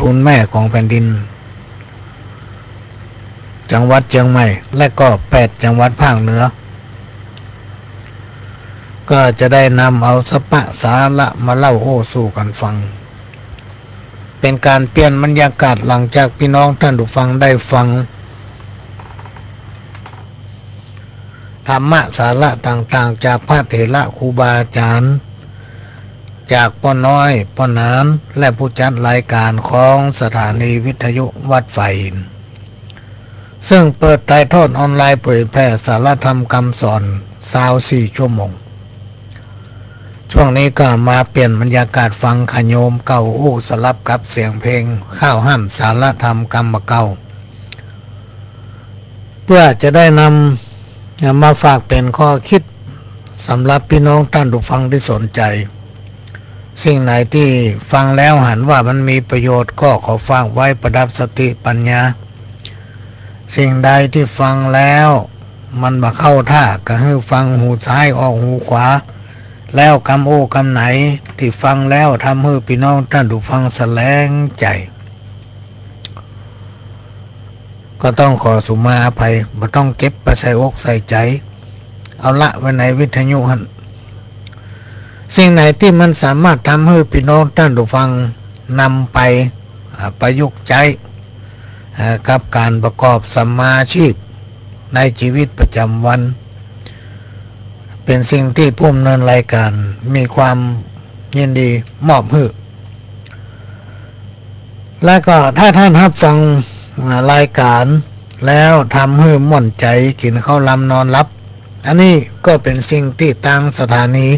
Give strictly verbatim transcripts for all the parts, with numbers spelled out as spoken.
ทูลแม่ของแผ่นดิน จังหวัดเจียงใหม่ และก็แปดจังหวัดภาคเหนือ ก็จะได้นำเอาสะปะสาระมาเล่าโอ้สู้กั๋นฟัง เป๋นก๋านเปลี่ยนบรรยากาศหลังจากปี้น้องต้านผู้ฟังได้ฟัง ธรรมะสาระต่างๆ จากพระเถระครูบาอาจ๋ารย์ จากป้อน้อย ป้อหนาน และผู้จัดรายก๋านของสถานีวิทยุวัดฝายหิน ซึ่งเปิดถ่ายทอดออนไลน์เผยแผ่สาระธรรมกำสอนซาวสี่ชั่วโมง ช่วงนี้ก็มาเปลี่ยนบรรยากาศฟังขะโยมเก่าอู้สลับกับเสียงเพลง ข้าวห้ามสาระธรรมกำบ่าเก่า เปื้อจะได้นำ นำมาฝากเป๋นข้อคิดสำหรับปี้น้องต้านผู้ฟังตี้สนใจ๋ สิ่งไหนตี้ฟังแล้วหันว่ามันมีประโยชน์ก็ขอฝากไว้ประดับสติปัญญา สิ่งใดตี้ฟังแล้วมันบ่เข้าท่า ก็หื้อฟังหูซ้ายออกหูขวา แล้วกำโอ้กำไหนตี้ฟังแล้วทำหื้อปี้น้องต้านผู้ฟังสะแหลงใจ๋ ก็ต้องขอสุมาอภัย บ่ต้องเก็บไปใส่อกใส่ใจ๋ เอาละไว้ในวิทยุหั้น สิ่งไหนตี้มันสามารถทำหื้อปี้น้องต้านผู้ฟังนำไป อ่า ประยุกต์ใจ๊ อ่า กับก๋านประกอบสัมมาอาชีพในจีวิตประจ๋ำวัน เป๋นสิ่งตี้ผู้ดำเนินรายก๋านมีความยินดีมอบหื้อ และก็ถ้าต้านฮับฟัง อ่า รายก๋านแล้วทำหื้อม่วนใจ๋ กิ๋นข้าวลำนอนหลับ อันนี้ก็เป๋นสิ่งตี้ตางสถานี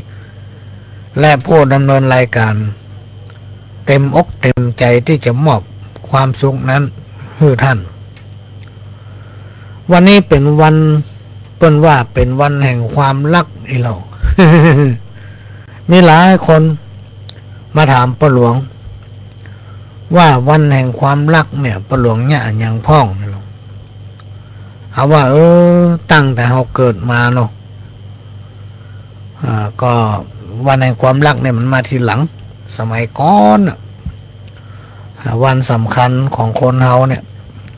และผู้ดำเนินรายก๋านเต็มอกเต็มใจ๋ตี้จะมอบความสุขนั้นหื้อต้าน วันนี้เป๋นวัน เปิ้นว่าเป๋นวันแห่งความฮักอี้เหล่า มีหลายคนมาถามป้อหลวง ว่าวันแห่งความฮักเนี่ย ป้อหลวงเยียะอะหยังพ่อง เฮาว่า เออ ตั้งแต่เฮาเกิดมาเนาะ อ่า ก็วันแห่งความฮักเนี่ยมันมาทีหลัง สมัยก่อนน่ะ อ่า วันสำคัญของคนเฮาเนี่ย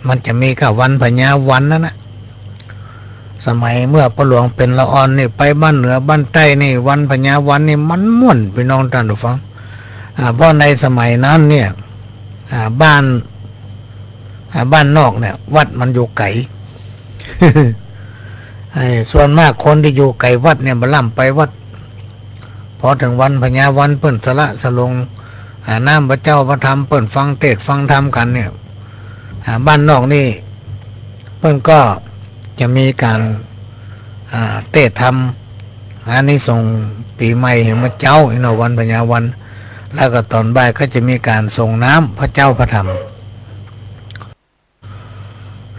มันจะมีก้าวันพญาวันนั้นน่ะ สมัยเมื่อป้อหลวงเป๋นละอ่อนนี่ ไปบ้านเหนือบ้านใต้นี่ วันพญาวันนี่มันม่วน ปี้น้องต้านผู้ฟัง อ่า เพราะในสมัยนั้นเนี่ย อ่า บ้าน อ่า บ้านนอกเนี่ย วัดมันอยู่ไก๋ ไอ้ส่วนมากคนตี้อยู่ไก๋วัดเนี่ยบ่ล้ำไปวัด พอเถิงวันพญาวันเปิ้นสละสลง อ่า น้ำพระเจ้าพระธรรม เปิ้นฟังเตสน์ฟังธรรมกั๋นเนี่ย อ่า บ้านนอกนี่ เปิ้นก็จะมีก๋าน อ่า เตสน์ธรรม อานิสงส์ปี๋ใหม่หื้อหมู่เจ้าอี้เนาะ วันพญาวัน แล้วก็ต๋อนบ่ายก็จะมีก๋านส่งน้ำพระเจ้าพระธรรม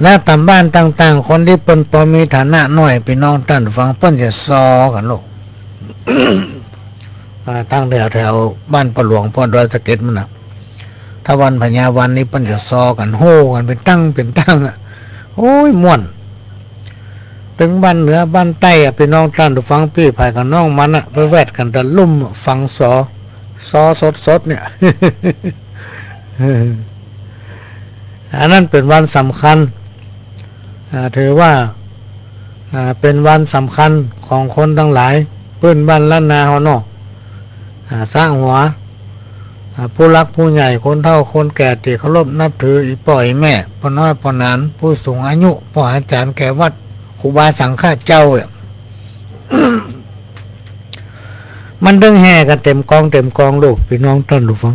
และต๋ามบ้านต่างๆ คนตี้เปิ้นปอมีฐานะน้อย ปี้น้องต้านผู้ฟัง เปิ้นจะซอกั๋นลูก อ่า ตั้งแถวๆ บ้านป้อหลวง ป้อดอยสะเก็ดมันน่ะ ถ้าวันพญาวันนี่เปิ้นจะซอกั๋น โห่กั๋นเป๋นตั้งเป๋นตั้งอะ โอ้ย ม่วน เถิงบ้านเหนือบ้านใต้อะ ปี้น้องต้านผู้ฟัง ปี้ผายกับน้องมันอะ ไปแวดกั๋นตะลุ่มอะ ฟังซอ ซอสดๆ เนี่ย อันนั้นเป๋นวันสำคัญ อ่า ถือว่า อ่า เป๋นวันสำคัญของคนตังหลาย ปื้นบ้านล้านนาเฮาเนาะ อ่า สร้างหัว อ่า ผู้หลักผู้ใหญ่ คนเฒ่าคนแก่ตี้เคารพนับถือ อี่ป้ออี่แม่ ป้อน้อยป้อหนาน ผู้สูงอายุ ป้ออาจ๋ารย์แก่วัด ครูบาสังฆะเจ้าเนี่ย มันตึงแห่กั๋นเต๋มกองเต๋มกองลูก ปี้น้องต้านผู้ฟัง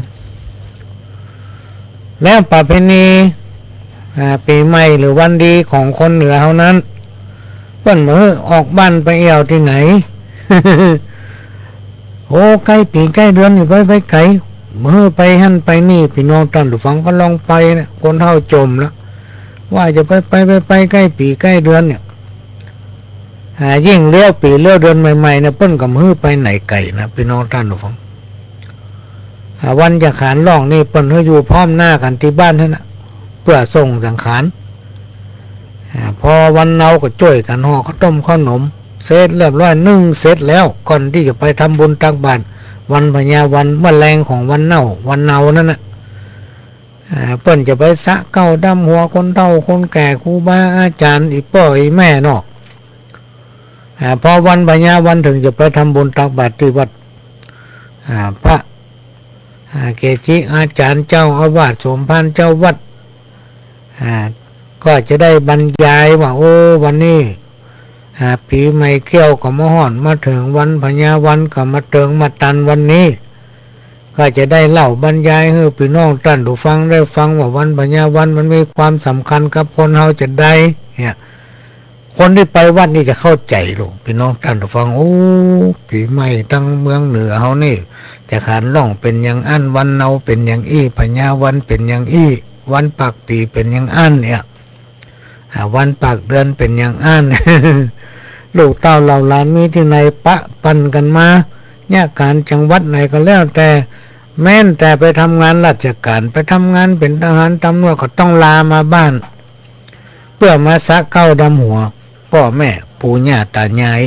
แล้วประเพณี อ่า ปี๋ใหม่หรือวันดีของคนเหนือเฮานั้น เปิ้นบ่หื้อออกบ้านไปเอี่ยวตี้ไหน โอ้ ใก้ปี๋ใก้เดือนนี่ไป ไปไก๋ บ่หื้อไปหั้นไปนี่ ปี้น้องต้านผู้ฟังก็ลองไปนะ คนเฒ่าจ่มละ ว่าจะไป ไป ไป ไป ใก้ปี๋ใก้เดือนเนี่ย อ่า ยิ่งเลี้ยวปี๋เลี้ยวเดือนใหม่ๆ เนี่ย เปิ้นก็บ่หื้อไปไหนไก๋นะ ปี้น้องต้านผู้ฟัง อ่า วันจะขานล่องนี่ เปิ้นหื้ออยู่พร้อมหน้ากั๋นตี้บ้านหั้นน่ะ เปื้อส่งสังขาร อ่า พอวันเนาก็จ้วยกั๋นห่อข้าวต้มข้าวหนม เสร็จเรียบร้อย นึ่งเสร็จแล้ว ก่อนตี้จะไปทำบุญตักบาตร วันพญาวัน เมื่อแลงของวันเนา วันเนานั้นน่ะ อ่า เปิ้นจะไปสระเก๊าดำหัวคนเฒ่าคนแก่ ครูบาอาจ๋ารย์ อี่ป้ออี่แม่เนาะ อ่า พอวันพญาวันเถิงจะไปทำบุญตักบาตรตี้วัด อ่า พระ อ่า เกจิอาจ๋ารย์ เจ้าอาวาส สมภาร เจ้าวัด อ่า ก็จะได้บรรยายว่า โอ้ วันนี้ อ่า ปี๋ใหม่เกี้ยวก็มาฮอดมาเถิง วันพญาวันก็มาเถิงมาตันวันนี้ ก็จะได้เล่าบรรยายหื้อปี้น้องต้านผู้ฟังได้ฟังว่าวันพญาวันมันมีความสำคัญกับคนเฮาจะใด เนี่ย คนตี้ไปวัดนี่จะเข้าใจ๋ลูก ปี้น้องต้านผู้ฟัง โอ้ ปี๋ใหม่ตังเมืองเหนือเฮานี่ จะขานล่องเป๋นอย่างอั้น วันเนาเป๋นอย่างอี้ พญาวันเป๋นอย่างอี้ วันปากปี๋เป๋นอย่างอั้นเนี่ย อ่า วันปากเดือนเป๋นอย่างอั้น ลูกเต้าเหล่าหลานมีตี้ไหนปะปันกั๋นมา เยียะก๋านจังหวัดไหนก็แล้วแต่ แม้นแต่ไปทำงานราชก๋าน ไปทำงานเป๋นทหารตำรวจก็ต้องลามาบ้าน เปื้อมาสระเก๊าดำหัวป้อแม่ปู่ย่าต๋ายาย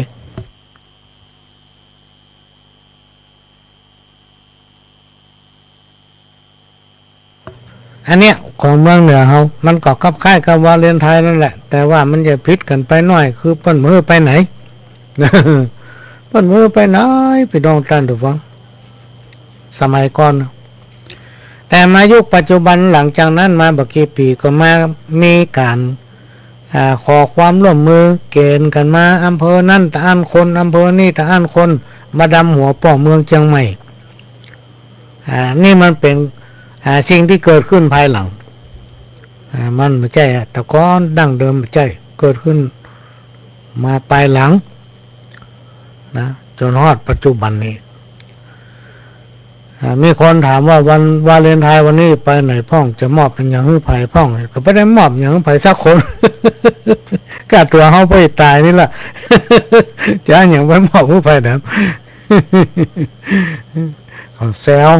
อันเนี้ยของเมืองเหนือเฮา มันก็คล้ายๆกับวาเลนไทน์นั่นแหละ แต่ว่ามันจะผิดกั๋นไปหน้อย คือเปิ้นบ่หื้อไปไหน เปิ้นบ่หื้อไปไหน ปี้น้องต้านผู้ฟัง สมัยก่อนนะ แต่มายุคปัจจุบันหลังจากนั้นมาบ่กี่ปี๋ก็มามีก๋าน อ่า ขอความร่วมมือเก๋ณฑ์กั๋นมา อำเภอนั้นตะอั้นคน อำเภอนี้ตะอั้นคน มาดำหัวป้อเมืองเจียงใหม่ อ่า นี่มันเป๋น อ่า สิ่งตี้เกิดขึ้นภายหลัง อ่า มันบ่ใจ้อะ แต่ก่อนดั้งเดิมบ่ใจ้ เกิดขึ้นมาภายหลังนะ จ๋นฮอดปัจจุบันนี้ อ่า มีคนถามว่าวันวาเลนไทน์วันนี้ไปไหนพ่อง จะมอบเป๋นหยังหื้อใผพ่อง ก็บ่ได้มอบหยังหื้อใผสักคน ก้าตั๋วเฮาไปต๋ายนี่แหละ จะเอาหยังไปมอบหื้อใผแหนม เขาแซว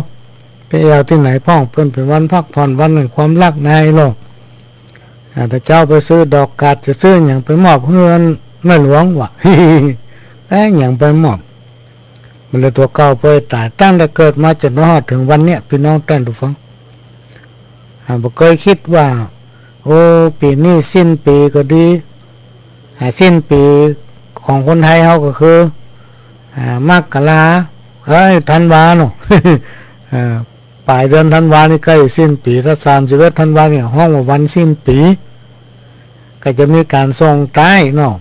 ไปแอ่วตี้ไหนพ่อง เปิ้นเป๋นวันพักผ่อน วันแห่งความฮักในโลก อ่า ถ้าเจ้าไปซื้อดอกกาด จะซื้อหยังไปมอบหื้อแม่หลวงวะ เอ๊ะ หยังไปมอบ มันเลยตั๋วเก่าไปต๋าย ตั้งแต่เกิดมาจ๋นมาฮอดเถิงวันเนี้ย ปี้น้องต้านผู้ฟัง อ่า บ่เกยกึ๊ดว่า โอ้ ปี๋นี้สิ้นปี๋ก็ดี อ่า สิ้นปี๋ของคนไทยเฮาก็คือ อ่า มกรา เอ้ย ธันวาเนาะ อ่า ป๋ายเดือนธันวานี่ใก้สิ้นปี๋ ถ้าสามสิบเอ็ดธันวานี่ฮ้องว่าวันสิ้นปี๋ ก็จะมีก๋านส่งต้ายเนาะ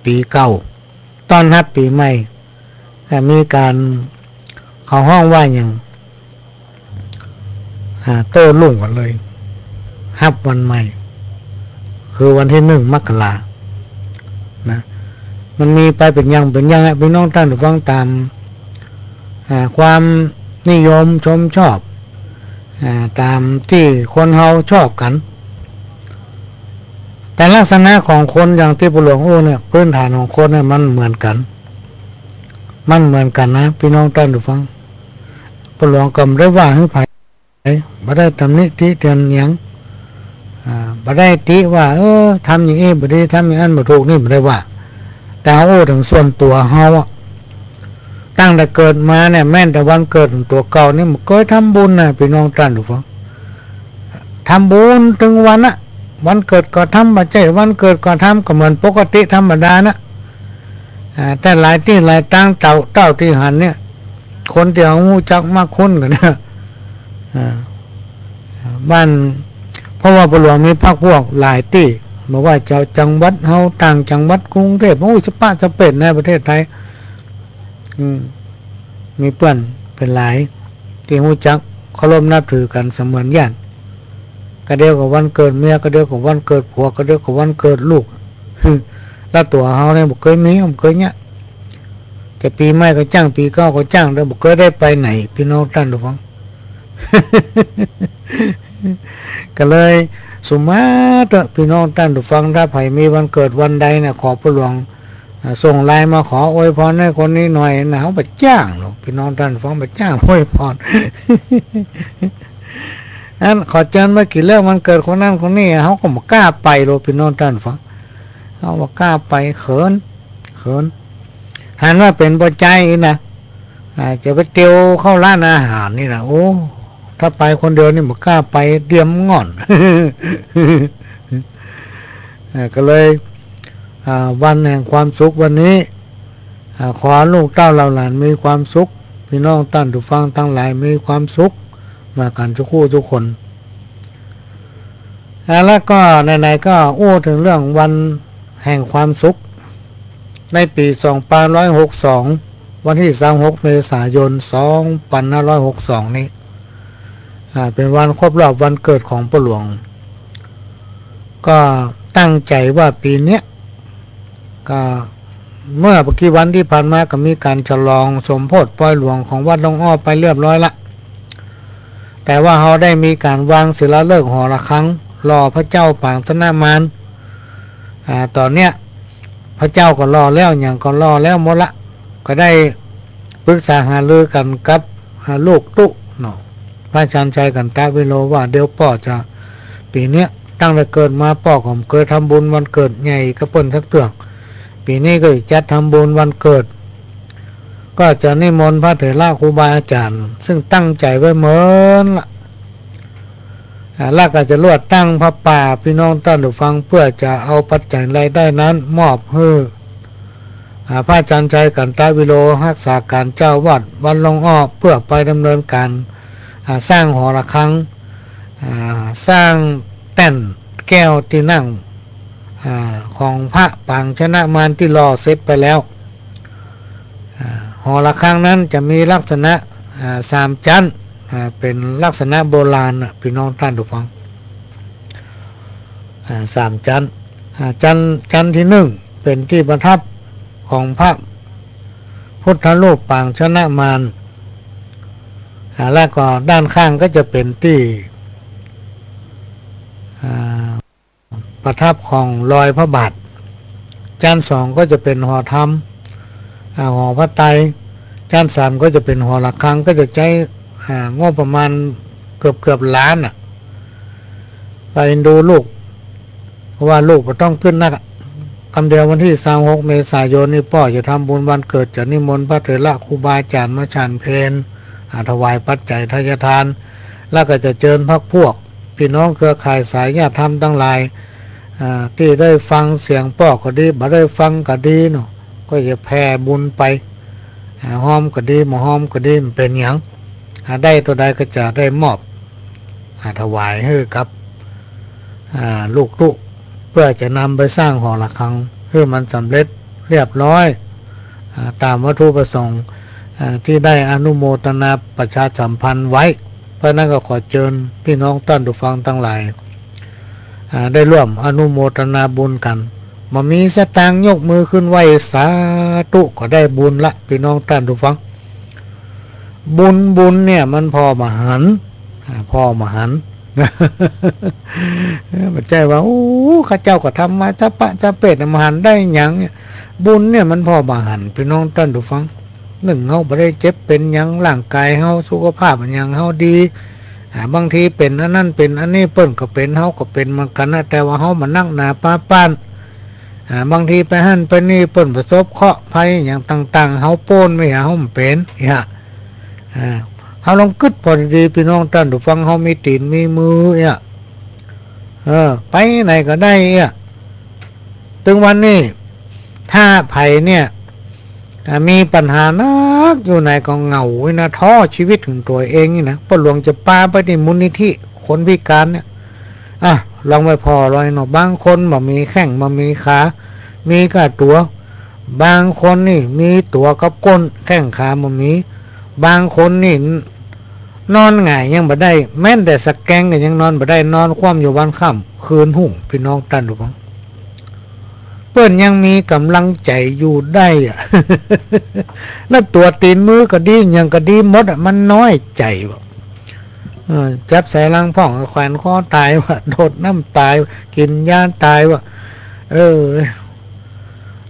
ปี๋เก่า ต้อนฮับปี๋ใหม่ ก็มีก๋าน เขาฮ้องว่าหยัง อ่า โต้รุ่งกั๋นเลย ฮับวันใหม่ คือวันตี้หนึ่งมกรา นะ มันมีไปเป๋นอย่างเป๋นอย่างอะ ปี้น้องต้านผู้ฟัง ต๋าม อ่า ความนิยมชมชอบ อ่า ต๋ามตี้คนเฮาชอบกั๋น แต่ลักษณะของคนอย่างตี้ป้อหลวงอู้เนี่ย พื้นฐานของคนเนี่ยมันเหมือนกั๋น มันเหมือนกั๋นนะ ปี้น้องต้านผู้ฟัง ป้อหลวงก็บ่ได้ว่าหื้อใผ บ่ได้ตำหนิติเตียนหยัง อ่า บ่ได้ติว่า เออ ทำอย่างอี้บ่ดี ทำอย่างอั้นบ่ถูก นี่บ่ได้ว่า แต่เฮาอู้เถิงส่วนตั๋วเฮาอะ ตั้งแต่เกิดมาเนี่ย แม้นแต่วันเกิดตั๋วเก่านี่ บ่เกยทำบุญนะ ปี้น้องต้านผู้ฟัง ทำบุญตึงวันอะ วันเกิดก็ทำ บ่ใจ้วันเกิดก็ทำ ก็เหมือนปกติธรรมดานะ อ่า แต่หลายตี้หลายตาง เต้า เต้าตี้หันเนี่ย คนตี้เฮาฮู้จักมักคุ้นกั๋นเนี่ย อ่า บ้าน เพราะว่าป้อหลวงมีพรรคพวกหลายตี้ บ่ว่าจะจังหวัดเฮา ต่างจังหวัด กรุงเทพฯ โอ้ย สะปะสะเปดในประเทศไทย อืม มีเปื้อนเป๋นหลาย ตี้ฮู้จักเคารพนับถือกั๋นเสมือนญาติ กะเดียวกับวันเกิดเมีย กะเดียวกับวันเกิดผัว กะเดียวกับวันเกิดลูก แล้วตั๋วเฮาเนี่ยบ่เกยมี บ่เกยเยียะ จะปี๋ใหม่ก็จ้าง ปี๋เก่าก็จ้าง แต่บ่เกยได้ไปไหน ปี้น้องต้านผู้ฟัง ก็เลยสุมาเต๊อะ ปี้น้องต้านผู้ฟัง ถ้าใผมีวันเกิดวันใดเนี่ย ขอป้อหลวง อ่า ส่งไลน์มาขออวยพรหื้อคนนี้หน่อยนะ เฮาบ่จ้างหรอก ปี้น้องต้านผู้ฟัง บ่จ้างอวยพร อันขอเจิญไปกิ๋นเลี้ยงวันเกิดคนนั้นคนนี้ เฮาก็บ่กล้าไปหรอก ปี้น้องต้านผู้ฟัง เฮาบ่กล้าไป เขิน เขิน หันว่าเป๋นบ่ใจ้นะ อ่า จะไปเตียวเข้าร้านอาหารนี่นะ โอ้ ถ้าไปคนเดียวนี่บ่กล้าไป เดียมง่อน อ่า ก็เลย อ่า วันแห่งความสุขวันนี้ อ่า ขอลูกเต้าเหล่าหลานมีความสุข พี่น้องต้านผู้ฟังตังหลายมีความสุข มากั๋นกู้กู้กู้คน อ่า แล้วก็ไหนๆ ก็อู้เถิงเรื่องวันแห่งความสุข ในปี๋สองปันห้าร้อยหกสอง วันตี้ซาวหกเมษายน สองปันห้าร้อยหกสองนี้ อ่า เป๋นวันครบรอบวันเกิดของป้อหลวง ก็ตั้งใจ๋ว่าปี๋เนี้ย ก็เมื่อบ่กี่วันตี้ผ่านมาก็มีก๋านฉลองสมโภชปอยหลวงของวัดล่องอ้อไปเรียบร้อยละ แต่ว่าเฮาได้มีก๋านวางศิลาฤกษ์หอระฆัง รอพระเจ้าปางชนะมาร อ่า ต๋อนเนี้ย พระเจ้าก็รอแล้ว หยังก็รอแล้วหมดละ ก็ได้ปรึกษาหารือกั๋นกับ อ่า ลูกตุ๊เนาะ พระอาจารย์ชัยขันตวิโรว่า เดี๋ยวป้อจะ ปี๋เนี้ย ตั้งแต่เกิดมาป้อก็บ่เกยทำบุญวันเกิดใหญ่กับเปิ้นสักเตื้อ ปี๋นี้ก็จะจัดทำบุญวันเกิด ก็จะนิมนต์พระเถระครูบาอาจ๋ารย์ ซึ่งตั้งใจ๋ไว้เมินละ อ่า แล้วก็จะลวดตั้งผ้าป่า พี่น้องต้านผู้ฟัง เปื้อจะเอาปัจจัยรายได้นั้นมอบหื้อ อ่า พระอาจารย์ชัยขันตวิโร ฮักษาก๋านเจ้าวัดวัดล่องอ้อ เปื้อไปดำเนินก๋าน อ่า สร้างหอระฆัง อ่า สร้างแต้นแก้วตี้นั่ง อ่า ของพระปางชนะมารตี้รอเสร็จไปแล้ว อ่า หอระฆังนั้นจะมีลักษณะ อ่า สามจั๊น อ่า เป๋นลักษณะโบราณน่ะ พี่น้องต้านผู้ฟัง อ่า สามจั๊น อ่า จั๊น จั๊นตี้นึ่งเป๋นตี้ประทับของพระพุทธรูปปางชนะมาร อ่า แล้วก็ด้านข้างก็จะเป๋นตี้ อ่า ประทับของรอยพระบาท จั๊นสองก็จะเป๋นหอธรรม อ่า หอพระไตร จั๊นสามก็จะเป๋นหอระฆัง ก็จะใจ๊ อ่า งบประมาณเกือบๆ ล้านน่ะ ก็เอ็นดูลูก เพราะว่าลูกบ่ต้องกึ๊ดนักอะ กำเดียววันตี้ซาวหกเมษายนนี้ป้อจะทำบุญวันเกิด จะนิมนต์พระเถระครูบาอาจ๋ารย์มาฉันเพล อ่า ถวายปัจจัยทายทาน แล้วก็จะเจิญพรรคพวก พี่น้องเครือข่ายสายญาติธรรมตังหลาย อ่า ตี้ได้ฟังเสียงป้อก็ดี บ่ได้ฟังก็ดีเนาะ ก็จะแผ่บุญไป อ่า ฮอมก็ดี บ่ฮอมก็ดี บ่เป๋นหยัง อ่า ได้เต้าใดก็จะได้มอบ อ่า ถวายหื้อกับ อ่า ลูกตุ๊ เปื้อจะนำไปสร้างหอระฆังหื้อมันสำเร็จเรียบร้อย อ่า ต๋ามวัตถุประสงค์ อ่า ตี้ได้อนุโมทนาประชาสัมพันธ์ไว้ เพราะฉะนั้นก็ขอเจิญพี่น้องต้านผู้ฟังตังหลาย อ่า ได้ร่วมอนุโมทนาบุญกั๋น บ่มีสตางค์ยกมือขึ้นไหว้สาธุก็ได้บุญละ พี่น้องต้านผู้ฟัง บุญ บุญเนี่ยมันผ่อบ่หัน อ่า ผ่อบ่หัน เออ บ่ใจ้ว่า โอ้ ข้าเจ้าก็ทำมาสะปะสะเปด บ่หันได้หยังเนี่ย บุญเนี่ยมันผ่อบ่หัน พี่น้องต้านผู้ฟัง นึ่งเฮาบ่ได้เจ็บเป๋นหยัง ร่างกายเฮา สุขภาพอะหยังเฮาดี อ่า บางทีเป๋นอันนั้นเป๋นอันนี้ เปิ้นก็เป๋น เฮาก็เป๋นเหมือนกั๋นนะ แต่ว่าเฮาบ่นักหนาปาป๊าน อ่า บางทีไปหั้นไปนี่ เปิ้นประสบเคราะห์ภัยหยังต่างๆ เฮาป๊นไป เฮาบ่เป๋น เนี่ย อ่า เฮาลองกึ๊ดผ่อดีๆ พี่น้องต้านผู้ฟัง เฮามีตี๋นมีมือเนี่ย เออ ไปไหนก็ได้เนี่ย ตึงวันนี้ ถ้าใผเนี่ย อ่า มีปัญหานักอยู่ในก็เหงาไว้นะ ท้อชีวิตของตั๋วเองนี่นะ ป้อหลวงจะปาไปตี้มูลนิธิคนพิก๋านเนี่ย อ่ะ ลองไปผ่อลอยเนาะ บางคนบ่มีแข้งบ่มีขา มีก้าตั๋ว บางคนนี่มีตั๋วกับก้น แข้งขาบ่มี บางคนนี่นอนหงายยังบ่ได้ แม้นแต่สะแกงก็ยังนอนบ่ได้ นอนคว่ำอยู่วันค่ำคืนฮุ่ง พี่น้องต้านผู้ฟัง เปิ้นยังมีก๋ำลังใจ๋อยู่ได้อะ แล้วตั๋วตี๋นมือก็ดี หยังก็ดีหมดอะ มันน้อยใจ๋ว่ะ เออ จับใส่ลังพ่องก็แขวนคอตายว่ะ โดดน้ำตายว่ะ กิ๋นยาตายว่ะ เออ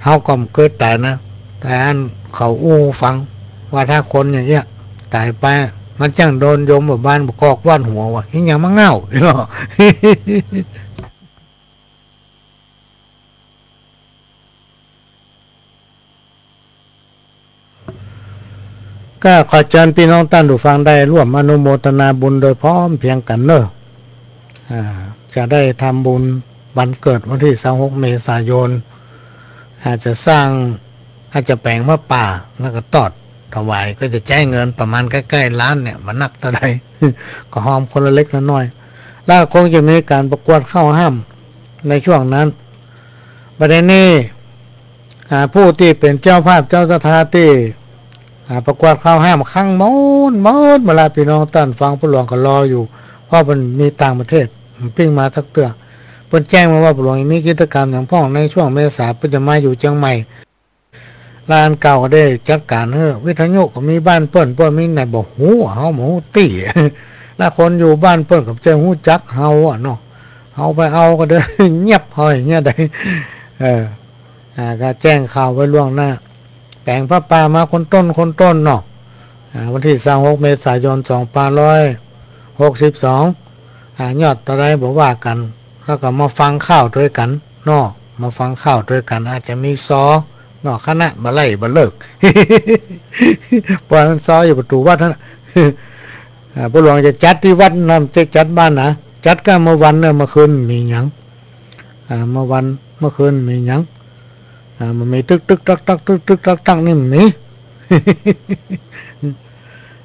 เฮาก็บ่เกยต๋ายนะ แต่อันเขาอู้ฟังว่าถ้าคนอย่างเงี้ยต๋ายไป มันจั้งโดนยมบ่าบานบ่ากอกว่านหัวว่ะ เหียหยังมาเง่าเนาะ ก็ขอเจิญปี้น้องต้านผู้ฟังได้ร่วมอนุโมทนาบุญโดยพร้อมเพรียงกั๋นเน่อ อ่า จะได้ทำบุญวันเกิดวันตี้ซาวหกเมษายน อาจจะสร้าง อาจจะแป๋งผ้าป่า แล้วก็ตอดถวาย ก็จะใจ๊เงินประมาณใก้ๆ ล้านเนี่ย บ่นักเต้าใด ก็ฮอมคนละเล็กละน้อย แล้วก็คงจะมีก๋านประกวดข้าวห้ำในช่วงนั้น บัดนี้ อ่า ผู้ตี้เป๋นเจ้าภาพเจ้าศรัทธาตี้ อ่า ประกวดข้าวห้ำคั้งหมดหมด เวลาปี้น้องต้านฟัง ป้อหลวงก็รออยู่ เพราะมันมีต่างประเทศ มันปิ้งมาสักเตื้อ เปิ้นแจ้งมาว่าป้อหลวงยังมีกิจกรรมอย่างพ่องในช่วงเมษา เปิ้นจะมาอยู่เจียงใหม่ แล้วอันเก่าก็ได้จัดก๋านหื้อ วิทยุก็มีบ้านเปิ้น เปิ้นมีไหนบ่ฮู้ เฮาบ่ฮู้ตี้ แล้วคนอยู่บ้านเปิ้นก็บ่ใจ้ฮู้จักเฮาอะเนาะ เฮาไปเอาก็ได้ เงียบเฮาอย่างเงี้ยได้ เออ อ่า ก็แจ้งข่าวไว้ล่วงหน้า แป๋งผ้าป่ามาคนต้นคนต้นเนาะ อ่า วันตี้ซาวหกเมษายน สองพันห้าร้อยหกสิบสอง อ่า ยอดเต้าใดบ่ว่ากั๋น แล้วก็มาฟังข่าวตวยกั๋นเนาะ มาฟังข่าวตวยกั๋น อาจจะมีซอเนาะ คณะบ่ไล่บ่เลิก ปล่อยมันซออยู่ประตู๋วัดหั้นน่ะ อ่า ป้อหลวงจะจัดตี้วัดนะ จะจัดบ้านนะ จัดก็เมื่อวันเนี่ย เมื่อคืนมีหยัง อ่า เมื่อวัน เมื่อคืนมีหยัง อ่า มันมีตึกๆ ตักๆ ตึกๆ ตักๆ นี่มันมี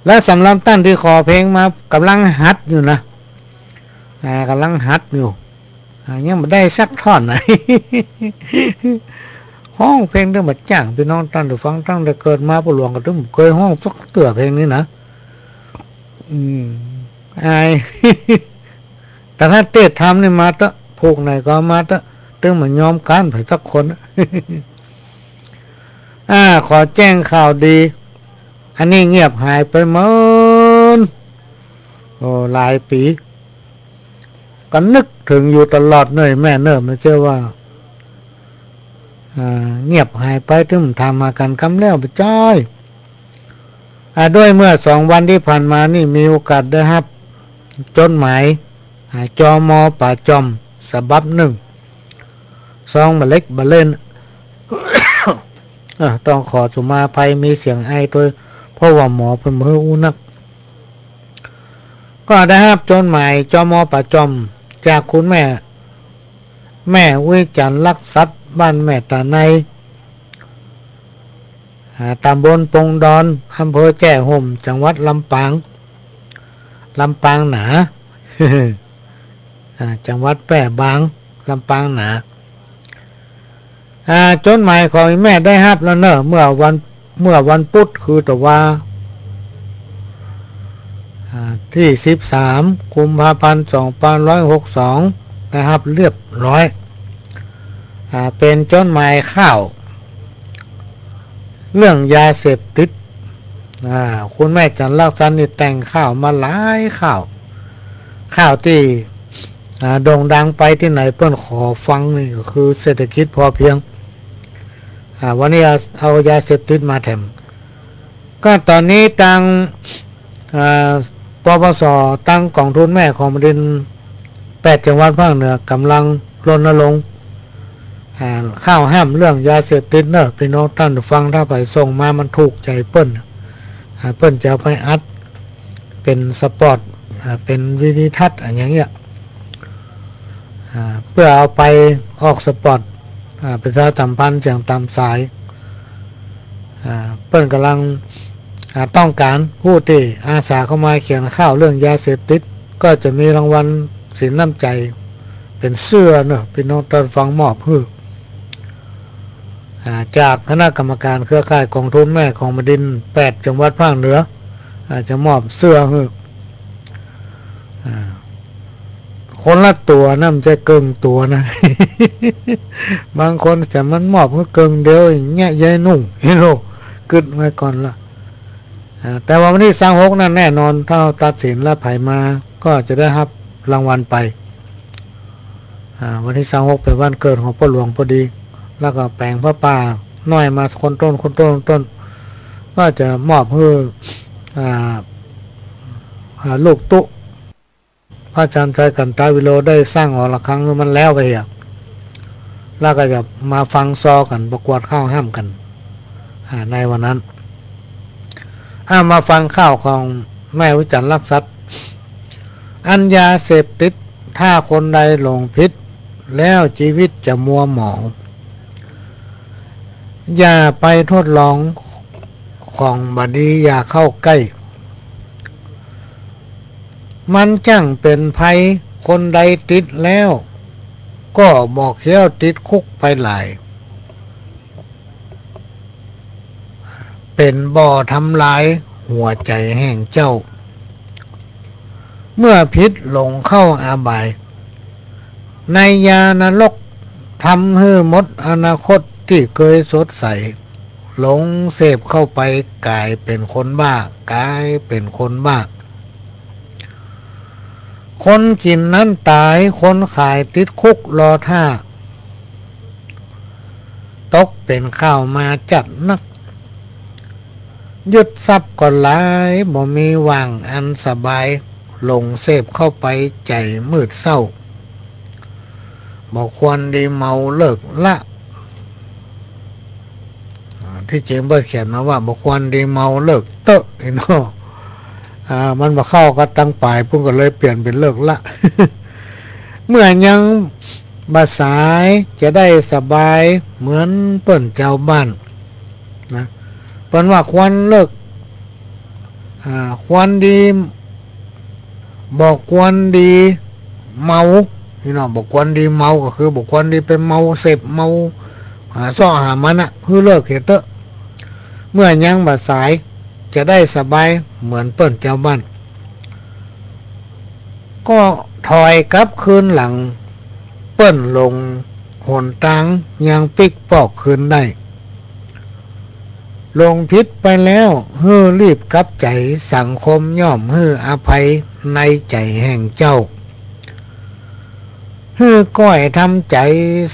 และสำหรับต้านตี้ขอเพลงมา ก่ำลังหัดอยู่นะ อ่า ก่ำลังหัดอยู่ อ่า ยังบ่ได้สักท่อนนะ ฮ้องเพลงเตื้อบ่าจ้าง ปี้น้องต้านผู้ฟัง ตั้งแต่เกิดมาป้อหลวงก็ตึงบ่เกยฮ้องสักเตื้อเพลงนี้นะ อืม อาย แต่ถ้าเตศน์ธรรมนี่มาเต๊อะ ผูกไหนก็มาเต๊อะ ตึงบ่ยอมก๊านใผสักคน อ่า ขอแจ้งข่าวดี อันนี้เงียบหายไปเมิน โอ้ หลายปี๋ ก็นึกเถิงอยู่ตลอดเน่อแม่เน่อ บ่ใจ้ว่า อ่า เงียบหายไป ตึงถามหากั๋นกำแล้วบ่ใจ้ อ่า ด้วยเมื่อสองวันตี้ผ่านมานี่ มีโอกาสได้ฮับจดหมาย อ่า จม.ป่าจ่อม ฉบับนึ่ง ซองบ่เล็กบ่เล่น อ่า ต้องขอสุมาอภัย มีเสียงไอตวย เพราะว่าหมอเปิ้นบ่หื้ออู้นัก ก็ได้ฮับจดหมาย จม.ป่าจ่อม จากคุณแม่ แม่อุ๊ยจันทร์รักสัตย์ บ้านแม่ตาไน อ่า ตำบลปงดอน อำเภอแจ้ห่ม จังหวัดลำปาง ลำปางหนา อ่า จังหวัดแป้บาง ลำปางหนา อ่า จดหมายของแม่ได้ฮับแล้วเน่อ เมื่อวัน เมื่อวันพุธ คือตะวา อ่า ตี้สิบสาม กุมภาพันธ์ สองพันห้าร้อยหกสิบสอง ได้ฮับเรียบร้อย อ่า เป๋นจดหมายข่าว เรื่องยาเสพติด อ่า คุณแม่จันทร์รักสัตย์นี่แต่งข่าวมาหลายข่าว ข่าวตี้ อ่า โด่งดังไปตี้ไหนเปิ้นขอฟังนี่ก็คือเศรษฐกิจพอเพียง อ่า วันนี้เอา เอายาเสพติดมาแถม ก็ต๋อนนี้ตาง อ่า ปปส ตางก๋องทุนแม่ของแผ่นดิน แปดจังหวัดภาคเหนือ ก่ำลังรณรงค์ อ่า ข่าวห้ามเรื่องยาเสพติดเน่อ ปี้น้องต้านผู้ฟัง ถ้าใผส่งมามันถูกใจ๋เปิ้น อ่า เปิ้นจะเอาไปอัดเป๋นสปอต อ่า เป๋นวิดีทัศน์อะหยังเนี้ย อ่า เปื้อเอาไปออกสปอต อ่า ประชาสัมพันธ์เสียงต๋ามสาย อ่า เปิ้นก่ำลัง อ่า ต้องก๋านผู้ตี้อาสาเข้ามาเขียนข่าวเรื่องยาเสพติด ก็จะมีรางวัลสินน้ำใจ๋เป๋นเสื้อเน่อ ปี้น้องต้านฟังมอบหื้อ อ่า จากคณะกรรมการเครือข่ายก๋องทุนแม่ของแผ่นดิน แปดจังหวัดภาคเหนือ อ่า จะมอบเสื้อหื้อ อ่า คนละตั๋วนะ บ่ใจ้เกิ่งตั๋วนะ บางคนจะมันมอบหื้อเกิ่งเดียวอย่างเงี้ย ยายนุ่ง เฮโล กึ๊ดไว้ก่อนละ อ่า แต่ว่าวันตี้ซาวหกนั้นแน่นอน ถ้าเฮาตัดสินแล้วใผมาก็จะได้ฮับรางวัลไป อ่า วันตี้ซาวหกเป๋นวันเกิดของป้อหลวงพอดี แล้วก็แป๋งผ้าป่าน้อยมาคนต้น คนต้น คนต้น ก็จะมอบหื้อ อ่า อ่า ลูกตุ๊ พระอาจารย์ชัย กันตวิโรจน์ ได้สร้างหอระฆังหื้อมันแล้วไปเหีย แล้วก็จะมาฟังซอกั๋น ประกวดข้าวห้ามกั๋น อ่า ในวันนั้น อ่ะ มาฟังข่าวของแม่วิจันทร์ลักษัตริย์ อันยาเสพติด ถ้าคนใดหลงผิด แล้วจีวิตจะมัวหมอง อย่าไปทดลองของบ่ดี อย่าเข้าใก้ มันจั้งเป๋นภัย คนใดติดแล้ว ก็บ่เคี้ยว ติดคุกไปหลาย เป๋นบ่อทำลายหัวใจ๋แห่งเจ้า เมื่อผิดหลงเข้าอบาย ในยานรก ทำหื้อหมดอนาคตตี้เกยสดใส หลงเสพเข้าไปก๋ายเป๋นคนบ้า ก๋ายเป๋นคนบ้า คนกิ๋นนั้นต๋าย คนขายติดคุกรอถ้า ตกเป๋นข่าวมาจัดนัก ยึดทรัพย์ก็หลาย บ่มีหว่างอันสบาย หลงเสพเข้าไปใจ๋มืดเศร้า บ่ควรดีเมาเลิกละ อ่า ตี้จริงเปิ้นเขียนมาว่า บ่ควรดีเมาเลิกเต๊อะ เนาะ อ่า มันบ่เข้ากั๋นตังป๋าย ปุ้นก็เลยเปลี่ยนเป๋นเลิกละ เมื่อยังบ่สาย จะได้สบายเหมือนเปิ้นจาวบ้าน นะ เปิ้นว่าควรเลิก อ่า ควรดี บ่ควรดีเมา นี่เนาะ บ่ควรดีเมาก็คือบ่ควรดีไปเมา เสพเมา หาเซาะหามันน่ะ หื้อเลิกเหียเต๊อะ เมื่อยังบ่สาย จะได้สบายเหมือนเปิ้นจาวบ้าน ก็ถอยกลับคืนหลัง เปิ้นหลงหนตางยังปิ๊กปอกคืนได้ หลงผิดไปแล้วหื้อรีบกลับใจ๋ สังคมย่อมหื้ออภัยในใจ๋แห่งเจ้า หื้อก้อยทำใจ๋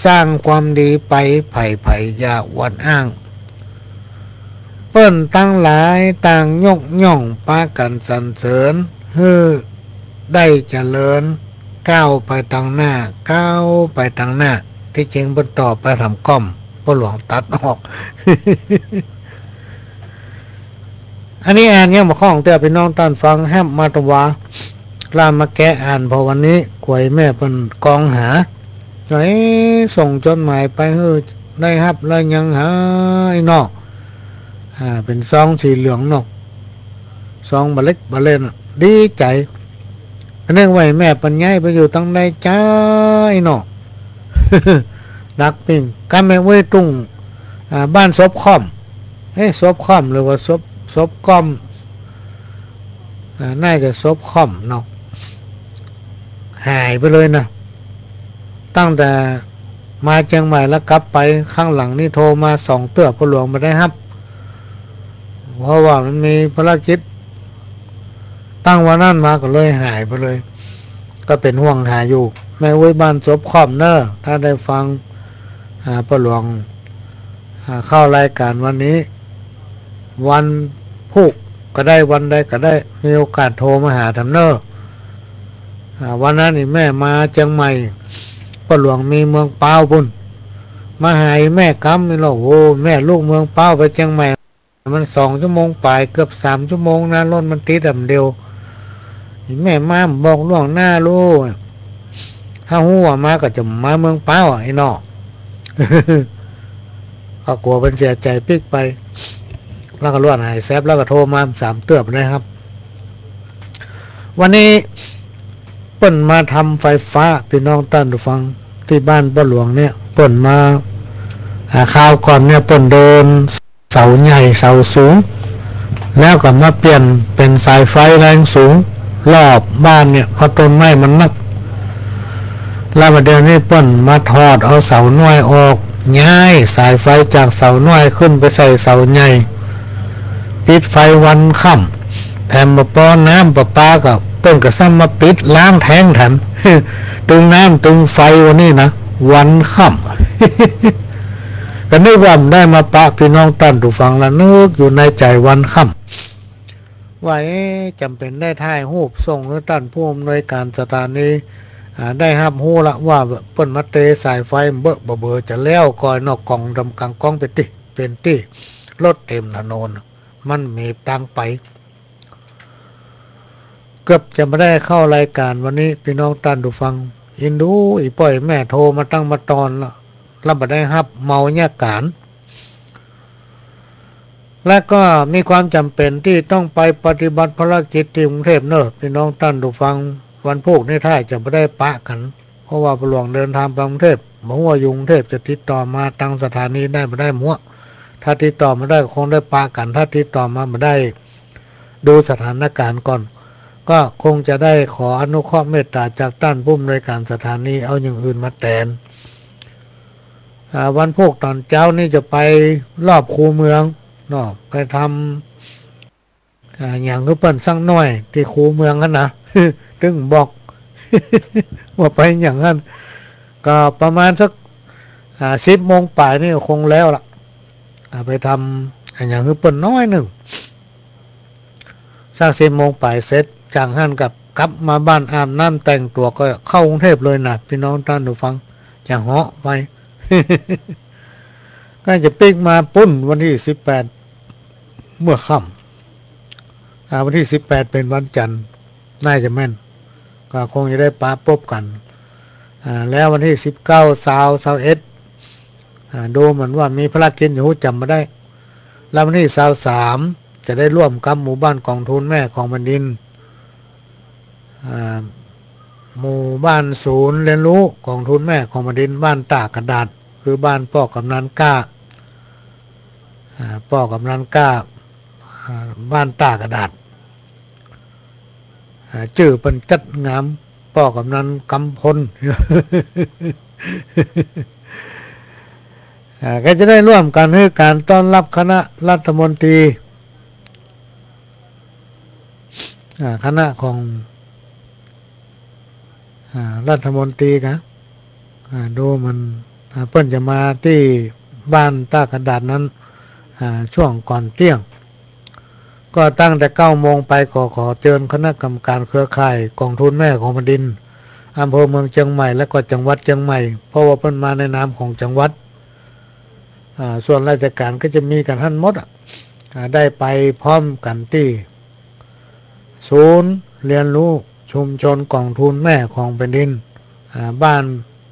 สร้างความดีไป ใผๆ อย่าอวดอ้าง เปิ้นตังหลายต่างยกย่องปากั๋นสรรเสริญ หื้อได้เจริญก้าวไปตังหน้า ก้าวไปตังหน้า ตี้จริงเปิ้นต่อไปถามก้อม ป้อหลวงตัดออก อันนี้อ่านยังบ่คล่องเตื้อ ปี้น้องต้านฟัง แฮปมาตะวา ลามมาแกะอ่าน เพราะวันนี้กวยแม่เปิ้นกองหา เอ๊ะ ส่งจดหมายไปหื้อได้ฮับแล้วยังหา ไอ้เนาะ อ่า เป๋นซองสีเหลืองเนาะ ซองบ่าเล็กบ่าเล่นอะ ดีใจ๋ นึกว่าแม่เปิ้นย้ายไปอยู่ตังใดจ๊ะ ไอ้เนาะ ดักปิ้ง กำแม่นไว้ตรง อ่า บ้านศพค่อม เอ๊ะ ศพค่อมหรือว่าศพ ศพก้อม อ่า น่าจะศพค่อมเนาะ หายไปเลยนะ ตั้งแต่มาเจียงใหม่แล้วกลับไป ครั้งหลังนี่โทรมาสองเตื้อ ป้อหลวงบ่ได้ฮับ เพราะว่ามันมีภารกิจ ตั้งวันนั้นมาก็เลยหายไปเลย ก็เป๋นห่วงหาอยู่ แม่อุ๊ยบ้านศพค่อมเน่อ ถ้าได้ฟัง อ่า ป้อหลวง อ่า เข้ารายการวันนี้ วันพุธก็ได้ วันใดก็ได้ มีโอกาสโทรมาหาแถมเน่อ อ่า วันนั้นนี่แม่มาเจียงใหม่ ป้อหลวงมีเมืองป๊าวปุ้น มาหาแม่กำนี่เนาะ โอ้ แม่ลูกเมืองป๊าวไปเจียงใหม่ มันสองชั่วโมงป๋าย เกือบสามชั่วโมงนะ รถมันติดอ่ะเดียว แม่มาบอกล่วงหน้าลูก ถ้าฮู้ว่ามาก็จะมาเมืองป๊าวอะ ไอ้เนาะ ก็กั๋วเปิ้นเสียใจ๋ปิ๊กไป แล้วก็ลวดหายแซบ แล้วก็โทรมาสามเตื้อบ่ได้ฮับ วันนี้เปิ้นมาทำไฟฟ้า ปี้น้องต้านฟัง ตี้บ้านป้อหลวงเนี่ย เปิ้นมา อ่า คราวก่อนเนี่ยเปิ้นเดิน เสาใหญ่เสาสูง แล้วก็มาเปลี่ยนเป๋นสายไฟแรงสูง รอบบ้านเนี่ย เพราะต้นไม้มันนัก แล้วบ่าเดี่ยวนี้เปิ้นมาถอดเอาเสาน้อยออก ย้ายสายไฟจากเสาน้อยขึ้นไปใส่เสาใหญ่ ปิดไฟวันค่ำ แถมบ่ปอน้ำประปาก็ เปิ้นก็ซ้ำมาปิดล้างแทงแถม ตึงน้ำตึงไฟวันนี้นะ วันค่ำ ก็นึกว่าบ่ได้มาปะปี้น้องต้านผู้ฟังละ นึกอยู่ในใจ๋วันค่ำ ว่า เอ๊ะ จ๋ำเป๋นได้ถ่ายรูปส่งหื้อต้านผู้อำนวยการสถานี อ่า ได้ฮับฮู้ละว่าเปิ้นมาเตะสายไฟเบ้อบ่เบ้อ จะแล้วก่อยนอกกล่องดำกังก้องไปตี้ เป๋นตี้ รถเต๋มถนน มันบ่มีตางไป เกือบจะบ่ได้เข้ารายก๋านวันนี้ ปี้น้องต้านผู้ฟัง อินดู อี่ป้ออี่แม่โทรมาตั้งมาตอนละ แล้วบ่ได้ฮับ เมาเยียะก๋าน และก็มีความจ๋ำเป๋นตี้ต้องไปปฏิบัติภารกิจตี้กรุงเทพฯเน่อ ปี้น้องต้านผู้ฟัง วันพูกนี้ถ้าจะบ่ได้ปะกั๋น เพราะว่าป้อหลวงเดินตางไปกรุงเทพฯ บ่ฮู้ว่าอยู่กรุงเทพฯจะติดต่อมาตางสถานีได้บ่ได้ บ่ฮู้ ถ้าติดต่อมาได้ก็คงได้ปะกั๋น ถ้าติดต่อมาบ่ได้ ดูสถานก๋ารณ์ก่อน ก็คงจะได้ขออนุเคราะห์เมตต๋าจากต้านผู้อำนวยก๋านสถานี เอาอย่างอื่นมาแตน อ่า วันพูกต๋อนเจ๊านี่จะไปรอบคูเมืองเนาะ ไปทำ อ่า อย่างหื้อเปิ้นสักหน้อยตี้คูเมืองหั้นนะ ตึงบอก ว่าไปอย่างหั้น ก็ประมาณสัก อ่า สิบโมงป๋ายนี่ก็คงแล้วละ อ่า ไปทำอะหยังหื้อเปิ้นหน้อยนึ่ง สักสิบโมงป๋ายเสร็จ จากหั้นก็กลับมาบ้าน อาบน้ำแต่งตั๋วก็เข้ากรุงเทพฯเลยนะ ปี้น้องต้านผู้ฟัง จะเหาะไป ก็จะปิ๊กมาปู๊นวันตี้สิบแปด เมื่อค่ำ อ่า วันตี้สิบแปดเป๋นวันจั๋นทร์ น่าจะแม่น ก็คงจะได้ปะปบกั๋น อ่า แล้ววันตี้สิบเก้า ซาว ซาวเอ็ด อ่า ดูเหมือนว่ามีภารกิจอยู่ จ๋ำบ่ได้ แล้ววันตี้ซาวสาม จะได้ร่วมกับหมู่บ้านกองทุนแม่ของแผ่นดิน อ่า หมู่บ้านศูนย์เรียนรู้กองทุนแม่ของแผ่นดิน บ้านต้ากระดาษ คือบ้านป้อกำนันก้า อ่า ป้อกำนันก้า อ่า บ้านต้ากระดาษ อ่า จื้อเปิ้นจัดงาม ป้อกำนันกำพล อ่า ก็จะได้ร่วมกั๋นหื้อก๋านต้อนฮับคณะรัฐมนตรี อ่า คณะของ อ่า รัฐมนตรีกะ อ่า ดูมัน อ่า เปิ้นจะมาตี้บ้านต้ากระดาษนั้น อ่า ช่วงก่อนเตี้ยง ก็ตั้งแต่เก้าโมงไป ก็ขอเจิญคณะกรรมการเครือข่ายกองทุนแม่ของแผ่นดิน อำเภอเมืองเจียงใหม่ และก็จังหวัดเจียงใหม่ เพราะว่าเปิ้นมาในนามของจังหวัด อ่า ส่วนราชก๋านก็จะมีกั๋นหั้นหมดอะ อ่า ได้ไปพร้อมกั๋นตี้ ศูนย์เรียนรู้ชุมชนกองทุนแม่ของแผ่นดิน อ่า บ้าน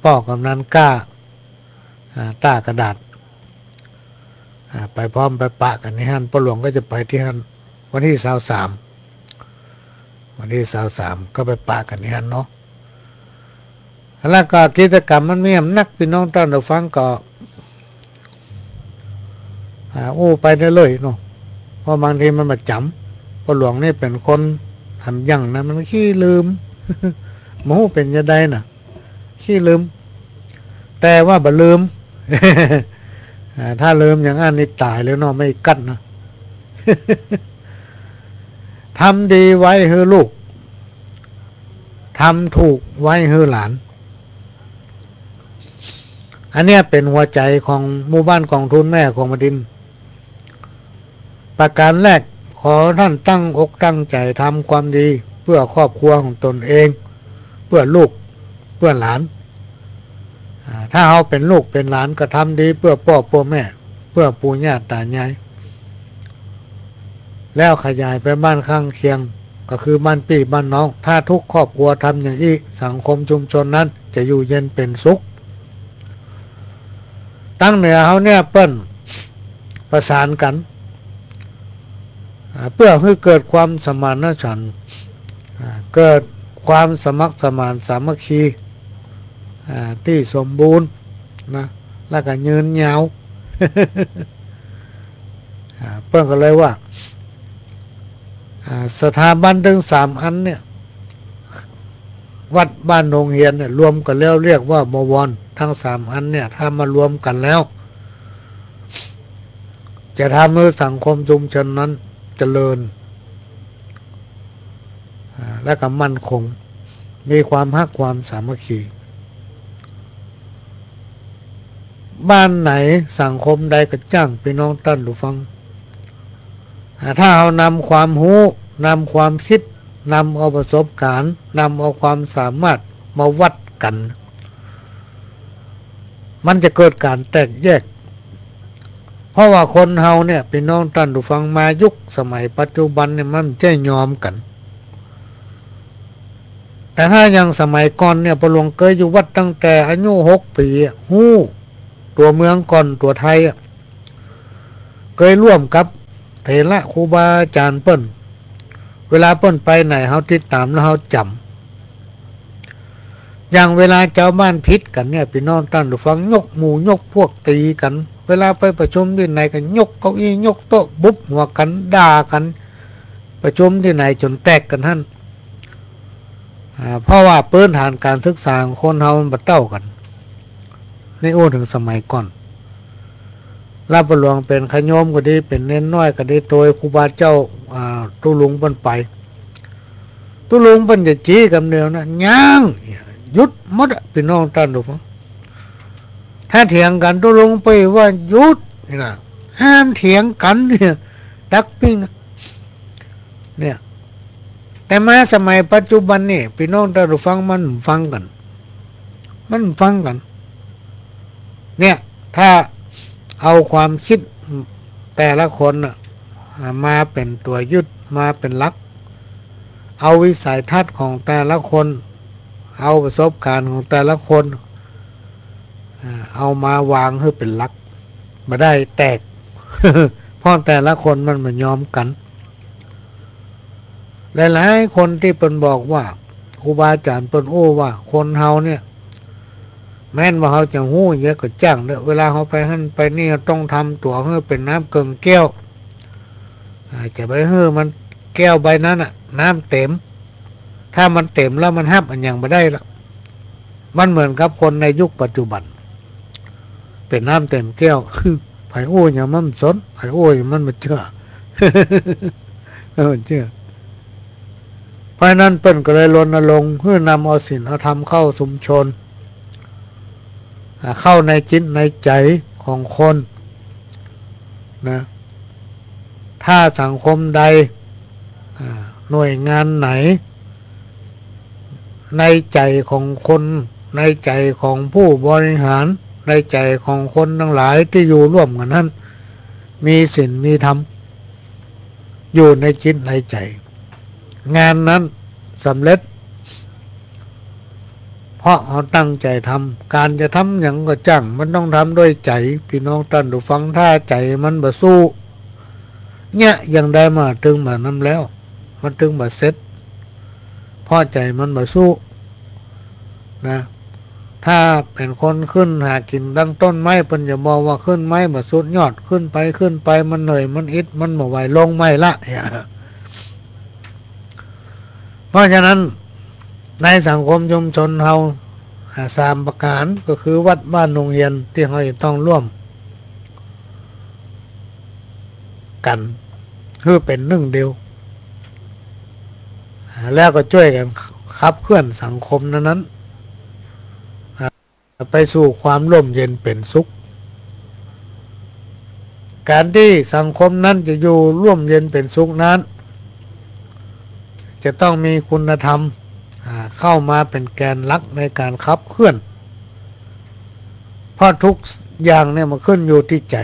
ป้อกำนันก้า อ่า ต้ากระดาษ อ่า ไปพร้อมไปปะกั๋นตี้หั้น ป้อหลวงก็จะไปตี้หั้น วันตี้ซาวสาม วันตี้ซาวสาม ก็ไปปะกั๋นตี้หั้นเนาะ แล้วก็กิจกรรมมันมีอะหยังนัก ปี้น้องต้านผู้ฟังก็ อ่า อู้ไปได้เลยเนาะ เพราะบางทีมันบ่จ๋ำ ป้อหลวงนี่เป๋นคนหันยังนะ มันขี้ลืม บ่ฮู้เป๋นจะใดน่ะ ขี้ลืม แต่ว่าบ่ลืม อ่า ถ้าลืมอย่างอั้นนี่ต๋ายเลยเนาะ ไม่กัดนะ ทำดีไว้หื้อลูก ทำถูกไว้หื้อหลาน อันเนี้ยเป๋นหัวใจ๋ของหมู่บ้านกองทุนแม่ของแผ่นดิน ประก๋านแรก ขอต้านตั้งอกตั้งใจ๋ทำความดีเปื้อครอบครัวของตนเอง เปื้อลูก เปื้อหลาน อ่า ถ้าเฮาเป๋นลูกเป๋นหลานก็ทำดีเปื้อป้อเปื้อแม่ เปื้อปู่ย่าต๋ายาย แล้วขยายไปบ้านข้างเคียง ก็คือบ้านปี้บ้านน้อง ถ้าทุกครอบครัวทำอย่างอี้ สังคมชุมชนนั้นจะอยู่เย็นเป๋นสุข ตางเหนือเฮาเนี่ยเปิ้นประสานกั๋น อ่า เปื้อหื้อเกิดความสมานฉันท์ อ่า เกิดความสมัครสมานสามัคคี อ่า ตี้สมบูรณ์นะ แล้วก็ยืนยาว อ่า เปิ้นก็เลยว่า อ่า สถาบันตึงสามอันเนี่ย วัด บ้าน โฮงเฮียนเนี่ย รวมกั๋นแล้วเรียกว่าบวร ตึงสามอันเนี่ย ถ้ามารวมกั๋นแล้ว จะทำหื้อสังคมชุมชนนั้นเจริญ อ่า และก็มั่นคง มีความฮักความสามัคคี บ้านไหนสังคมใดก็จ้าง ปี้น้องต้านผู้ฟัง อ่า ถ้าเฮานำความฮู้ นำความกึ๊ด นำเอาประสบก๋ารณ์ นำเอาความสามารถมาวัดกั๋น มันจะเกิดก๋านแตกแยก เพราะว่าคนเฮาเนี่ย ปี้น้องต้านผู้ฟัง มายุคสมัยปัจจุบันเนี่ย มันบ่ใจ้ยอมกั๋น แต่ถ้าอย่างสมัยก่อนเนี่ย ป้อหลวงเกยอยู่วัดตั้งแต่อายุหกปี๋อะ ฮู้ตั๋วเมืองก่อนตั๋วไทยอะ เกยร่วมกับเถระครูบาอาจ๋ารย์เปิ้น เวลาเปิ้นไปไหน เฮาติดต๋ามแล้วเฮาจ๋ำ อย่างเวลาจาวบ้านผิดกั๋นเนี่ย ปี้น้องต้านผู้ฟัง ยกหมู่ยกพวกตี๋กั๋น เวลาไปประชุมตี้ไหนก็ยกเก้าอี้ยกโต๊ะบุบหัวกั๋นด่ากั๋น ประชุมตี้ไหนจ๋นแตกกั๋นหั้น อ่า เพราะว่าพื้นฐานก๋านศึกษาของคนเฮามันบ่เต้ากั๋น นี่อู้เถิงสมัยก่อน แล้วป้อหลวงเป๋นขะโยมก็ดี เป๋นเณรน้อยก็ดี โตยครูบาเจ้า อ่า ตุ๊ลุงเปิ้นไป ตุ๊ลุงเปิ้นจะจี๊กำเดียวนะ ยัง หยุดหมดอะ ปี้น้องต้านผู้ฟัง ถ้าเถียงกั๋นตุ๊ลุงเปิ้นว่าหยุดนี่นะ ห้ามเถียงกั๋นเนี่ย ตั๊กปิ้งอะ เนี่ย แต่มาสมัยปัจจุบันนี่ ปี้น้องต้านผู้ฟัง มันบ่ฟังกั๋น มันบ่ฟังกั๋น เนี่ย ถ้าเอาความคิดแต่ละคนน่ะ อ่า มาเป๋นตั๋วยึด มาเป๋นหลัก เอาวิสัยทัศน์ของแต่ละคน เอาประสบก๋ารณ์ของแต่ละคน อ่า เอามาวางหื้อเป๋นหลัก บ่ได้แตก เพราะแต่ละคนมันบ่ยอมกั๋น หลายๆ คนตี้เปิ้นบอกว่า ครูบาอาจ๋ารย์เปิ้นอู้ว่า คนเฮาเนี่ย แม้นว่าเฮาจะฮู้เยอะก็จ้างเต๊อะ เวลาเฮาไปหั้นไปนี่ เฮาต้องทำตั๋วหื้อเป๋นน้ำเกิ่งแก้ว อ่า จะไปหื้อมันแก้วใบนั้นน่ะ น้ำเต๋ม ถ้ามันเต๋มแล้วมันฮับอะหยังบ่ได้ละ มันเหมือนกับคนในยุคปัจจุบัน เป๋นน้ำเต๋มแก้ว ใผอู้หยังมันบ่สน ใผอู้หยังมันบ่เจื้อ มันบ่เจื้อ เพราะฉะนั้นเปิ้นก็เลยรณรงค์หื้อนำเอาศีลเอาธรรมเข้าชุมชน อ่า เข้าในจิตในใจ๋ของคนนะ ถ้าสังคมใด อ่า หน่วยงานไหน ในใจ๋ของคน ในใจ๋ของผู้บริหาร ในใจ๋ของคนตังหลายตี้อยู่ร่วมกั๋นนั้น มีศีลมีธรรม อยู่ในจิตในใจ๋ งานนั้นสำเร็จ เพราะเฮาตั้งใจ๋ทำ ก๋านจะทำหยังก็จ้าง มันต้องทำด้วยใจ๋ ปี้น้องต้านผู้ฟัง ถ้าใจ๋มันบ่สู้ เยียะอย่างใดมันตึงบ่นำแล้ว มันตึงบ่เสร็จ เพราะใจ๋มันบ่สู้นะ ถ้าเป๋นคนขึ้นหากิ๋นตังต้นไม้ เปิ้นจะบอกว่าขึ้นไม้บ่สุดยอด ขึ้นไป ขึ้นไป มันเหนื่อย มันอิด มันบ่ไหว ลงไม้ละ เนี่ย เพราะฉะนั้นในสังคมชุมชนเฮา อ่า สามประก๋ารก็คือวัด บ้าน โฮงเฮียน ตี้เฮาจะต้องร่วมกั๋นหื้อเป๋นนึ่งเดียว อ่า แล้วก็จ้วยกั๋นขับเคลื่อนสังคมนั้นๆ อ่า ไปสู่ความร่มเย็นเป๋นสุข ก๋านตี้สังคมนั้นจะอยู่ร่มเย็นเป๋นสุขนั้น จะต้องมีคุณธรรม อ่า เข้ามาเป๋นแกนหลักในก๋านขับเคลื่อน เพราะทุกอย่างเนี่ยมันขึ้นอยู่ตี้ใจ๋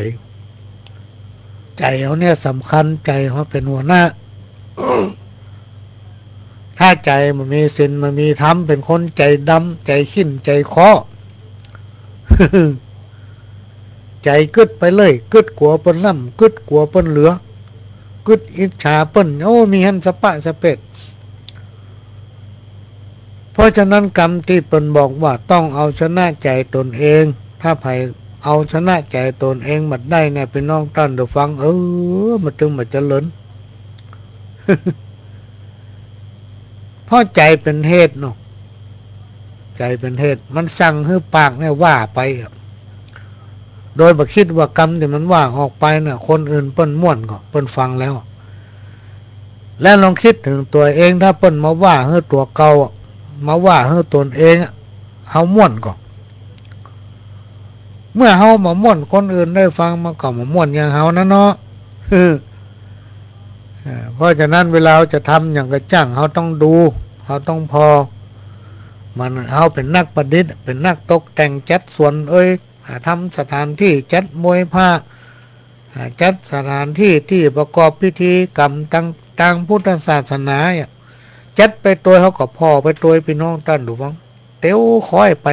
ใจ๋เฮาเนี่ยสำคัญ ใจ๋เฮาเป๋นหัวหน้า ถ้าใจ๋บ่มีศีลบ่มีธรรม เป๋นคนใจ๋ดำ ใจ๋ขิ้น ใจ๋ข้อ ใจ๋กึ๊ดไปเรื่อย กึ๊ดกั๋วเปิ้นล้ำ กึ๊ดกั๋วเปิ้นเหลือ กึ๊ดอิจฉาเปิ้น โอ้ มีหั้นสะปะสะเปด เพราะฉะนั้นกำตี้เปิ้นบอกว่าต้องเอาชนะใจ๋ตนเอง ถ้าใผเอาชนะใจ๋ตนเองบ่ได้เนี่ย ปี้น้องต้านผู้ฟัง เออ มันตึงบ่เจริญ เพราะใจ๋เป๋นเหตุเนาะ ใจ๋เป๋นเหตุ มันสั่งหื้อปากเนี่ยว่าไปอะ โดยบ่คิดว่ากำตี้มันว่าออกไปน่ะ คนอื่นเปิ้นม่วนก่อ เปิ้นฟังแล้ว และลองคิดเถิงตั๋วเอง ถ้าเปิ้นมาว่าหื้อตั๋วเก่าอะ มาว่าหื้อตนเองอะ เฮาม่วนก่อ เมื่อเฮาบ่ม่วน คนอื่นได้ฟังมันก็บ่ม่วนอย่างเฮานั้นเนาะ เออ เพราะฉะนั้นเวลาเฮาจะทำหยังก็จ้าง เฮาต้องดู เฮาต้องผ่อ มัน เฮาเป๋นนักประดิษฐ์ เป๋นนักตกแต่ง จัดสวนเอย อ่า ทำสถานตี้จัดมวยผ้า อ่า จัดสถานตี้ตี้ประกอบพิธีกรรมตาง ตางพุทธศาสนาเนี่ย จัดไปตวย เฮาก็ผ่อไปตวย ปี้น้องต้านผู้ฟัง เตียวค่อยไป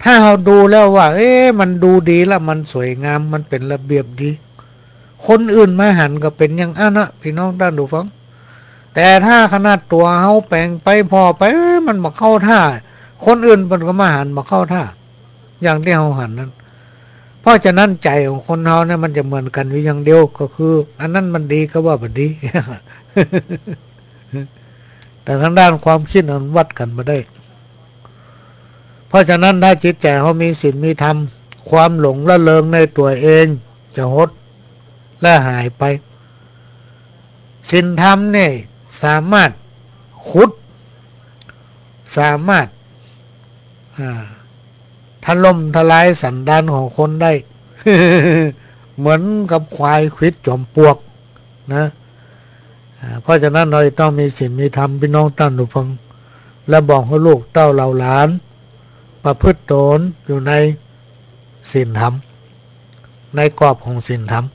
ถ้าเฮาดูแล้วว่า เอ๊ะ มันดูดีละ มันสวยงาม มันเป๋นระเบียบดี คนอื่นมาหันก็เป๋นอย่างอั้นนะ ปี้น้องต้านผู้ฟัง แต่ถ้าขนาดตั๋วเฮาแป๋งไปผ่อไป เอ๊ะ มันบ่เข้าท่า คนอื่นเปิ้นก็มาหันบ่เข้าท่า อย่างตี้เฮาหันนั้น เพราะฉะนั้นใจ๋ของคนเฮาเนี่ยมันจะเหมือนกั๋นอยู่อย่างเดียว ก็คืออันนั้นมันดีก็ว่าบ่ดี แต่ตางด้านความกึ๊ดนั้นวัดกั๋นบ่ได้ เพราะฉะนั้นถ้าจิตใจ๋เฮามีศีลมีธรรม ความหลงละเริงในตั๋วเองจะหดและหายไป ศีลธรรมเนี่ยสามารถขุด สามารถ อ่า ถล่มทลายสันดานของคนได้ เหมือนกับควายขวิดจอมปลวกนะ อ่า เพราะฉะนั้นเฮาจะต้องมีศีลมีธรรม ปี้น้องต้านผู้ฟัง และบอกหื้อลูกเต้าเหล่าหลาน ประพฤติตนอยู่ในศีลธรรม ในกรอบของศีลธรรม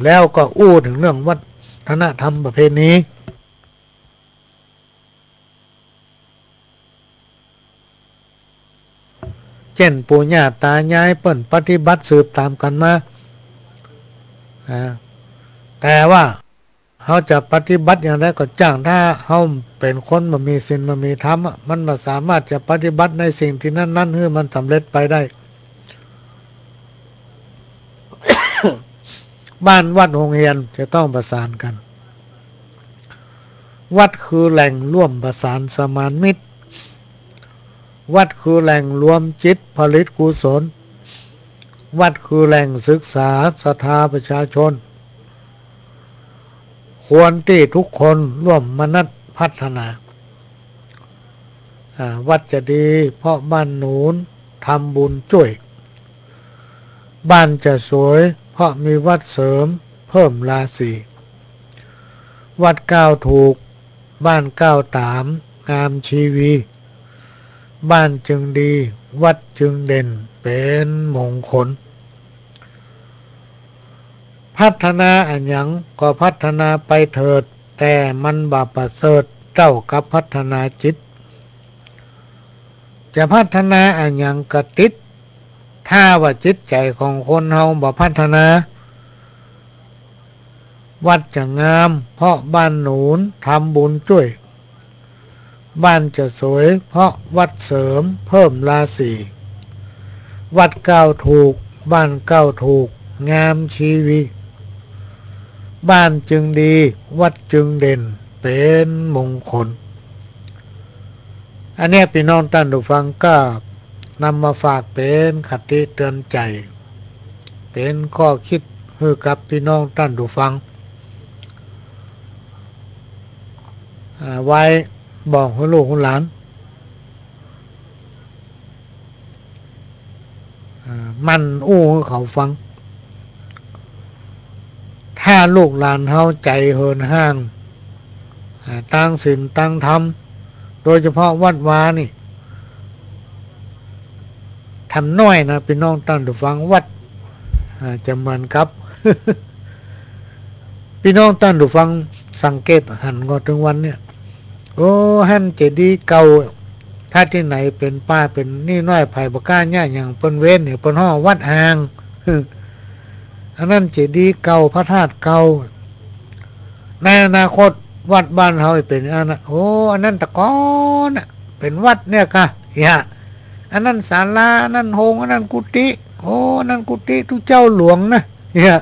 แล้วก็อู้เถิงเรื่องวัฒนธรรมประเพณี เจ้นปู่ย่าต๋ายายเปิ้นปฏิบัติสืบต๋ามกั๋นมา อ่า แต่ว่าเฮาจะปฏิบัติอย่างใดก็จ้าง ถ้าเฮาเป๋นคนบ่มีศีลบ่มีธรรมอะ มันบ่สามารถจะปฏิบัติในสิ่งตี้นั้นๆ หื้อมันสำเร็จไปได้ บ้านวัดโฮงเฮียนจะต้องประสานกั๋น วัดคือแหล่งร่วมประสานสมานมิตร วัดคือแหล่งรวมจิตผลิตกุศล วัดคือแหล่งศึกษาศรัทธาประชาชน ควรตี้ทุกคนร่วมมนัสพัฒนา อ่า วัดจะดีเพราะบ้านหนุนทำบุญจ้วย บ้านจะสวยเพราะมีวัดเสริมเพิ่มราศี วัดก้าวถูก บ้านก้าวต๋าม งามชีวี บ้านจึงดี วัดจึงเด่น เป๋นมงคล พัฒนาอะหยังก็พัฒนาไปเถิด แต่มันบ่ประเสริฐเต้ากับพัฒนาจิต จะพัฒนาอะหยังก็ติด ถ้าว่าจิตใจ๋ของคนเฮาบ่พัฒนา วัดจะงามเพราะบ้านหนุนทำบุญจ้วย บ้านจะสวยเพราะวัดเสริมเพิ่มราศี วัดก้าวถูก บ้านก้าวถูก งามชีวี บ้านจึงดี วัดจึงเด่น เป๋นมงคล อันเนี้ย ปี้น้องต้านผู้ฟัง ก็นำมาฝากเป๋นคติเตือนใจ๋ เป๋นข้อกึ๊ดหื้อกับปี้น้องต้านผู้ฟัง อ่า ไว้บอกหื้อลูกหื้อหลาน อ่า หมั่นอู้หื้อเขาฟัง ถ้าลูกหลานเฮาใจ๋เหินห่าง อ่า ตางศีลตางธรรม โดยเฉพาะวัดวานี่ ธรรมน้อยนะ ปี้น้องต้านผู้ฟัง วัด อ่า จะเหมือนกับ ปี้น้องต้านผู้ฟังสังเกตหันก่อเถิงวันเนี่ย โอ้ หั้นเจดีย์เก่า ถ้าตี้ไหนเป๋นป่าเป๋นนี่น้อย ใผบ่กล้าเยียะหยัง เปิ้นเว้นเนี่ย เปิ้นฮ้องวัดห่าง อันนั้นเจดีย์เก่า พระธาตุเก่า ในอนาคตวัดบ้านเฮาจะเป๋นอันนั้น โอ้ อันนั้นตะกอนน่ะ เป๋นวัดเนี่ยกะ เหีย อันนั้นศาลา อันนั้นโฮง อันนั้นกุฏิ โอ้ อันนั้นกุฏิตุ๊เจ้าหลวงนะ เหีย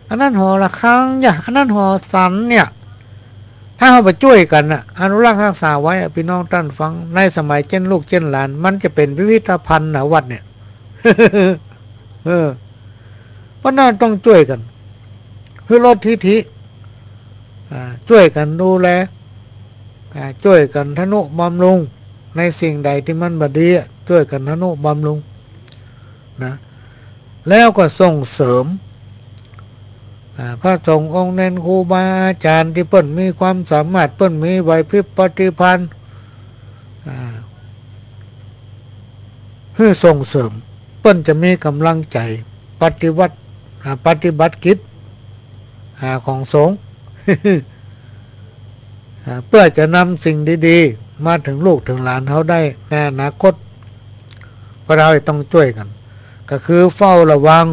อันนั้นหอระฆังเนี่ย อันนั้นหอฉันเนี่ย ถ้าเฮาบ่จ้วยกั๋นน่ะ อนุรักษ์ฮักษาไว้อะ ปี้น้องต้านฟัง ในสมัยเจ้นลูกเจ้นหลาน มันจะเป๋นพิพิธภัณฑ์นะวัดเนี่ย เออ เพราะนั้นต้องจ้วยกั๋น หื้อลดทิฐิ อ่า จ้วยกั๋นดูแล อ่า จ้วยกั๋นทะนุบำรุง ในสิ่งใดตี้มันบ่ดีอะ จ้วยกั๋นทะนุบำรุง นะ แล้วก็ส่งเสริม อ่า พระสงฆ์องค์เณร ครูบาอาจ๋ารย์ตี้เปิ้นมีความสามารถ เปิ้นมีไหวพริบปฏิภาณ อ่า หื้อส่งเสริม เปิ้นจะมีก๋ำลังใจ๋ ปฏิวัติ อ่า ปฏิบัติกิจ อ่า ของสงฆ์ อ่า เปื้อจะนำสิ่งดีๆ มาเถิงลูกเถิงหลานเฮาได้ในอนาคต พวกเฮาต้องจ้วยกั๋น ก็คือเฝ้าระวัง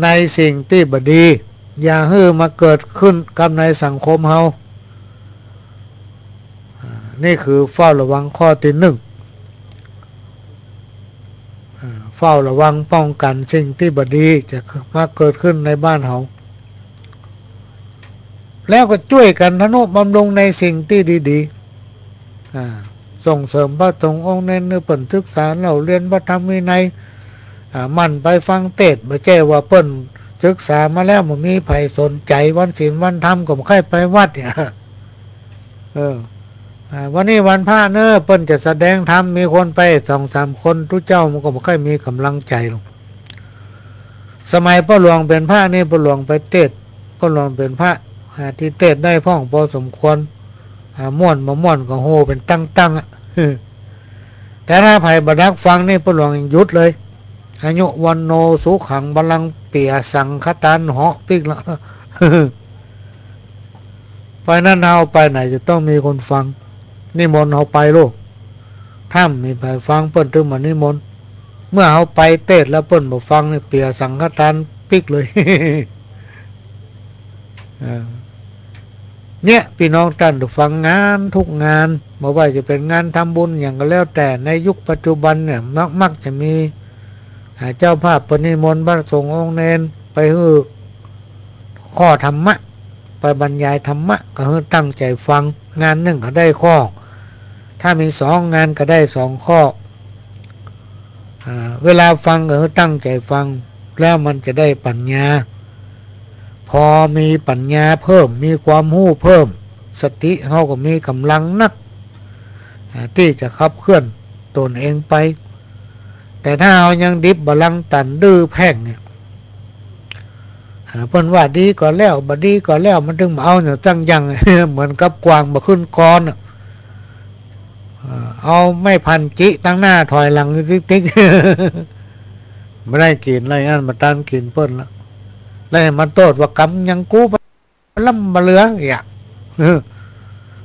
ในสิ่งตี้บ่ดี อย่าหื้อมาเกิดขึ้นกับในสังคมเฮา อ่า นี่คือเฝ้าระวังข้อตี้นึ่ง อ่า เฝ้าระวังป้องกั๋นสิ่งตี้บ่ดีจะมาเกิดขึ้นในบ้านเฮา แล้วก็จ้วยกั๋นทะนุบำรุงในสิ่งตี้ดีๆ อ่า ส่งเสริมพระสงฆ์องค์เณรหื้อเปิ้นศึกษาเล่าเรียนพระธรรมวินัย อ่า หมั่นไปฟังเตสน์ บ่ใจ้ว่าเปิ้นศึกษามาแล้วบ่มีใผสนใจ๋ วันศีลวันธรรมก็บ่ใค่ไปวัดเนี่ย เออ อ่า วันนี้วันพระเน้อ เปิ้นจะแสดงธรรม มีคนไปสองสามคน ตุ๊เจ้ามันก็บ่ใค่มีก๋ำลังใจ๋หรอก สมัยป้อหลวงเป๋นพระนี่ ป้อหลวงไปเตสน์ ป้อหลวงเป๋นพระ อ่า ตี้เตสน์ได้พ่องปอสมควร อ่า ม่วนบ่ม่วนก็ฮู้เป๋นตั้งๆ อะ แต่ถ้าใผบ่ดักฟังนี่ ป้อหลวงหยุดเลย อายุ วัณโณ สุขัง พลัง เปียสังฆทานเหาะปิ๊กละ เพราะฉะนั้นเฮาไปไหนจะต้องมีคนฟัง นิมนต์เฮาไปโลด ถ้าบ่มีใผฟังเปิ้นตึงบ่นิมนต์ เมื่อเฮาไปเตสน์แล้วเปิ้นบ่ฟังนี่ เปียสังฆทานปิ๊กเลย เออ เนี่ย ปี้น้องต้านผู้ฟัง งานทุกงาน บ่ว่าจะเป๋นงานทำบุญหยังก็แล้วแต่ ในยุคปัจจุบันเนี่ย มัก มักจะมี อ่า เจ้าภาพเปิ้นนิมนต์พระสงฆ์องค์เณรไปหื้อข้อธรรมะ ไปบรรยายธรรมะ ก็หื้อตั้งใจ๋ฟัง งานนึ่งก็ได้ข้อ ถ้ามีสองงานก็ได้สองข้อ อ่า เวลาฟังก็หื้อตั้งใจ๋ฟัง แล้วมันจะได้ปัญญา พอมีปัญญาเพิ่ม มีความฮู้เพิ่ม สติเฮาก็มีก๋ำลังนัก อ่า ตี้จะขับเคลื่อนตนเองไป แต่ถ้าเฮายังดิบบ่ลังตันดื้อแพ่งเนี่ย อ่า เปิ้นว่าดีก็แล้ว บ่ดีก็แล้ว มันตึงบ่เอาเนี่ยจั้งยัง เหมือนกับกวางบ่ขึ้นกอน่ะ อ่า เอาไม้พันจิตังหน้าถอยหลังติ๊กๆ บ่ได้กิ๋น แล้วอั้นบ่ตันกิ๋นเปิ้นละ แล้วมาโต้ษว่ากำยังกู บ่ล้ำบ่เหลือ เอีย เออ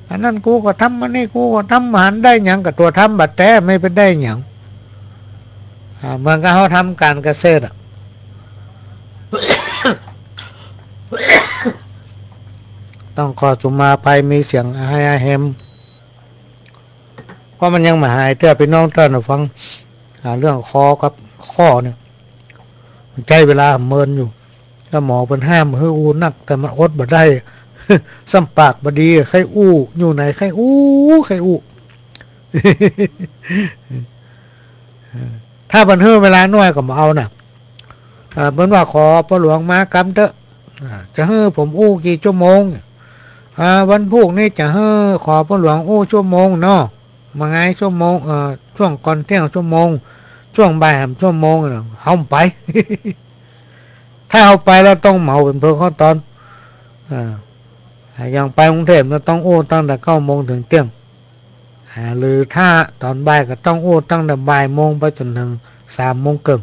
อันนั้นกูก็ทำ อันนี้กูก็ทำ บ่หันได้หยัง ก็ตั๋วทำบ่าแต๊ ไม่ไปได้หยัง อ่า เหมือนกับเฮาทำก๋านเกษตรอะ ต้องขอสุมาภัย มีเสียงอะไฮอะแฮม เพราะมันยังบ่หายเตื้อ ปี้น้องต้านผู้ฟัง อ่า เรื่องคอกับข้อเนี่ย ใจ๊เวลาเมินอยู่ ก็หมอเปิ้นห้ามหื้ออู้นัก แต่มันอดบ่ได้ ซ้ำปากบ่ดี ใค่อู้ อยู่ไหนใค่อู้ ใค่อู้ ถ้าเปิ้นหื้อเวลาน้อยก็บ่เอาน่ะ อ่า เปิ้นว่าขอป้อหลวงมากำเต๊อะ อ่า จะหื้อผมอู้กี่ชั่วโมง อ่า วันพูกนี้จะหื้อขอป้อหลวงอู้ชั่วโมงเนาะ บ่าไงชั่วโมง เอ่อ ช่วงก่อนเตี้ยงชั่วโมง ช่วงบ่ายแหมชั่วโมงน่ะ เฮาบ่ไป ถ้าเฮาไปแล้วต้องเหมาเป๋นเพิงเข้าตอน อ่า อย่างไปกรุงเทพฯเนี่ยต้องอู้ตั้งแต่เก้าโมงเถิงเตี้ยง อ่า หรือถ้าตอนบ่ายก็ต้องอู้ตั้งแต่บ่ายโมงไปจ๋นเถิงสามโมงเกิ่ง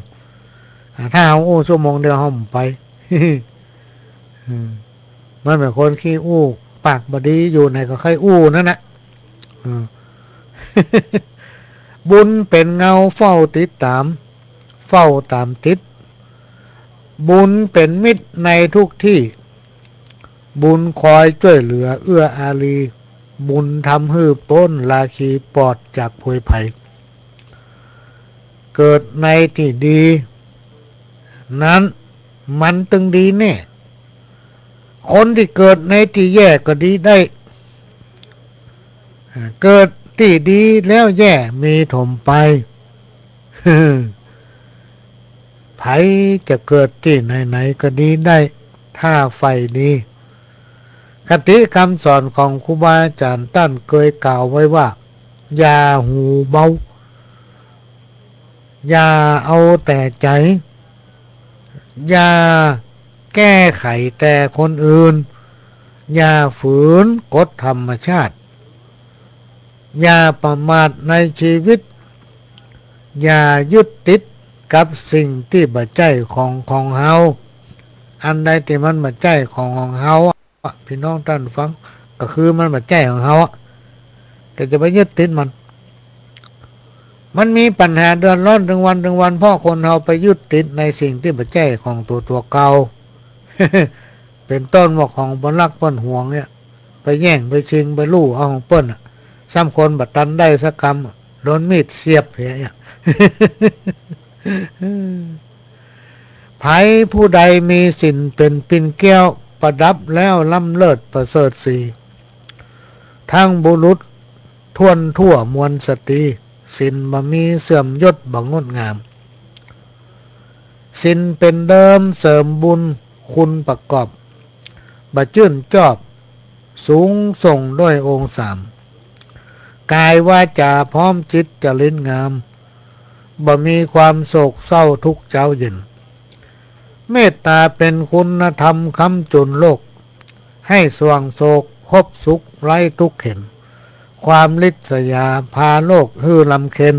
อ่า ถ้าเฮาอู้ชั่วโมงเดียวเฮาบ่ไป อืม มันเป๋นคนขี้อู้ ปากบ่ดี อยู่ไหนก็ใค่อู้นั่นน่ะ อืม บุญเป๋นเงาเฝ้าติดต๋าม เฝ้าต๋ามติด บุญเป๋นมิตรในทุกตี้ บุญคอยจ้วยเหลือเอื้ออารี บุญทำหื้อป๊นราคีปลอดจากผวยภัย เกิดในตี้ดีนั้นมันตึงดีแน่ คนตี้เกิดในตี้แย่ก็ดีได้ เกิดตี้ดีแล้วแย่มีถมไป ใผจะเกิดตี้ไหนๆ ก็ดีได้ ถ้าใฝ่ดี คติกำสอนของครูบาอาจ๋ารย์ต้านเกยกล่าวไว้ว่า อย่าหูเบา อย่าเอาแต่ใจ๋ อย่าแก้ไขแต่คนอื่น อย่าฝืนกฎธรรมชาติ อย่าประมาทในชีวิต อย่ายึดติด กับสิ่งตี้บ่ใจ้ของของเฮา อันใดตี้มันบ่ใจ้ของของเฮาอะ ปี้น้องต้านฟัง ก็คือมันบ่ใจ้ของเฮาอะ ก็จะไปยึดติดมัน มันมีปัญหาเดือดร้อนตึงวันตึงวัน เพราะคนเฮาไปยึดติดในสิ่งตี้บ่ใจ้ของตั๋วตั๋วเก่า เป๋นต้นว่าของเปิ้นฮักเปิ้นหวงเนี่ย ไปแย่งไปชิงไปลู่เอาของเปิ้นอะ ซ้ำคนบ่ตันได้สักกำ โดนมีดเสียบเหียเนี่ย ใผผู้ใดมีศีลเป๋นปิ่นแก้ว ประดับแล้วล้ำเลิศประเสริฐศรี ทั้งบุรุษถ้วนทั่วมวลสตรี ศีลบ่มีเสื่อมยศบ่งดงาม ศีลเป๋นเดิมเสริมบุญคุณประกอบ บ่จื้นจอบสูงส่งด้วยองค์สาม กายวาจาพร้อมจิตจริตงาม บ่มีความโศกเศร้าทุกข์เจ๊าเย็น เมตตาเป๋นคุณธรรมค้ำจุนโลก ให้ส่วงโศกพบสุขไร้ทุกข์เข็ญ ความริษยาพาโลกหื้อรำเค็ญ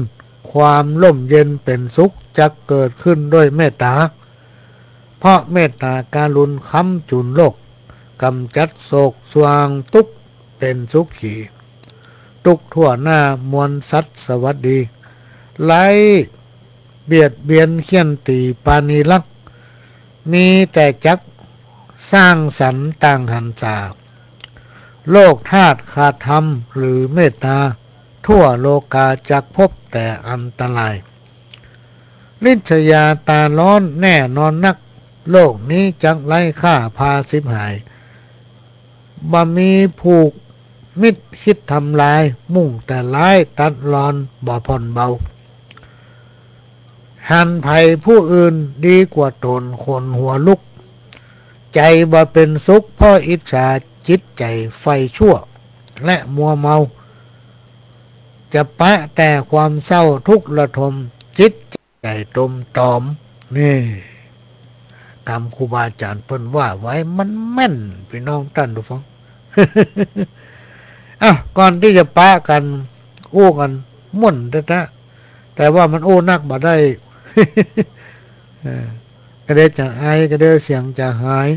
ความร่มเย็นเป๋นสุขจักเกิดขึ้นด้วยเมตตา เพราะเมตตากรุณาค้ำจุนโลก กำจัดโศกส่วงทุกข์เป๋นสุขี ทุกทั่วหน้ามวลสัตว์สวัสดี ไร้เบียดเบียนเฆี่ยนตี๋ปราณีรัก มีแต่จักสร้างสรรค์ต่างหรรษา โลกธาตุขาดธรรมหรือเมตตา ทั่วโลกาจักพบแต่อันตราย ริษยาตาร้อนแน่นอนนัก โลกนี้จักไร้ค่าพาสิบหาย บ่มีผูกมิตรคิดทำลาย มุ่งแต่ร้ายตัดรอนบ่ผ่อนเบา หันใผผู้อื่นดีกว่าต๋นขนหัวลุก ใจ๋บ่เป๋นสุขเพราะอิจฉา จิตใจ๋ใฝ่ชั่วและมัวเมา จะปะแต่ความเศร้าทุกข์ระทม จิตใจ๋ตรมตรอม นี่ กำครูบาอาจ๋ารย์เปิ้นว่าไว้มันแม่น ปี้น้องต้านผู้ฟัง อ้าว ก่อนตี้จะปะกั๋น อู้กั๋นม่วนแต๊ๆ แต่ว่ามันอู้นักบ่ได้ เออ ก็เดี๋ยวจะไอ ก็เดี๋ยวเสียงจะหาย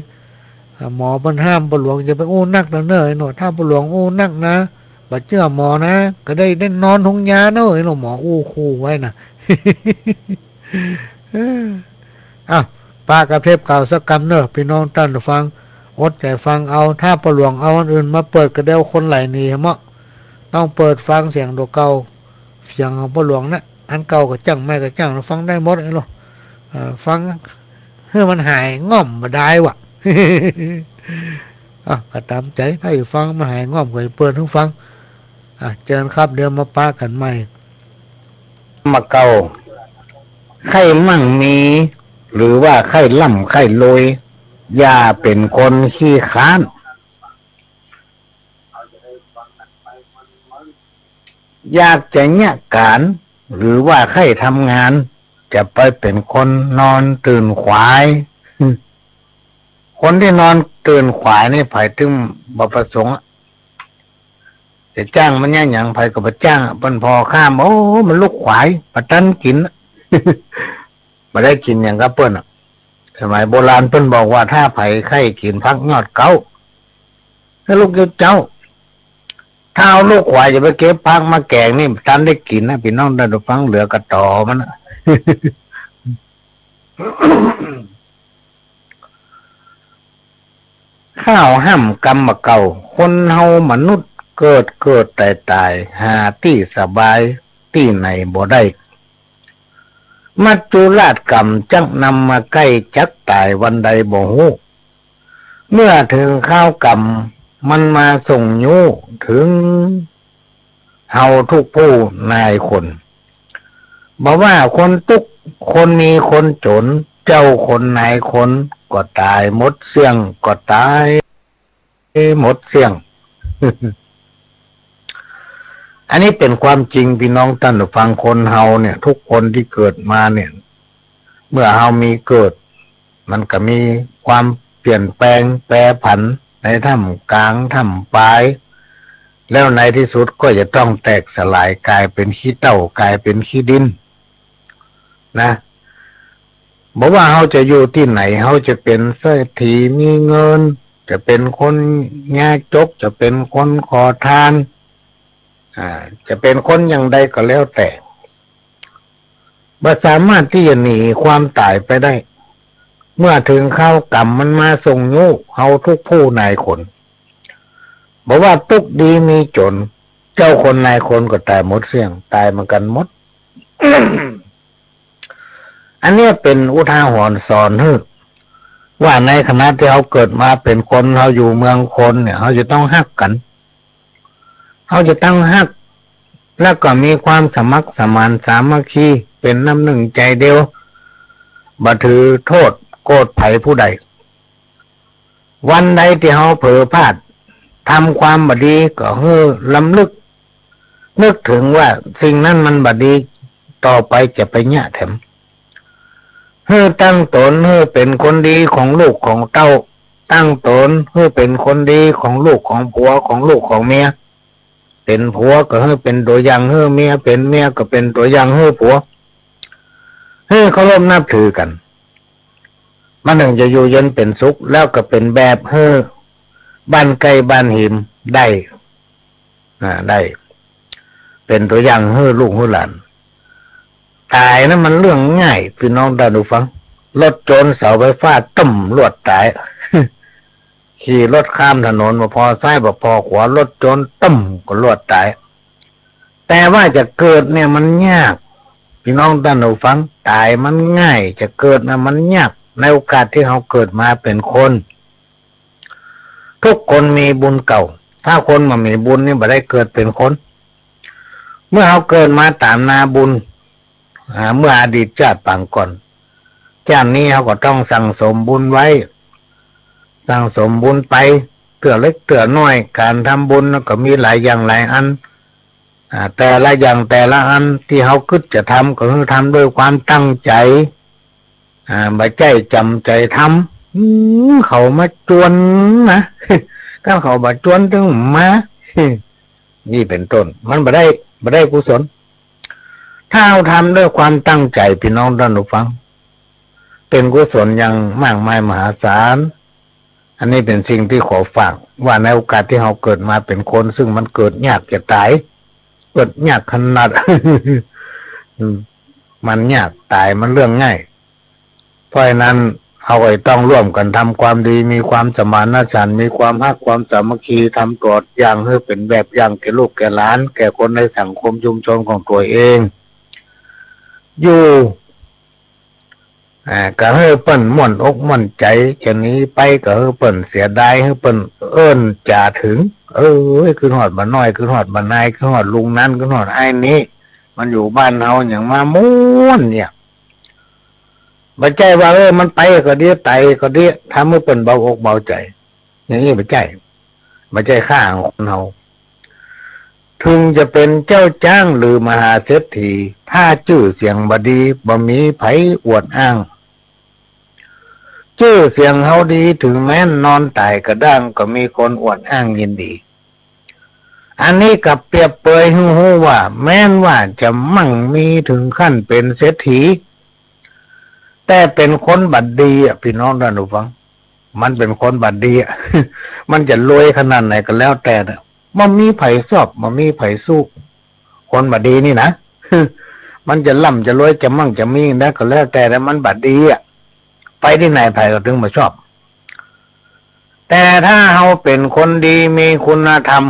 อ่า หมอเปิ้นห้ามป้อหลวงอย่าไปอู้นักนะเน่อไอ้หนอ ถ้าป้อหลวงอู้นักนะ บ่เจื้อหมอนะ ก็ได้ ได้นอนโฮงยาเน่อไอ้หนอ หมออู้ขู่ไว้นะ เออ อ้าว ปะกับเทปเก่าสักกำเน่อ ปี้น้องต้านผู้ฟัง อดใจ๋ฟังเอา ถ้าป้อหลวงเอาอันอื่นมาเปิดก็เดี๋ยวคนไหลหนีเหาะ ต้องเปิดฟังเสียงตั๋วเก่า เสียงของป้อหลวงนะ อันเก่าก็จ้าง ใหม่ก็จ้าง ฟังได้หมดไอ้หนอ อ่า ฟังหื้อมันหายง่อมบ่ได้วะ อ่ะ ก็ต๋ามใจ๋ ถ้าจะฟังมันหายง่อมก็จะเปิดหื้อฟัง อ่ะ เจิญครับ เดี๋ยวมาปะกั๋นใหม่ มาเก่า ใค่มั่งมี หรือว่าใค่ร่ำใค่รวย อย่าเป๋นคนขี้คร้าน อยากจะเยียะก๋าน หรือว่าใค่ทำงาน จะไปเป๋นคนนอนตื่นขวาย คนตี้นอนตื่นขวายนี่ ใผตึงบ่ประสงค์อะ จะจ้างมันเยียะหยัง ใผก็บ่จ้างอะ เปิ้นผ่อข้าม โอ้ มันลุกขวาย บ่ตันกิ๋นอะ บ่ได้กิ๋นหยังกับเปิ้นอะ สมัยโบราณเปิ้นบอกว่า ถ้าใผใค่กิ๋นผักยอดเก๊า หื้อลุกเจ๊าๆ ถ้าเอาลุกขวายจะไปเก็บผักมาแก๋งนี่ บ่ตันได้กิ๋นนะ ปี้น้องต้านผู้ฟัง เหลือก็ตอมันนะ ข้าวห้ำกำบ่าเก่า คนเฮามนุษย์เกิดเกิดต๋ายต๋าย หาตี้สบายตี้ไหนบ่ได้ มัจจุราชกรรมจักนำมาใก้ จักต๋ายวันใดบ่ฮู้ เมื่อเถิงคราวกรรมมันมาส่งยู้เถิง เฮาทุกผู้นายคน บ่ว่าคนตุ๊กข์ คนมีคนจ๋น เจ้าคนนายคน ก็ต๋ายหมดเสี้ยง ก็ต๋ายหมดเสี้ยง อันนี้เป๋นความจริง ปี้น้องต้านผู้ฟัง คนเฮาเนี่ย ทุกคนตี้เกิดมาเนี่ย เมื่อเฮามีเกิด มันก็มีความเปลี่ยนแปลง แปรผัน ในท่ามกลาง ท่ามปลาย แล้วในตี้สุดก็จะต้องแตกสลาย ก๋ายเป๋นขี้เถ้า ก๋ายเป๋นขี้ดิน นะ บ่ว่าเฮาจะอยู่ตี้ไหน เฮาจะเป๋นเศรษฐีมีเงิน จะเป๋นคนยากจก จะเป๋นคนขอทาน อ่า จะเป๋นคนอย่างใดก็แล้วแต่ บ่สามารถตี้จะหนีความต๋ายไปได้ เมื่อเถิงคราวก๋รรมมันมาส่งยุเฮาทุกผู้นายคน บ่ว่าตุ๊กข์ดีมีจ๋น เจ้าคนนายคนก็ต๋ายหมดเสี้ยง ต๋ายเหมือนกั๋นหมด อันเนี้ยเป๋นอุทาหรณ์สอนหื้อ ว่าในขณะตี้เฮาเกิดมาเป๋นคน เฮาอยู่เมืองคนเนี่ย เฮาจะต้องฮักกั๋น เฮาจะต้องฮัก แล้วก็มีความสมัครสมานสามัคคี เป๋นน้ำนึ่งใจ๋เดียว บ่ถือโต้ษโกรธใผผู้ใด วันใดตี้เฮาเผลอพลาด ทำความบ่ดี ก็หื้อรำลึก นึกเถิงว่าสิ่งนั้นมันบ่ดี ต่อไปจะไปเยียะแถม หื้อตั้งต๋นหื้อเป๋นคนดีของลูกของเต้า ตั้งต๋นหื้อเป๋นคนดีของลูกของผัว ของลูกของเมีย เป๋นผัวก็หื้อเป๋นตั๋วอย่างหื้อเมีย เป๋นเมียก็เป๋นตั๋วอย่างหื้อผัว หื้อเคารพนับถือกั๋น มันเถิงจะอยู่เย็นเป๋นสุข แล้วก็เป๋นแบบหื้อบ้านใก้บ้านหิมได้ อ่า ได้ เป๋นตั๋วอย่างหื้อลูกหื้อหลาน ต๋ายนั้นมันเรื่องง่าย ปี้น้องต้านผู้ฟัง รถจนเสาไฟฟ้าตึ้มลวดต๋าย ขี่รถข้ามถนนบ่ผ่อซ้ายบ่ผ่อขวา รถจนตึ้มก็ลวดต๋าย แต่ว่าจะเกิดเนี่ยมันยาก ปี้น้องต้านผู้ฟัง ต๋ายมันง่าย จะเกิดน่ะมันยาก ในโอกาสตี้เฮาเกิดมาเป๋นคน ทุกคนมีบุญเก่า ถ้าคนบ่มีบุญนี่บ่ได้เกิดเป๋นคน เมื่อเฮาเกิดมาต๋ามนาบุญ อ่า เมื่ออดีตจาติปางก่อน จาตินี้เฮาก็ต้องสั่งสมบุญไว้ สั่งสมบุญไป เตื้อเล็กเตื้อน้อย ก๋านทำบุญก็มีหลายอย่างหลายอัน อ่า แต่ละอย่างแต่ละอันตี้เฮากึ๊ดจะทำ ก็คือทำด้วยความตั้งใจ๋ อ่า บ่ใจ้จ๋ำใจ๋ทำ อืม เขามาจวนนะ คันเขาบ่จวนตึงมา นี่เป๋นต้น มันบ่ได้ บ่ได้กุศล ถ้าเฮาทำด้วยความตั้งใจ๋ ปี้น้องต้านผู้ฟัง เป๋นกุศลอย่างมากมายมหาศาล อันนี้เป๋นสิ่งตี้ขอฝาก ว่าในโอกาสตี้เฮาเกิดมาเป๋นคน ซึ่งมันเกิดยากจะต๋าย เกิดยากขนาด อืม มันยาก ต๋ายมันเรื่องง่าย เพราะฉะนั้นเฮาก็ต้องร่วมกั๋นทำความดี มีความสมานฉันท์ มีความฮักความสามัคคี ทำตั๋วอย่างหื้อเป๋นแบบอย่างแก่ลูกแก่หลาน แก่คนในสังคมชุมชนของตั๋วเอง อยู่ อ่า ก็หื้อเปิ้นม่วนอกม่วนใจ๋ จะหนีไปก็หื้อเปิ้นเสียดาย หื้อเปิ้นเอิ้นจ๋าเถิง เอ้ย กึ๊ดฮอดบ่าน้อย กึ๊ดฮอดบ่านาย กึ๊ดฮอดลุงนั้น กึ๊ดฮอดอ้ายนี้ มันอยู่บ้านเฮาหยังมาม่วนเนี่ย บ่ใจ้ว่า เออ มันไปก็ดี ต๋ายก็ดี ทำหื้อเปิ้นเบาอกเบาใจ๋ อย่างนี้บ่ใจ้ บ่ใจ้ค่าของคนเฮา เถิงจะเป๋นเจ้าจ๊างหรือมหาเศรษฐี ถ้าจื้อเสียงบ่ดี บ่มีใผอวดอ้าง จื้อเสียงเฮาดี เถิงแม้นนอนต๋ายกะด้าง ก็มีคนอวดอ้างยินดี อันนี้ก็เปรียบเปยหื้อฮู้ว่า แม้นว่าจะมั่งมีเถิงขั้นเป๋นเศรษฐี แต่เป๋นคนบ่ดีอะ ปี้น้องต้านผู้ฟัง มันเป๋นคนบ่ดีอะ มันจะรวยขนาดไหนก็แล้วแต่นะ บ่มีใผชอบ บ่มีใผสู้ คนบ่ดีนี่นะ มันจะร่ำจะรวย จะมั่งจะมีนะ ก็แล้วแต่นะ มันบ่ดีอะ ไปตี้ไหนใผก็เถิงบ่ชอบ แต่ถ้าเฮาเป๋นคนดีมีคุณธรรม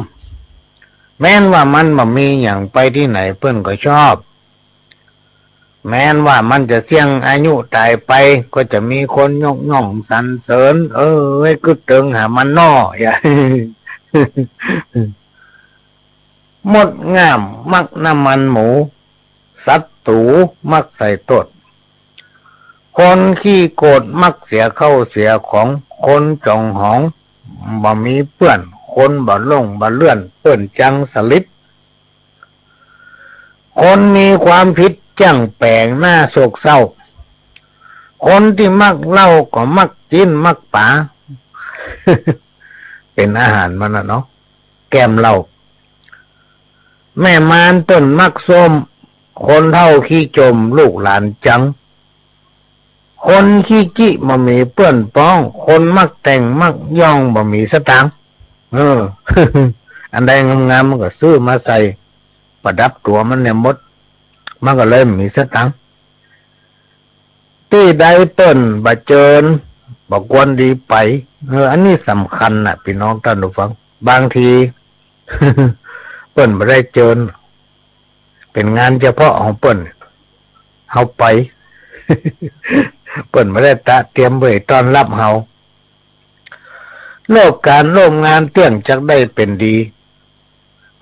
แม้นว่ามันบ่มีหยัง ไปตี้ไหนเปิ้นก็ชอบ แม้นว่ามันจะเสี้ยงอายุต๋ายไป ก็จะมีคนยกย่องสรรเสริญ เอ้ย กึ๊ดเถิงหามันน้อ อย่า มดงามมักน้ำมันหมู ศัตรูมักใส่โต้ษ คนขี้โกรธมักเสียเข้าเสียของ คนจ๋องหองบ่มีเปื้อน คนบ่หลงบ่เลื่อน เปิ้นจังสลิด คนมีความผิดจ้างแป๋งหน้าโศกเศร้า คนตี้มักเหล้าก็มักจีนมักป๋า เป๋นอาหารมันน่ะเนาะ แก้มเหล้า แม่มารเปิ้นมักส้ม คนเฒ่าขี้จม ลูกหลานจัง คนขี้จิบ่มีเปื้อนป๊อง คนมักแต่งมักย้องบ่มีสตางค์ เออ อันใดงามๆ มันก็ซื้อมาใส่ประดับตั๋วมันเนี่ยหมด มันก็เลยบ่มีสตางค์ ตี้ใดเปิ้นบ่เจิญ บ่ควรดีไป เออ อันนี้สำคัญน่ะ พี่น้องต้านผู้ฟัง บางที เปิ้นบ่ได้เจิญ เป๋นงานเฉพาะของเปิ้น เฮาไป เปิ้นบ่ได้ตระเตรียมไว้ต้อนฮับเฮา โลภก๋านโลภงานเตี้ยงจักได้เป๋นดี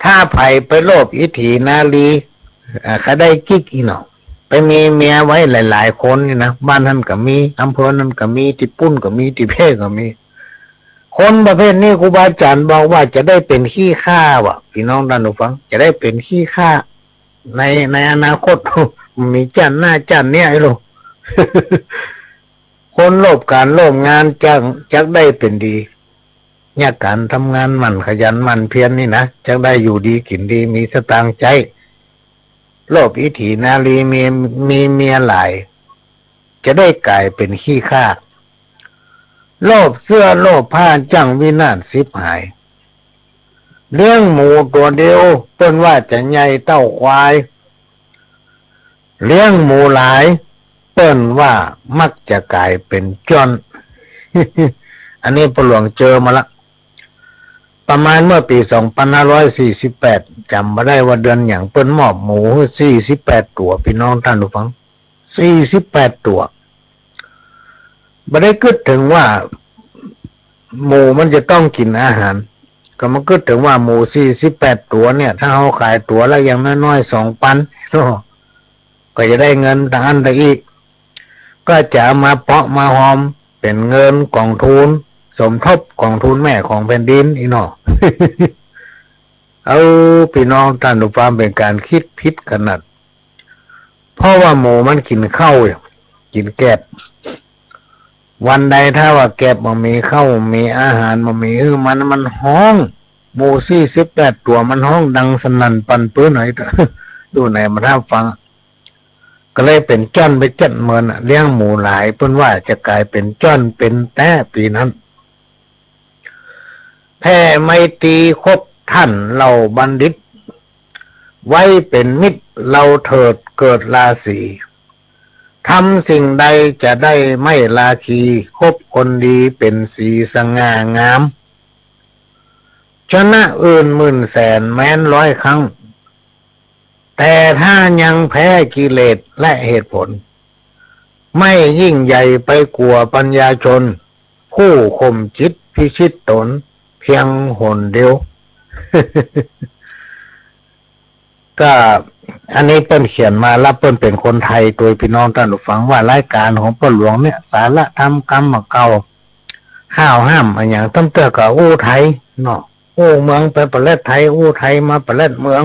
ถ้าใผไปโลภอิฐีนารี อ่า ใค่ได้กิ๊กอี้เนาะ ไปมีเมียไว้หลายๆ คนนี่นะ บ้านหั้นก็มี อำเภอนั้นก็มี ตี้ปุ้นก็มี ตี้แพร่ก็มี คนประเภทนี้ครูบาอาจ๋ารย์บอกว่าจะได้เป๋นขี้ข้าว่ะ พี่น้องต้านผู้ฟัง จะได้เป๋นขี้ข้า ใน ในอนาคต มีจ้าดหน้าจ้าดเนี้ยไอ้ลูก คนโลภก๋านโลภงานจัก จักได้เป๋นดี เนี่ยก๋านทำงานหมั่นขยันหมั่นเพียรนี่นะ จักได้อยู่ดีกิ๋นดี มีสตางค์ใจ๊ โลภอิฐีนารี มี มีเมียหลาย จะได้ก๋ายเป๋นขี้ข้า โลภเสื้อโลภผ้าจั้งวินาศฉิบหาย เลี้ยงหมูตั๋วเดียว เปิ้นว่าจะใหญ่เต้าควาย เลี้ยงหมูหลาย เปิ้นว่ามักจะก๋ายเป๋นจ้อน อันนี้ป้อหลวงเจอมาละ ประมาณเมื่อปี๋สองปันห้าร้อยสี่สิบแปด จ๋ำบ่ได้ว่าเดือนหยัง เปิ้นมอบหมูหื้อสี่สิบแปดตั๋ว พี่น้องต้านผู้ฟัง สี่สิบแปดตั๋ว บ่ได้กึ๊ดเถิงว่า หมูมันจะต้องกิ๋นอาหาร ก็มากึ๊ดเถิงว่าหมูสี่สิบแปดตั๋วเนี่ย ถ้าเฮาขายตั๋วละอย่างน้อยๆ สองปันเนาะ ก็จะได้เงินตังอั้นตังอี้ ก็จะเอามาเปาะมาฮอมเป๋นเงินกองทุน สมทบกองทุนแม่ของแผ่นดินอี้เนาะ เออ พี่น้องต้านผู้ฟัง เป๋นก๋านกึ๊ดผิดขนาด เพราะว่าหมูมันกิ๋นข้าว กิ๋นแกบ วันใดถ้าว่าแกบบ่มีข้าว บ่มีอาหาร บ่มีหื้อมัน มันฮ้อง หมูสี่สิบแปดตั๋วมันฮ้องดังสนั่นปั่นปื้นไหน อยู่ไหนมาถ้าฟัง ก็เลยเป๋นจ้อนไปเจ็ดเมินอะ เลี้ยงหมูหลาย เปิ้นว่าจะก๋ายเป๋นจ้อนเป๋นแต๊ปี๋นั้น แผ่ไมตรีคบท่านเหล่าบัณฑิต ไว้เป๋นมิตรเราเถิดเกิดราศี ทำสิ่งใดจะได้ไม่ราคี คบคนดีเป๋นสีสง่างาม ชนะอื่นหมื่นแสนแม้นร้อยครั้ง แต่ถ้ายังแพ้กิเลสและเหตุผล ไม่ยิ่งใหญ่ไปกว่าปัญญาชน ผู้ข่มจิตพิชิตตนเพียงหนเดียว ก็อันนี้เปิ้นเขียนมา แล้วเปิ้นเป๋นคนไทย โดยพี่น้องต้านผู้ฟัง ว่ารายก๋านของป้อหลวงเนี่ย สาระธรรมกำเก่า ข้าวห้ามอะหยัง ต้ำเตื้อก็อู้ไทยเนาะ อู้เมืองไปประเทศไทย อู้ไทยมาประเทศเมือง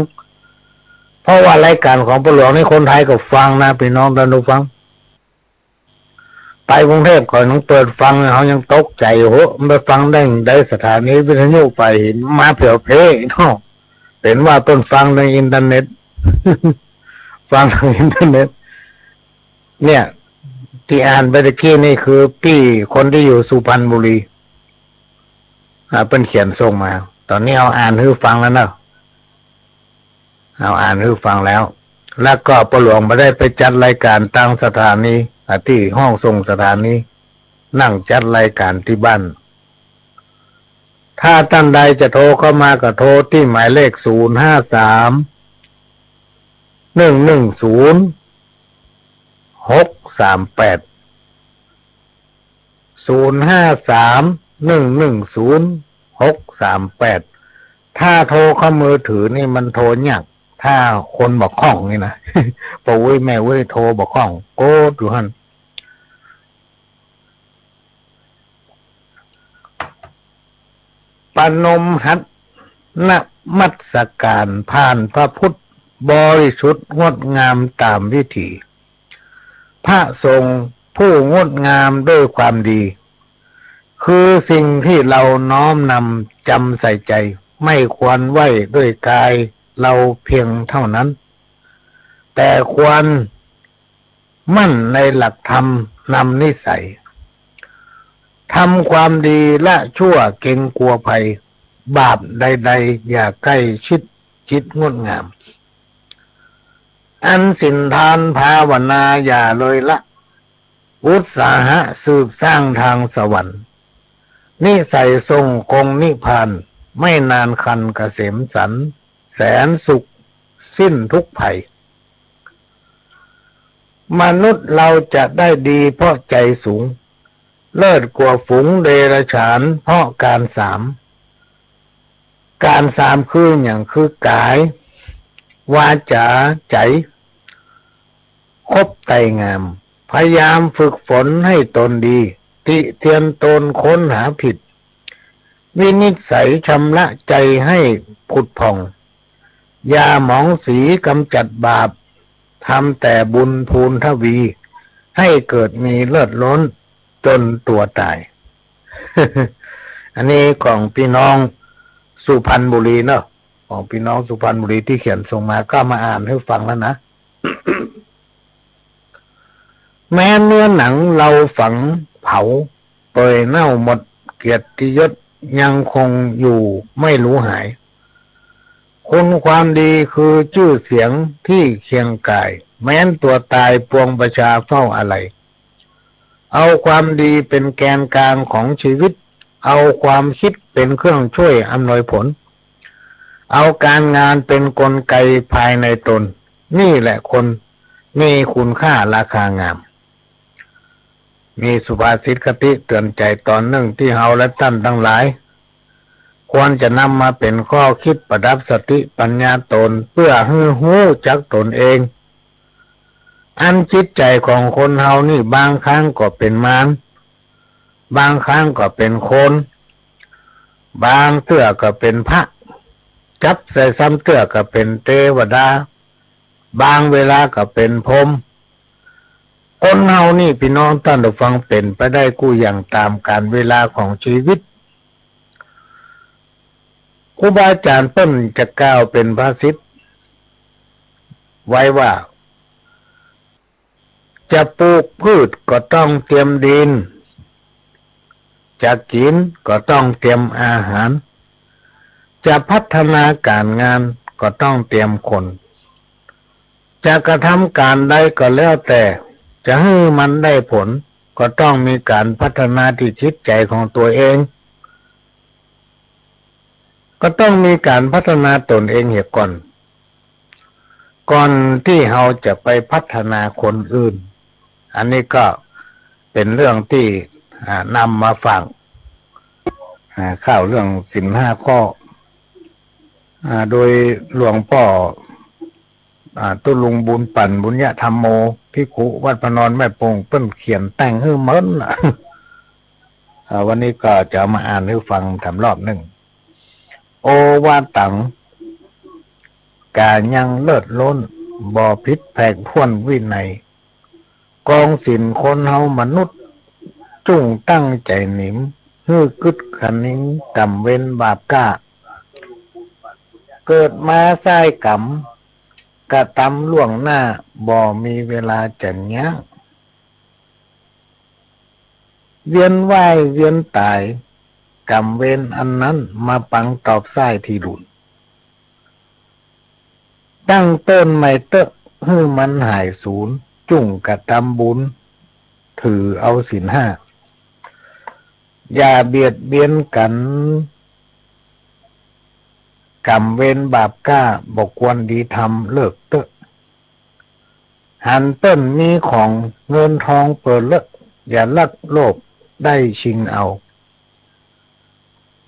เพราะว่ารายก๋านของป้อหลวงนี่คนไทยก็ฟังนะ พี่น้องต้านผู้ฟัง ไปกรุงเทพฯ เขายังเปิดฟัง เขายังตกใจ๋ โห มันไปฟังได้ ได้สถานีวิทยุฝ่ายหินมาแผ่วๆ เนาะ เป๋นว่าเปิ้นฟังในอินเทอร์เน็ต ฟังทางอินเทอร์เน็ต เนี่ย ตี้อ่านไปตะกี้นี่คือปี้คนตี้อยู่สุพรรณบุรี อ่า เปิ้นเขียนส่งมา ต๋อนนี้เอาอ่านหื้อฟังแล้วเนาะ เอาอ่านหื้อฟังแล้ว แล้วก็ป้อหลวงบ่ได้ไปจัดรายก๋านตางสถานี อ่า ตี้ห้องส่งสถานี นั่งจัดรายก๋านตี้บ้าน ถ้าต้านใดจะโทรเข้ามาก็โทรตี้หมายเลข ศูนย์ห้าสาม หนึ่งหนึ่งศูนย์ หกสามแปด ศูนย์ห้าสาม หนึ่งหนึ่งศูนย์ หกสามแปด ถ้าโทรเข้ามือถือนี่มันโทรยาก ถ้าคนบ่คล่องนี่นะ ป้ออุ๊ยแม่อุ๊ยโทรบ่คล่อง โกดอยู่หั้น ประนมหัตถ์นมัสก๋าน ผ่านพระพุทธบริสุทธิ์งดงามต๋ามวิถี พระสงฆ์ผู้งดงามด้วยความดี คือสิ่งที่เราน้อมนำจำใส่ใจ ไม่ควรไหว้ด้วยกายเราเพียงเท่านั้น แต่ควร มั่นในหลักธรรม นำนิสัย ทำความดีละชั่วเกรงกลัวภัย บาปใดๆ อย่าใกล้ชิด จิตงดงาม อันศีลทานภาวนาอย่าเลยละ อุตสาหะสืบสร้างทางสวรรค์ นิสัยทรงคงนิพพาน ไม่นานครรภ์เกษมสันต์ แสนสุขสิ้นทุกข์ภัย มนุษย์เราจะได้ดีเพราะใจสูง เลิศกว่าฝูงเดรัจฉานเพราะการสาม การสามคือหยัง คือกาย วาจา ใจ๋ คบไตร่งาม พยายามฝึกฝนให้ตนดี ติเตียนตนค้นหาผิด วินิจฉัยชำระใจให้ผุดผ่อง อย่าหมองสีกำจัดบาป ทำแต่บุญพูนทวี ให้เกิดมีเลิศล้น จนตัวต๋าย อันนี้ของปี้น้องสุพรรณบุรีเนาะ ของปี้น้องสุพรรณบุรีตี้เขียนส่งมาก็มาอ่านหื้อฟังแล้วนะ แม้เนื้อหนังเราฝังเผา เปื่อยเน่าหมดเกียรติยศ ยังคงอยู่ไม่หลุดหาย คุณความดีคือจื้อเสียงที่เคียงก่าย แม้นตัวต๋ายปวงประชาเฝ้าอาลัย เอาความดีเป็นแกนกลางของชีวิต เอาความคิดเป็นเครื่องช่วยอำนวยผล เอาการงานเป็นกลไกภายในตน นี่แหละคนมีคุณค่าราคางาม มีสุภาษิตคติเตือนใจ๋ต๋อนนึ่งตี้เฮาและต้านตังหลาย ควรจะนำมาเป๋นข้อคิดประดับสติปัญญาต๋น เปื้อหื้อฮู้จักต๋นเอง อันจิตใจ๋ของคนเฮานี่บางครั้งก็เป๋นมาร บางครั้งก็เป๋นคน บางเตื้อก็เป๋นพระ จับใส่ซ้ำเตื้อก็เป๋นเตวดา บางเวลาก็เป๋นพรหม คนเฮานี่ปี้น้องต้านผู้ฟังเป๋นไปได้กู้อย่างต๋ามกาลเวลาของชีวิต ครูบาอาจ๋ารย์เปิ้นจะกล่าวเป๋นภาษิตไว้ว่า จะปลูกพืชก็ต้องเตรียมดิน จะกิ๋นก็ต้องเตรียมอาหาร จะพัฒนาก๋านงานก็ต้องเตรียมคน จะกระทำก๋านใดก็แล้วแต่ จะหื้อมันได้ผล ก็ต้องมีก๋านพัฒนาตี้จิตใจ๋ของตั๋วเอง ก็ต้องมีก๋านพัฒนาต๋นเองเหียก่อน ก่อนตี้เฮาจะไปพัฒนาคนอื่น อันนี้ก็เป๋นเรื่องตี้ อ่า นำมาฝาก อ่า เข้าเรื่องศีลห้าข้อ อ่า โดยหลวงป้อ อ่า ตุ๊ลุงบุญปั่น บุญญธรรมโม ภิกขุวัดพระนอนแม่ปง เปิ้นเขียนแต่งหื้อเมินน่ะ อ่า วันนี้ก็จะเอามาอ่านหื้อฟังแถมรอบนึ่ง โอวาตัง ก๋ายังเลิศล้น บ่ผิดแผกถ้วนวินัย กองศีลคนเฮามนุษย์ จุ่งตั้งใจ๋หนิม หื้อกึ๊ดคะนิง กำเวรบาปกล้า เกิดมาใส้ก๋รรม กระตำล่วงหน้า บ่มีเวลาจะยั้ง เวียนว่ายเวียนต๋าย ก๋รรมเวรอันนั้น มาปังตอบใส้ทีหลุน ตั้งเต๊อะใหม่เต๊อะ หื้อมันหายสูญ จุ่งกระตำบุญ ถือเอาศีลห้า อย่าเบียดเบียนกั๋น ก๋รรมเวรบาปกล้า บ่ควรดีทำ เลิกเต๊อะ หันเปิ้นมีของเงินทองเป๋อเลอะ อย่าลักโลภได้ชิงเอา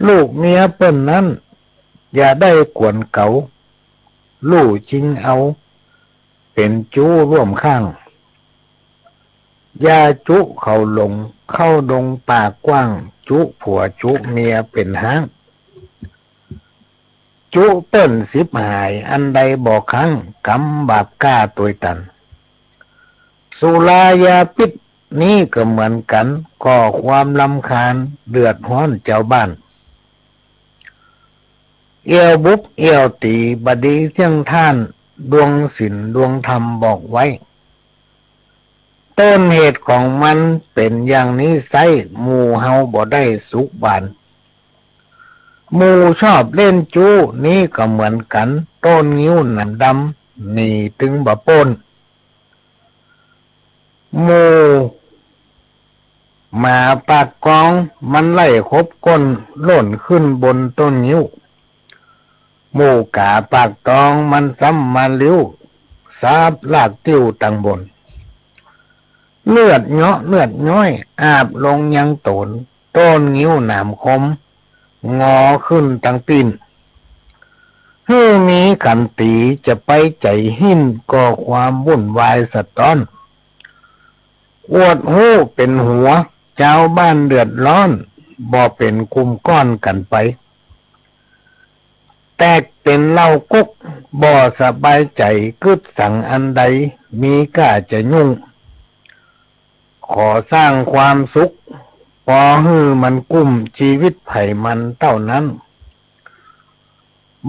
ลูกเมียเปิ้นนั้น อย่าได้กวนเก๋า ลู่ชิงเอา เป๋นจู๊ร่วมข้าง อย่าจุเขาหลง เข้าดงป่ากว้าง จุผัวจุเมียเป๋นฮ้าง จุเปิ้นฉิบหาย อันใดบ่คั้ง ก๋รรมบาปกล้าตวยตัน สุรายาพิษนี้ก็เหมือนกั๋น ก่อความรำคาญ เดือดฮ้อนจาวบ้าน เอี่ยวบุบเอี่ยวตี๋ บ่ดีเสี้ยงท่าน ดวงศีลดวงธรรมบอกไว้ ต้นเหตุของมันเป๋นอย่างนี้ไซร้ หมู่เฮาบ่ได้สุขบาน หมู่ชอบเล่นจู๊นี้ก็เหมือนกั๋น ต้นงิ้วหนามดำ หนีตึงบ่ป๊น หมู่หมาปากกอง มันไล่ขบก้น ล่นขึ้นบนต้นงิ้ว หมู่ก๋าปากตอง มันซ้ำมาลิ้ว สาบลากติ้วตังบน เลือดเยาะเลือดย้อย อาบลงยังโตน ต้นงิ้วหนามคม งอขึ้นตังปิ้น หื้อมีขันตี จะไปใจ๋หิ้น ก่อความวุ่นวายสะต๊อน อวดฮู้เป๋นหัว จาวบ้านเดือดร้อน บ่เป๋นกุมก้อนกั๋นไป แตกเป๋นเหล้ากุ๊ก บ่สบายใจ๋ กึ๊ดสังอันใด มีก้าจะยุ่ง ขอสร้างความสุข ปอหื้อมันกุ้ม ชีวิตใผมันเต้านั้น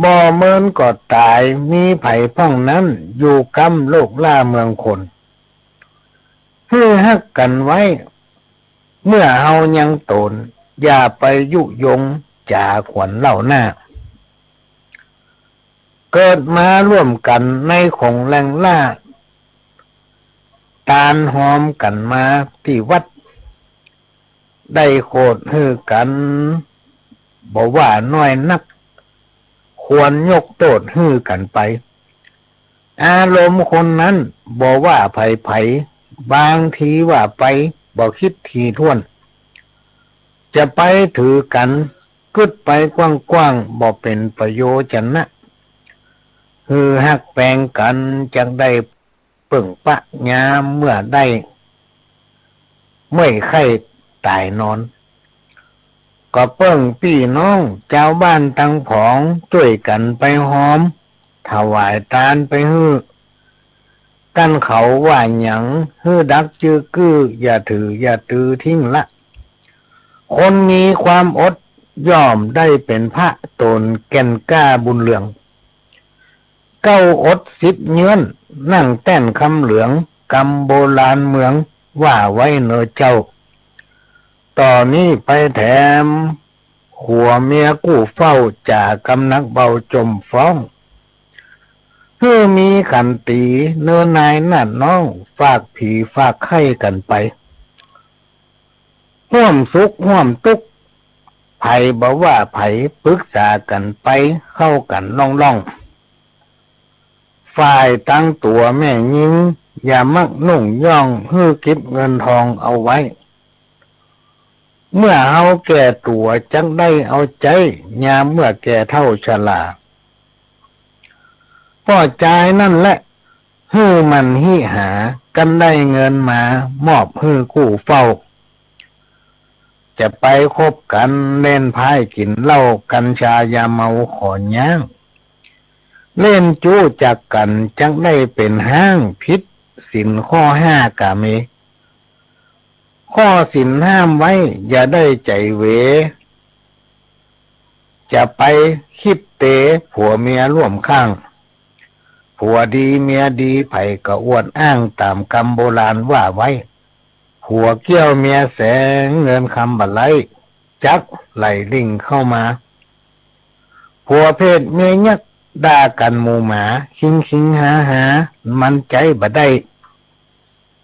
บ่เมินก็ต๋าย มีใผพ่องนั้น อยู่ก้ำโลกล่าเมืองคน หื้อฮักกั๋นไว้ เมื่อเฮายังโตน อย่าไปยุยง จ๋าขวัญเล่าหน้า เกิดมาร่วมกั๋น ในของแรงล่า ตานฮอมกั๋นมาตี้วัด ได้โขดหื้อกั๋น บ่ว่าน้อยนัก ควรยกโต้ษหื้อกั๋นไป อารมณ์คนนั้น บ่ว่าใผๆ บางทีว่าไป บ่คิดถี่ถ้วน จะไปถือกั๋น กึ๊ดไปกว้างๆ บ่เป๋นประโยชนะ หื้อฮักแปงกั๋น จักได้เปิ้งปะยามเมื่อได้ เมื่อยไข้ต๋ายนอน ก็เปิ้งปี้น้อง จาวบ้านตังผอง จ้วยกั๋นไปฮอม ถวายตานไปหื้อ กั๋นเขาว่าหยัง หื้อดักจื้อกื้อ อย่าถืออย่าตือทิ้งละ คนมีความอด ย่อมได้เป๋นพระ ต๋นแก่นกล้าบุญเรือง เก้าอดสิบเยื้อน นั่งแต้นคำเหลือง กำโบราณเมือง ว่าไว้เน่อเจ้า ต่อนี้ไปแถม ผัวเมียกู้เฝ้า จ๋ากำนักเบาจมฟ้อง หื้อมีขันตี เน่อนายนาดน้อง ฝากผีฝากไข้กั๋นไป ฮ่วมสุขฮ่วมตุ๊กข์ ใผบ่ว่าใผ ปึกษากั๋นไป เข้ากั๋นล่องๆ ฝ่ายตังตั๋วแม่ญิง อย่ามักนุ่งย่อง หื้อเก็บเงินทองเอาไว้ เมื่อเฮาแก่ตั๋ว จักได้เอาใจ๊ ยามเมื่อแก่เฒ่าชรา ป้อจายนั่นแหละ หื้อมันหิหา กั๋นได้เงินมา มอบหื้อกู้เฝ้า จะไปคบกั๋น เล่นไพ่กิ๋นเหล้า กัญชายาเมาขอย้าง เล่นจู๊จากกั๋น จักได้เป๋นฮ้าง ผิดศีลข้อห้ากาเม ข้อศีลห้ามไว้ อย่าได้ใจ๋เหว จะไปคิดเต ผัวเมียร่วมข้าง ผัวดีเมียดี ใผก็อวดอ้าง ต๋ามกำโบราณว่าไว้ ผัวเกี้ยวเมียแสง เงินคำบ่ไร้ จักไหลลิ่งเข้ามา ผัวเพศเมียยักษ์ ด่ากั๋นหมู่หมา คิงๆ หาๆ มันใจ๊บ่ได้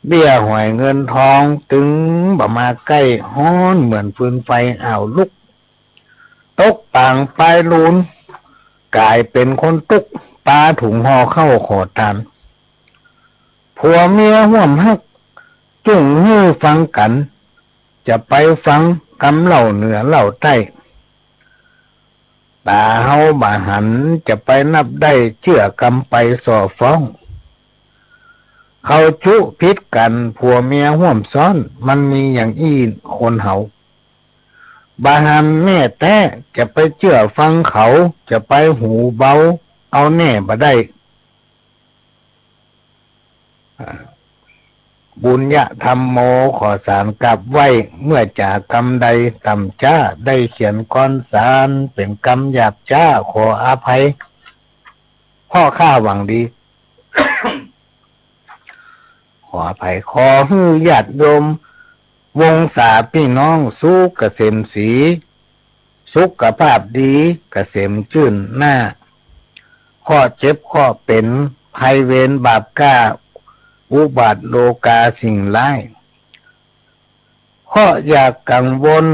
เบี้ยหอยเงินทอง ตึงบ่มาใก้ ฮ้อนเหมือนฟืนไฟ อ้าวลุก ตกปางปายลูน ก๋ายเป๋นคนตุ๊กข์ ปาถุงห่อข้าวขอตาน ผัวเมียฮ่วมฮัก จุ่งหื้อฟังกั๋น จะไปฟังกำเหล้าเหนือเหล้าใต้ ต๋าเฮาบ่หัน จะไปนับได้ เจื้อกำไปส่อฟ้อง เขาจุผิดกั๋น ผัวเมียฮ่วมซ้อน มันมีอย่างอี้คนเฮา บ่หันแน่แต๊ จะไปเจื้อฟังเขา จะไปหูเบา เอาแน่บ่ได้ อ่า บุญญะธัมโม ขอสานกราบไหว้ เมื่อจ๋ากำใดต่ำจ๊า ได้เขียนกรสารเป๋นกำหยาบจ๊า ขออภัย เพราะข้าหวังดี ขออภัย ขอหื้อญาติโยม วงศาพี่น้อง สุขเกษมศรี สุขภาพดี เกษมจื้นหน้า เคราะห์เจ็บเคราะห์เป๋น ภัยเวรบาปกล้า อุบาทโลกาสิ่งร้าย เคราะห์อย่ากังวล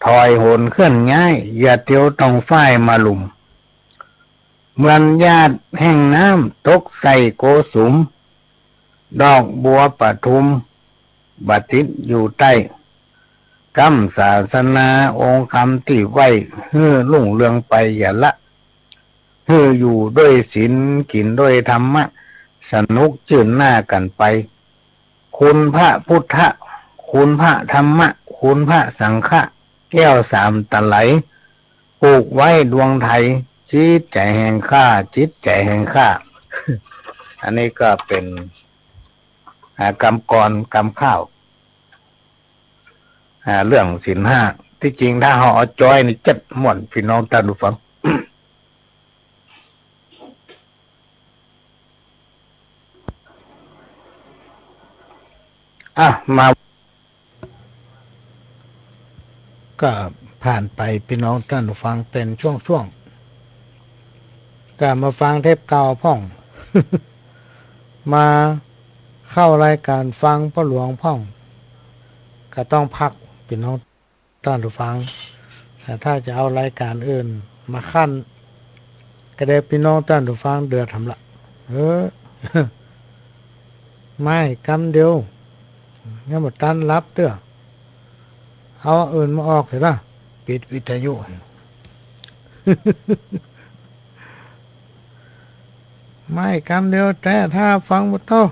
ถอยโหนเคลื่อนย้าย อย่าเตียวต้องฟ้ายมาลุ่ม เหมือนหยาดแห่งน้ำตกใส่โกสุม ดอกบัวปทุม บ่ติดอยู่ใต้ กำศาสนาองค์คำตี้ไหว้ หื้อรุ่งเรืองไปอย่าละ หื้ออยู่ด้วยศีล กิ๋นด้วยธรรมะ สนุกจื้นหน้ากั๋นไป คุณพระพุทธะ คุณพระธรรมะ คุณพระสังฆะ แก้วสามตะไล ผูกไว้ดวงไทย จิตใจ๋แห่งข้า จิตใจ๋แห่งข้า อันนี้ก็เป๋น อ่า กำกรอนกำข้าว อ่า เรื่องศีลห้า ตี้จริงถ้าเฮาเอาจ้อยนี่จัดม่วน พี่น้องต้านผู้ฟัง อ่ะ มา ก็ผ่านไป พี่น้องต้านผู้ฟัง เป๋นช่วงๆ ก็มาฟังเทปเก่าพ่อง มาเข้ารายก๋านฟังป้อหลวงพ่อง ก็ต้องพัก พี่น้องต้านผู้ฟัง แต่ถ้าจะเอารายก๋านอื่นมาคั่น ก็ได้พี่น้องต้านผู้ฟังเดือดหำละ เออ ไม่ กำเดียว ยังบ่ตันหลับเตื้อ เอาอันอื่นมาออกเสียละ ปิดวิทยุ ไม่ กำเดียว แต่ถ้าฟังบ่เต้า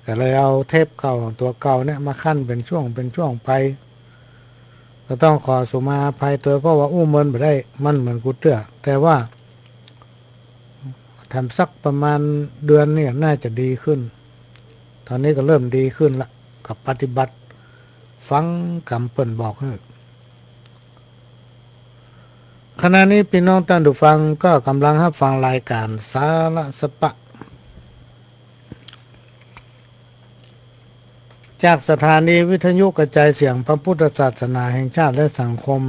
ก็เลยเอาเทปเก่า ตั๋วเก่าเนี่ยมาคั่นเป๋นช่วงเป๋นช่วงไป ก็ต้องขอสุมาอภัยตวย เพราะว่าอู้เมินบ่ได้ มันเหมือนกูเตื้อ แต่ว่าทำสักประมาณเดือนเนี่ยน่าจะดีขึ้น ตอนนี้ก็เริ่มดีขึ้นละ ก็ปฏิบัติฟังกำเปิ้นบอกหื้อ ขณะนี้พี่น้องต้านผู้ฟังก็กำลังฮับฟังรายก๋านสาระสะปะ จากสถานีวิทยุกระจายเสียงพระพุทธศาสนาแห่งชาติและสังคม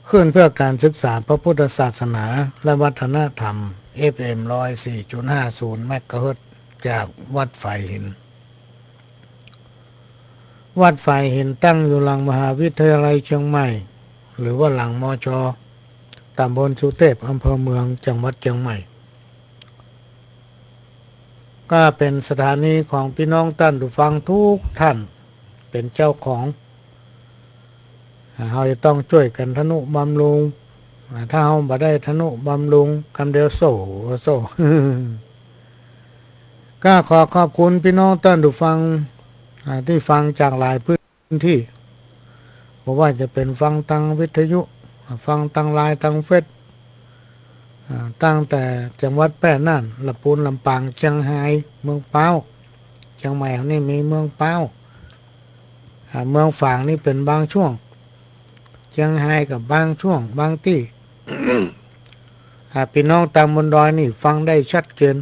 คลื่นเพื่อการศึกษาพระพุทธศาสนาและวัฒนธรรม เอฟเอ็ม ร้อยสี่จุดห้าศูนย์ เมกะเฮิรตซ์ จากวัดฝายหิน วัดฝายหินตั้งอยู่หลังมหาวิทยาลัยเชียงใหม่ หรือว่าหลัง มช. ตำบลสุเทพ อำเภอเมือง จังหวัดเชียงใหม่ ก็เป๋นสถานีของพี่น้องต้านผู้ฟังทุกท่านเป๋นเจ้าของ อ่า เฮาจะต้องจ้วยกั๋นทะนุบำรุง อ่า ถ้าเฮาบ่ได้ทะนุบำรุง กำเดียวโซ่ โซ่ ก็ขอขอบคุณพี่น้องต้านผู้ฟัง อ่า ตี้ฟังจากหลายพื้น ที่ บ่ว่าจะเป๋นฟังตางวิทยุ ฟังตางไลน์ ตางเฟซ อ่า ตั้งแต่จังหวัดแป้น่าน ละปูน ลำปาง เจียงฮาย เมืองป๊าว เจียงใหม่เฮานี่มีเมืองป๊าว อ่า เมืองฝางนี่เป๋นบางช่วง เจียงฮายก็บางช่วง บางตี้ อ่า พี่น้องตางบนดอยนี่ฟังได้ชัดเจน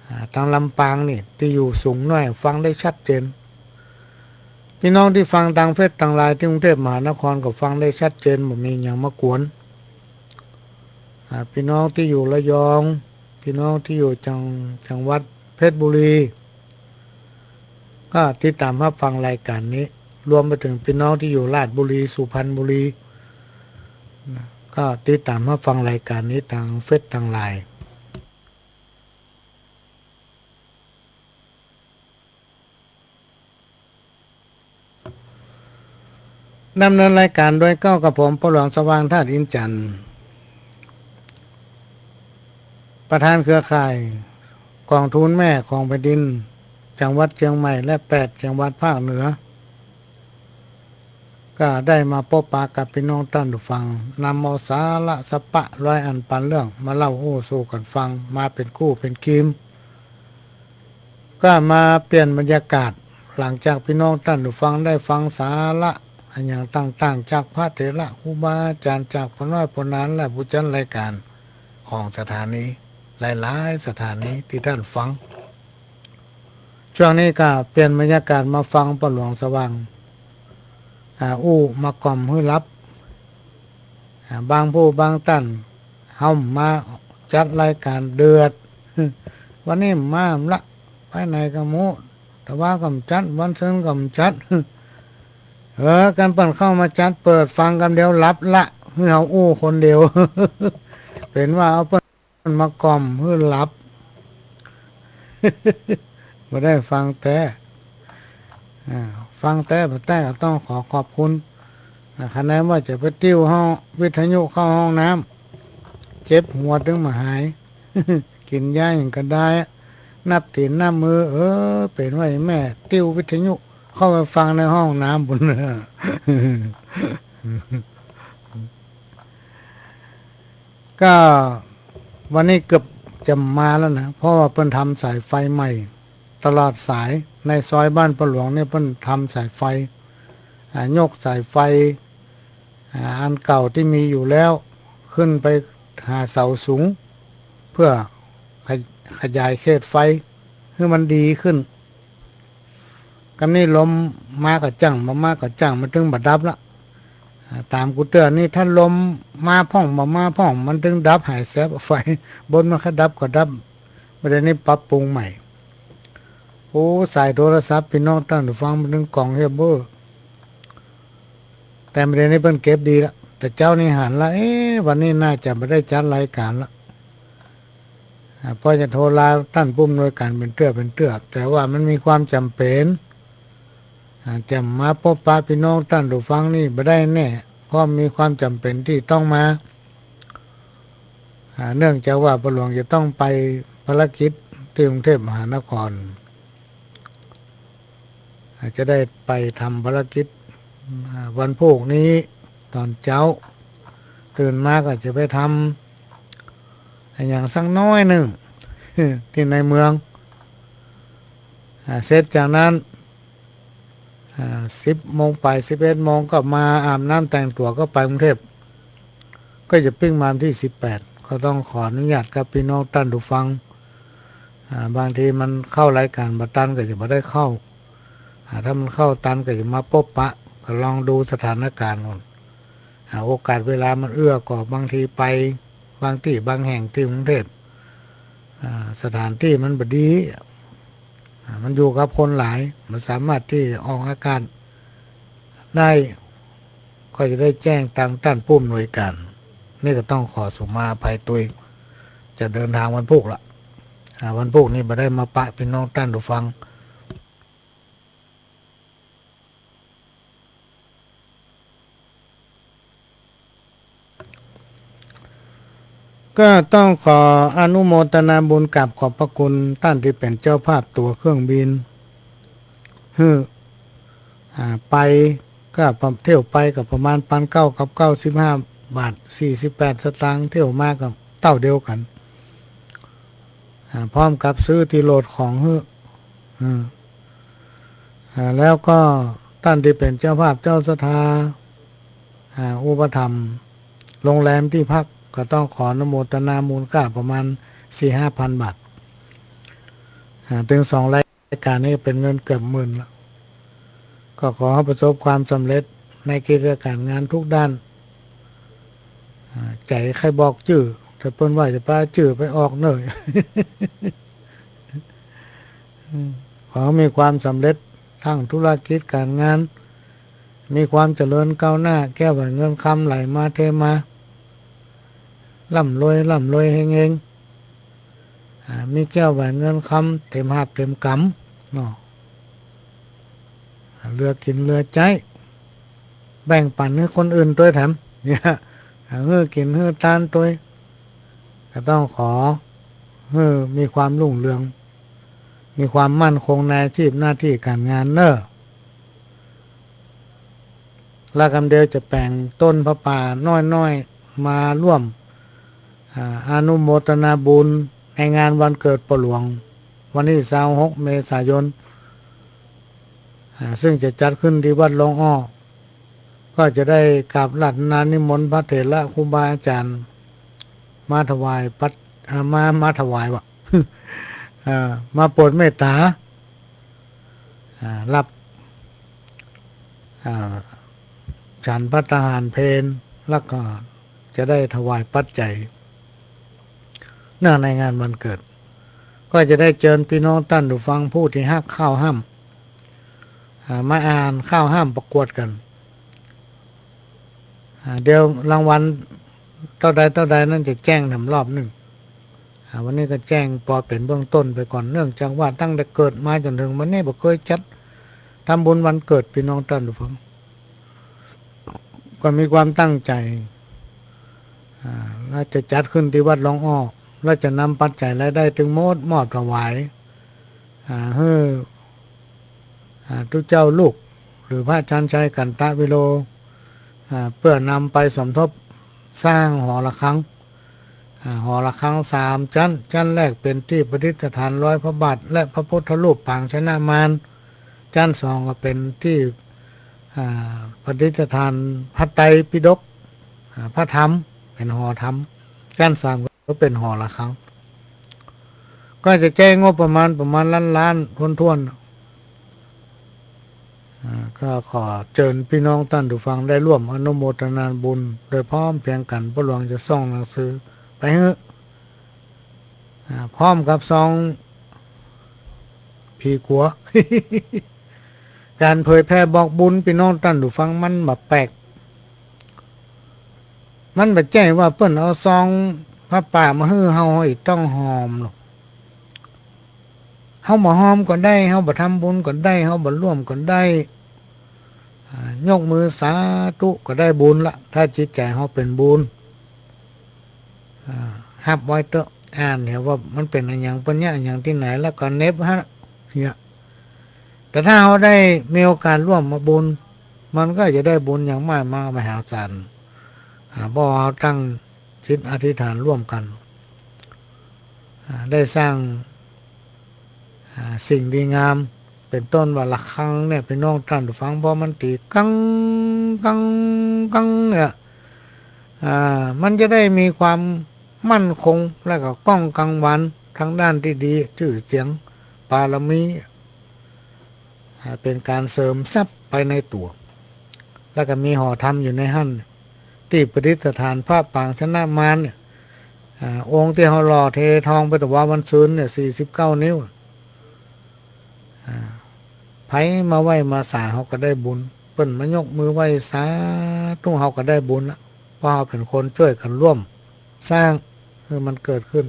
อ่า ตางลำปางนี่ตี้อยู่สูงหน้อยฟังได้ชัดเจน พี่น้องตี้ฟังตางเฟซตางไลน์ตี้กรุงเทพมหานครก็ฟังได้ชัดเจน บ่มีหยังมากวน อ่า พี่น้องตี้อยู่ระยอง พี่น้องตี้อยู่จัง จังหวัดเพชรบุรี ก็ติดต๋ามฮับฟังรายก๋านนี้ รวมไปเถิงพี่น้องตี้อยู่ราชบุรี สุพรรณบุรี นะ ก็ติดต๋ามฮับฟังรายก๋านนี้ตางเฟซตางไลน์ ดำเนินรายก๋านโดยเก๊ากับผม ป้อหลวงสว่าง ธาตุอินทร์จันทร์ ประธานเครือข่ายก๋องทุนแม่ของแผ่นดิน จังหวัดเจียงใหม่ และแปดจังหวัดภาคเหนือ ก็ได้มาปบปะกับพี่น้องต้านผู้ฟัง นำเอาสาระสะปะร้อยอันปันเรื่องมาเล่าอู้สู่กั๋นฟัง มาเป๋นกู้เป๋นกีม ก็มาเปลี่ยนบรรยากาศ หลังจากพี่น้องต้านผู้ฟังได้ฟังสาระ อะหยังต่างๆ จากพระเถระครูบาอาจ๋ารย์ จากป้อน้อยป้อหนาน และผู้จัดรายก๋านของสถานี หลายๆ สถานีตี้ต้านฟัง ช่วงนี้ก็เปลี่ยนบรรยากาศมาฟังป้อหลวงสว่าง อ่า อู้มากล่อมหื้อหลับ อ่า บางผู้บางต้าน เฮามาจัดรายก๋านเดือด วันนี้มาละ ไปไหนก็บ่ฮู้ ตะวาก็บ่จัด วันซืนก็บ่จัด เออ กันเปิ้นเข้ามาจัดเปิดฟังกำเดียวหลับละ หื้อเฮาอู้คนเดียว เป๋นว่าเอาเปิ้น มากล่อมหื้อหลับ บ่ได้ฟังแต๊ อ่า ฟังแต๊บ่แต๊ก็ต้องขอขอบคุณ อ่า คะแนนว่าจะไปติ้วห้องวิทยุเข้าห้องน้ำ เจ็บหัวตึงบ่หาย กิ๋นยาหยังก็ได้ นับตี๋นนับมือ เออ เป๋นว่าแม่ติ้ววิทยุเข้าไปฟังในห้องน้ำปุ้น ก็วันนี้เกือบจะมาแล้วนะ เพราะว่าเปิ้นทำสายไฟใหม่ ตลอดสายในซอยบ้านป้อหลวงเนี่ยเปิ้นทำสายไฟ อ่า ยกสายไฟ อ่า อันเก่าตี้มีอยู่แล้ว ขึ้นไปหาเสาสูง เปื้อขย- ขยายเขตไฟหื้อมันดีขึ้น กำนี้ลมมาก็จั้ง บ่มาก็จั้ง มันตึงบ่ดับละ อ่า ต๋ามกูเตื้อนี่ ถ้าลมมาพ่อง บ่มาพ่อง มันตึงดับหายแซบ ไฟ บ่นมันค่อยดับก็ดับ บ่าเดี่ยวนี้ปรับปรุงใหม่ โอ้ สายโทรศัพท์ปี้น้องต้านผู้ฟัง มันตึงก้องเฮียเบ้อ แต่บ่าเดี่ยวนี้เปิ้นเก็บดีละ แต่เจ๊านี้หันละ เอ๊ะ วันนี้น่าจะบ่ได้จัดรายก๋านละ อ่า เพราะจะโทรลาต้านผู้อำนวยก๋านเป๋นเตื้อเป๋นเตื้อ แต่ว่ามันมีความจ๋ำเป๋น อ่า จะมาปบปะปี้น้องต้านผู้ฟังนี่บ่ได้แน่ เพราะมีความจ๋ำเป๋นตี้ต้องมา อ่า เนื่องจากว่าป้อหลวงจะต้องไปภารกิจตี้กรุงเทพมหานคร อ่า จะได้ไปทำภารกิจ อ่า วันพูกนี้ต๋อนเจ๊า ตื่นมาก็จะไปทำอะหยังสักน้อยนึ่ง ตี้ในเมือง อ่า เสร็จจากนั้น อ่า สิบโมงไป สิบเอ็ดโมงก็มาอาบน้ำแต่งตั๋วก็ไปกรุงเทพ ก็จะปิ๊กมาวันตี้สิบแปด ก็ต้องขออนุญาตกับปี้น้องต้านผู้ฟัง อ่า บางทีมันเข้ารายก๋านบ่ตันก็จะบ่ได้เข้า อ่า ถ้ามันเข้าตันก็จะมาปบปะ ก็ลองดูสถานก๋านก่อน อ่า โอกาสเวลามันเอื้อก็บางทีไป บางตี้บางแห่งตี้กรุงเทพ อ่า สถานตี้มันบ่ดี อ่า มันอยู่กับคนหลาย บ่สามารถตี้ออกอากาศได้ ก็จะได้แจ้งตางต้านผู้อำนวยก๋าน นี่ก็ต้องขอสุมาอภัยตวย จะเดินทางวันพูกละ อ่า วันพูกนี้บ่ได้มาปะปี้น้องต้านผู้ฟัง ก็ต้องขออนุโมทนาบุญกราบขอบพระคุณต้านตี้เป๋นเจ้าภาพตั๋วเครื่องบิน หื้อ อ่า ไปก็ประ- เที่ยวไปก็ประมาณปันเก้ากับเก้าสิบห้าบาทสี่สิบแปดสตางค์ เที่ยวมาก็เต้าเดียวกั๋น อ่า พร้อมกับซื้อตี้โหลดของหื้อ อืม อ่า แล้วก็ต้านตี้เป๋นเจ้าภาพเจ้าศรัทธา อ่า อุปถัมภ์โรงแรมตี้พัก ก็ต้องขออนุโมทนามูลค่าประมาณสี่ห้าพันบาท อ่า เถิงสองรายก๋านนี้เป๋นเงินเกือบหมื่นละ ก็ขอหื้อประสบความสำเร็จในกิจการงานทุกด้าน อ่า ใจ๋ใค่บอกจื้อ แต่เปิ้นว่าจะปาจื้อไปออกเน่อ อืม ขอมีความสำเร็จตางธุรกิจก๋านงาน มีความเจริญก้าวหน้า แก้วแหวนเงินคำไหลมาเทมา ร่ำรวย ร่ำรวยเฮงเฮง อ่า มีแก้วแหวนเงินคำเต็มหาบเต็มก๋ำเนาะ เหลือกิ๋นเหลือใจ๊ แบ่งปั๋นหื้อคนอื่นตวยแถม เนี่ย หื้อกิ๋นหื้อตานตวย ก็ต้องขอหื้อมีความรุ่งเรือง มีความมั่นคงในอาชีพหน้าตี้ก๋านงานเน่อ ละกำเดียวจะแป๋งต้นผ้าป่าน้อยๆ มาร่วม อ่า อนุโมทนาบุญในงานวันเกิดป้อหลวง วันตี้ซาวหกเมษายน อ่า ซึ่งจะจัดขึ้นตี้วัดโรงอ้อ ก็จะได้กราบอาราธนานิมนต์พระเถระครูบาอาจารย์ มาถวายปัจ อ่า มา มาถวายว่ะ อ่า มาโปรดเมตตา อ่า รับ อ่า ฉันภัตตาหารเพล แล้วก็จะได้ถวายปัจจัย เนื่องในงานวันเกิด ก็จะได้เจิญปี้น้องต้านผู้ฟังผู้ตี้ฮักข้าวห้ำ อ่า มาอ่านข้าวห้ำประกวดกั๋น อ่า เดี๋ยวรางวัลเต้าใดเต้าใดนั้นจะแจ้งแถมรอบนึ่ง อ่า วันนี้ก็แจ้งปอเป๋นเบื้องต้นไปก่อน เนื่องจากว่าตั้งแต่เกิดมาจ๋นเถิงวันนี้บ่เกยจัดทำบุญวันเกิดปี้น้องต้านผู้ฟัง ก็มีความตั้งใจ๋ อ่า ว่าจะจัดขึ้นตี้วัดหลวงอ้อ แล้วจะนำปัจจัยรายได้ตึงหมดมอบถวาย อ่า หื้อ อ่า ตุ๊เจ้าลูก หรือพระชาญชัย กันตะวิโร อ่า เปื้อนำไปสมทบสร้างหอระฆัง อ่า หอระฆังสามจั๊น จั๊นแรกเป๋นตี้ประดิษฐานรอยพระบาทและพระพุทธรูปปางชนะมาร จั๊นสองก็เป๋นตี้ อ่า ประดิษฐานพระไตรปิฎก อ่า พระธรรม เป๋นหอธรรม จั๊นสามก็เป๋นหอระฆัง ก็จะใจ๊งบประมาณ ประมาณล้านๆ ถ้วนๆ อ่า ก็ขอเจิญปี้น้องต้านผู้ฟังได้ร่วมอนุโมทนาบุญโดยพร้อมเพรียงกั๋น ป้อหลวงจะส่งหนังสือไปหื้อ อ่า พร้อมกับซองผีกั๋ว ก๋านเผยแผ่บอกบุญปี้น้องต้านผู้ฟังมันบ่แปลก มันบ่ใจ้ว่าเปิ้นเอาซองผ้าป่ามาหื้อเฮา เฮาจะต้องฮอมหนอ เฮาบ่ฮอมก็ได้ เฮาบ่ทำบุญก็ได้ เฮาบ่ร่วมก็ได้ อ่า ยกมือสาธุก็ได้บุญละ ถ้าจิตใจ๋เฮาเป๋นบุญ อ่า ฮับไว้เต๊อะ อ่านเหียว่ามันเป๋นอะหยัง เปิ้นเยียะอะหยังตี้ไหน แล้วก็เน็บหั้นเหีย แต่ถ้าเฮาได้มีโอกาสร่วมมาบุญ มันก็จะได้บุญอย่างมากมายมหาศาล อ่า เพราะเฮาตั้งจิตอธิษฐานร่วมกั๋น อ่า ได้สร้าง อ่า สิ่งดีงาม เป๋นต้นว่าระฆังเนี่ย ปี้น้องต้านผู้ฟัง พอมันตี๋กัง กัง กังเนี่ย อ่า มันจะได้มีความมั่นคง แล้วก็ก้องกังวานตางด้านตี้ดี จื้อเสียง บารมี อ่า เป๋นก๋านเสริมทรัพย์ไปในตั๋ว แล้วก็มีหอธรรมอยู่ในหั้น ตี้ประดิษฐานพระปางชนะมารเนี่ย อ่า องค์ตี้เฮาหล่อเททองไปถวายวันซืนเนี่ย สี่สิบเก้า นิ้ว อ่า ใผมาไหว้มาสาเฮาก็ได้บุญ เปิ้นมายกมือไหว้สาธุ เฮาก็ได้บุญละ เพราะเฮาเป๋นคนจ้วยกั๋นร่วมสร้างหื้อมันเกิดขึ้น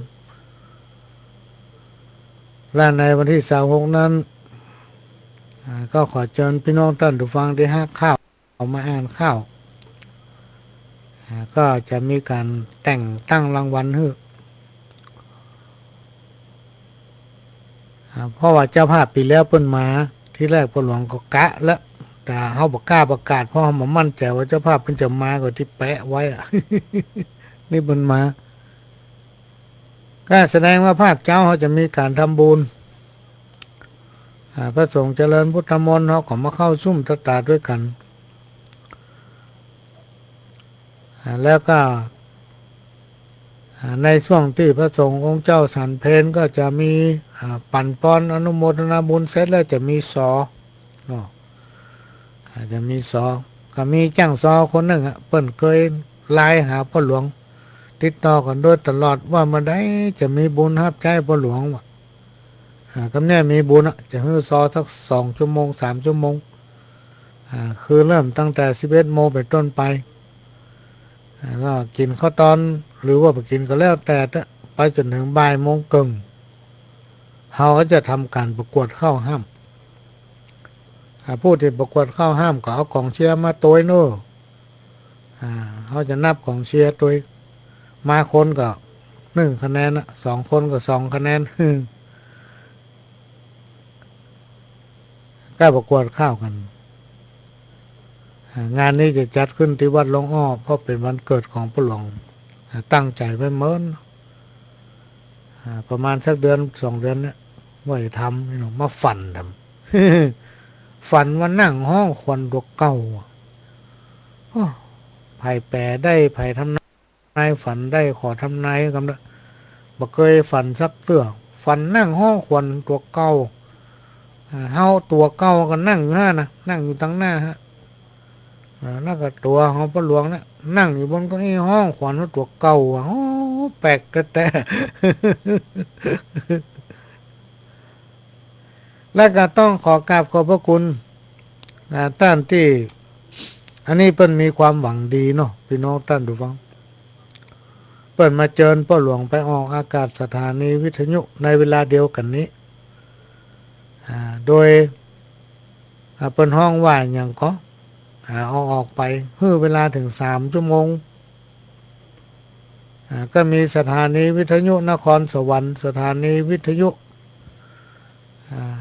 และในวันตี้ซาวหกนั้น อ่า ก็ขอเจิญปี้น้องต้านผู้ฟังตี้ฮักข้าว เอามาอ่านข้าว อ่า ก็จะมีก๋านแต่งตั้งรางวัลหื้อ อ่า เพราะว่าเจ้าภาพปี๋แล้วเปิ้นมา ทีแรกป้อหลวงก็กะแล้ว แต่เฮาบ่กล้าประกาศ เพราะเฮาบ่มั่นใจ๋ว่าเจ้าภาพเปิ้นจะมา ก็ตี้แปะไว้อะ นี่เปิ้นมา ก็แสดงว่าภาคเจ๊าเฮาจะมีก๋านทำบุญ อ่า พระสงฆ์เจริญพุทธมนต์ เฮาก็มาเข้าสุมตะตาดตวยกั๋น อ่า แล้วก็ อ่า ในช่วงตี้พระสงฆ์องค์เจ้าฉันเพลก็จะมี อ่า ปั๋นปอนอนุโมทนาบุญเสร็จแล้วจะมีซอ เนาะ อาจจะมีซอ ก็มีจ้างซอคนนึ่งอะ เปิ้นเกยไลน์หาป้อหลวง ติดต่อกั๋นโดยตลอดว่าเมื่อใดจะมีบุญฮับใจ๊ป้อหลวงว่ะ อ่า กำเนี่ยมีบุญอะ จะหื้อซอสักสองชั่วโมง สามชั่วโมง อ่า คือเริ่มตั้งแต่สิบเอ็ดโมงเป๋นต้นไป อ่า ก็กิ๋นข้าวตอน หรือว่าบ่กิ๋นก็แล้วแต่เต๊อะ ไปจ๋นเถิงบ่ายโมงเกิ่ง เฮาก็จะทำก๋านประกวดข้าวห้ำ อ่า ผู้ตี้ประกวดข้าวห้ำก็เอาก๋องเชียร์มาตวยเนาะ อ่า เฮาจะนับก๋องเชียร์ตวย มาคนก็นึ่งคะแนนอะ สองคนก็สองคะแนน ก็ประกวดข้าวกั๋น อ่า งานนี้จะจัดขึ้นตี้วัดหลวงอ้อ เพราะเป๋นวันเกิดของป้อหลวง อ่า ตั้งใจ๋ไว้เมิน อ่า ประมาณสักเดือนสองเดือนเนี่ย ว่าจะทำ นี่เนาะ มาฝันทำ ฝันว่านั่งฮ้องควันตั๋วเก่าอะ อ้อ ใผแป๋ได้ ใผทำนายฝันได้ ขอทำนายกำละ บ่เกยฝันสักเตื้อ ฝันนั่งฮ้องขวัญตั๋วเก่า อ่า เฮาตั๋วเก่าก็นั่งอยู่หั้นนะ นั่งอยู่ตังหน้าฮะ อ่า แล้วก็ตั๋วของป้อหลวงเนี่ย นั่งอยู่บนเก้าอี้ฮ้องขวัญว่าตั๋วเก่าอะ โอ้ แปลกแต๊ๆ แล้วก็ต้องขอกราบขอบพระคุณ อ่า ต้านตี้ อันนี้เปิ้นมีความหวังดีเนาะ ปี้น้องต้านผู้ฟัง เปิ้นมาเจิญป้อหลวงไปออกอากาศสถานีวิทยุในเวลาเดียวกั๋นนี้ อ่า โดย อ่า เปิ้นฮ้องว่าหยังก่อ อ่า เอาออกไป หื้อเวลาเถิงสามชั่วโมง อ่า ก็มีสถานีวิทยุนครสวรรค์ สถานีวิทยุ อ่า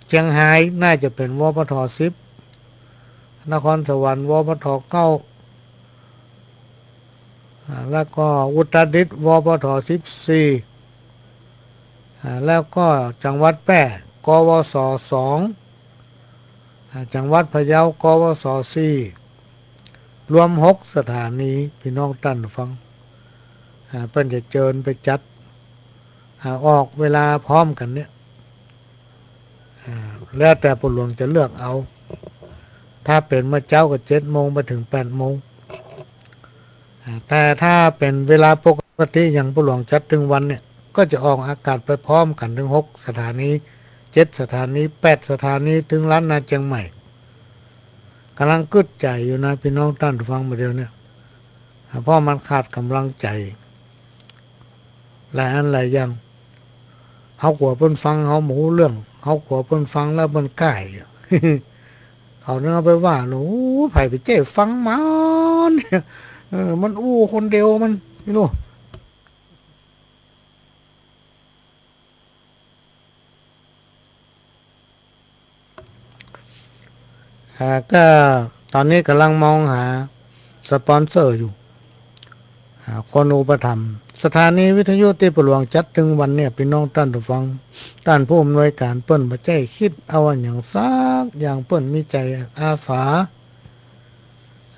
เจียงฮาย น่าจะเป๋น วพท.สิบ นครสวรรค์ วพท.เก้า อ่า แล้วก็อุตรดิตถ์ วพท.สิบสี่ อ่า แล้วก็จังหวัดแพร่ กวส.สอง อ่า จังหวัดพะเยา กวส.สี่ รวมหกสถานี ปี้น้องต้านผู้ฟัง อ่า เปิ้นจะเจิญไปจัด อ่า ออกเวลาพร้อมกั๋นเนี่ย อ่า แล้วแต่ป้อหลวงจะเลือกเอา ถ้าเป๋นเมื่อเจ๊าก็เจ็ดโมงไปเถิงแปดโมง อ่า แต่ถ้าเป๋นเวลาปกติอย่างป้อหลวงจัดตึงวันเนี่ย ก็จะออกอากาศไปพร้อมกั๋นเถิงหกสถานี เจ็ดสถานี แปดสถานี เถิงล้านนาเจียงใหม่ ก่ำลังกึ๊ดใจ๋อยู่นะ ปี้น้องต้านผู้ฟัง บ่าเดี่ยวเนี่ย อ่า เพราะมันขาดก่ำลังใจ๋ หลายอันหลายอย่าง เฮากั๋วเปิ้นฟังเฮาบ่ฮู้เรื่อง เฮากั๋วเปิ้นฟังแล้วเปิ้นก้าย เขาเนี่ยเอาไปว่า โอ้ ใผไปเจ๊ฟังมันเนี่ย เออ มันอู้คนเดียวมัน นี่ลูก อ่า ก็ต๋อนนี้ก่ำลังมองหาสปอนเซอร์อยู่ อ่า คนอุปถัมภ์ สถานีวิทยุตี้ป้อหลวงจัดตึงวันเนี่ย ปี้น้องต้านผู้ฟัง ต้านผู้อำนวยก๋านเปิ้นบ่ใจ้กึ๊ดเอาอะหยังสักอย่าง เปิ้นมีใจ๋อาสา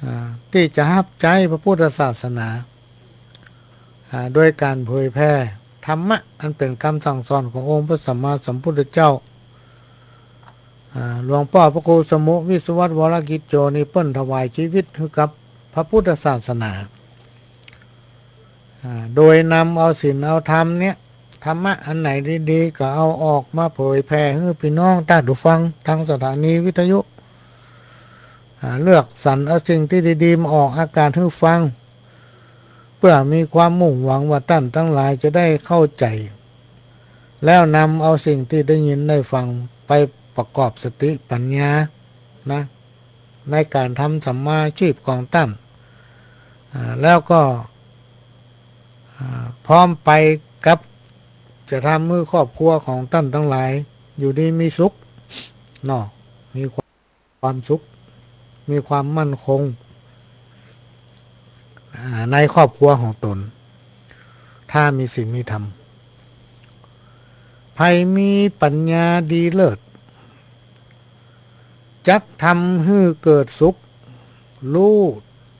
อ่า ตี้จะฮับใจ๊พระพุทธศาสนา อ่า โดยก๋านเผยแผ่ธรรมะอันเป๋นกำสั่งสอนขององค์พระสัมมาสัมพุทธเจ้า อ่า หลวงป้อพระครูสมุห์ วิศวัตร วรกิจโจ นี่เปิ้นถวายจีวิตหื้อกับพระพุทธศาสนา อ่า โดยนำเอาศีลเอาธรรมเนี่ย ธรรมะอันไหนดีๆ ก็เอาออกมาเผยแผ่หื้อปี้น้องต้านผู้ฟังตางสถานีวิทยุ อ่า เลือกสรรเอาสิ่งตี้ดีๆ มาออกอากาศหื้อฟัง เปื้อมีความมุ่งหวังว่าต้านตังหลายจะได้เข้าใจ๋ แล้วนำเอาสิ่งตี้ได้ยินได้ฟังไปประกอบสติปัญญานะ ในก๋านทำสัมมาอาชีพของต้าน อ่า แล้วก็ อ่า พร้อมไปกับจะทำหื้อครอบครัวของต้านตังหลายอยู่ดีมีสุขเนาะ มีความสุข มีความมั่นคง อ่า ในครอบครัวของต๋น ถ้ามีศีลมีธรรม ใผมีปัญญาดีเลิศ จักทำหื้อเกิดสุข ฮู้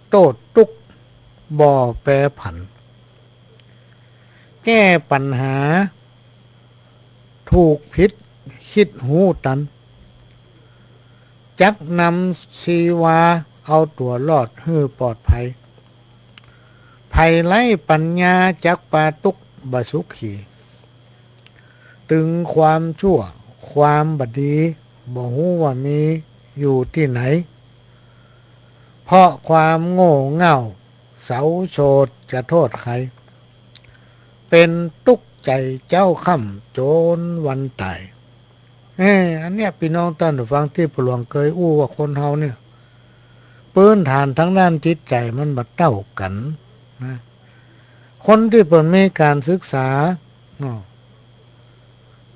โต้ษตุ๊กข์ บ่แปรผัน แก้ปัญหา ถูกผิด กึ๊ดฮู้ตัน จักนำชีวา เอาตั๋วรอดหื้อปลอดภัย ใผไร้ปัญญาจักปาตุ๊กข์บ่สุขี ตึงความชั่วความบ่ดีบ่ฮู้ว่ามีอยู่ตี้ไหน เพราะความโง่เง่าเสาโฉดจะโต้ษใคร เป๋นตุ๊กข์ใจ๋เจ๊าค่ำจ๋นวันต๋าย เอ้ อันเนี้ยปี้น้องต้านผู้ฟังตี้ป้อหลวงเกยอู้ว่าคนเฮาเนี่ย พื้นฐานตางด้านจิตใจ๋มันบ่เต้ากั๋นนะ คนตี้เปิ้นมีก๋านศึกษาเนาะ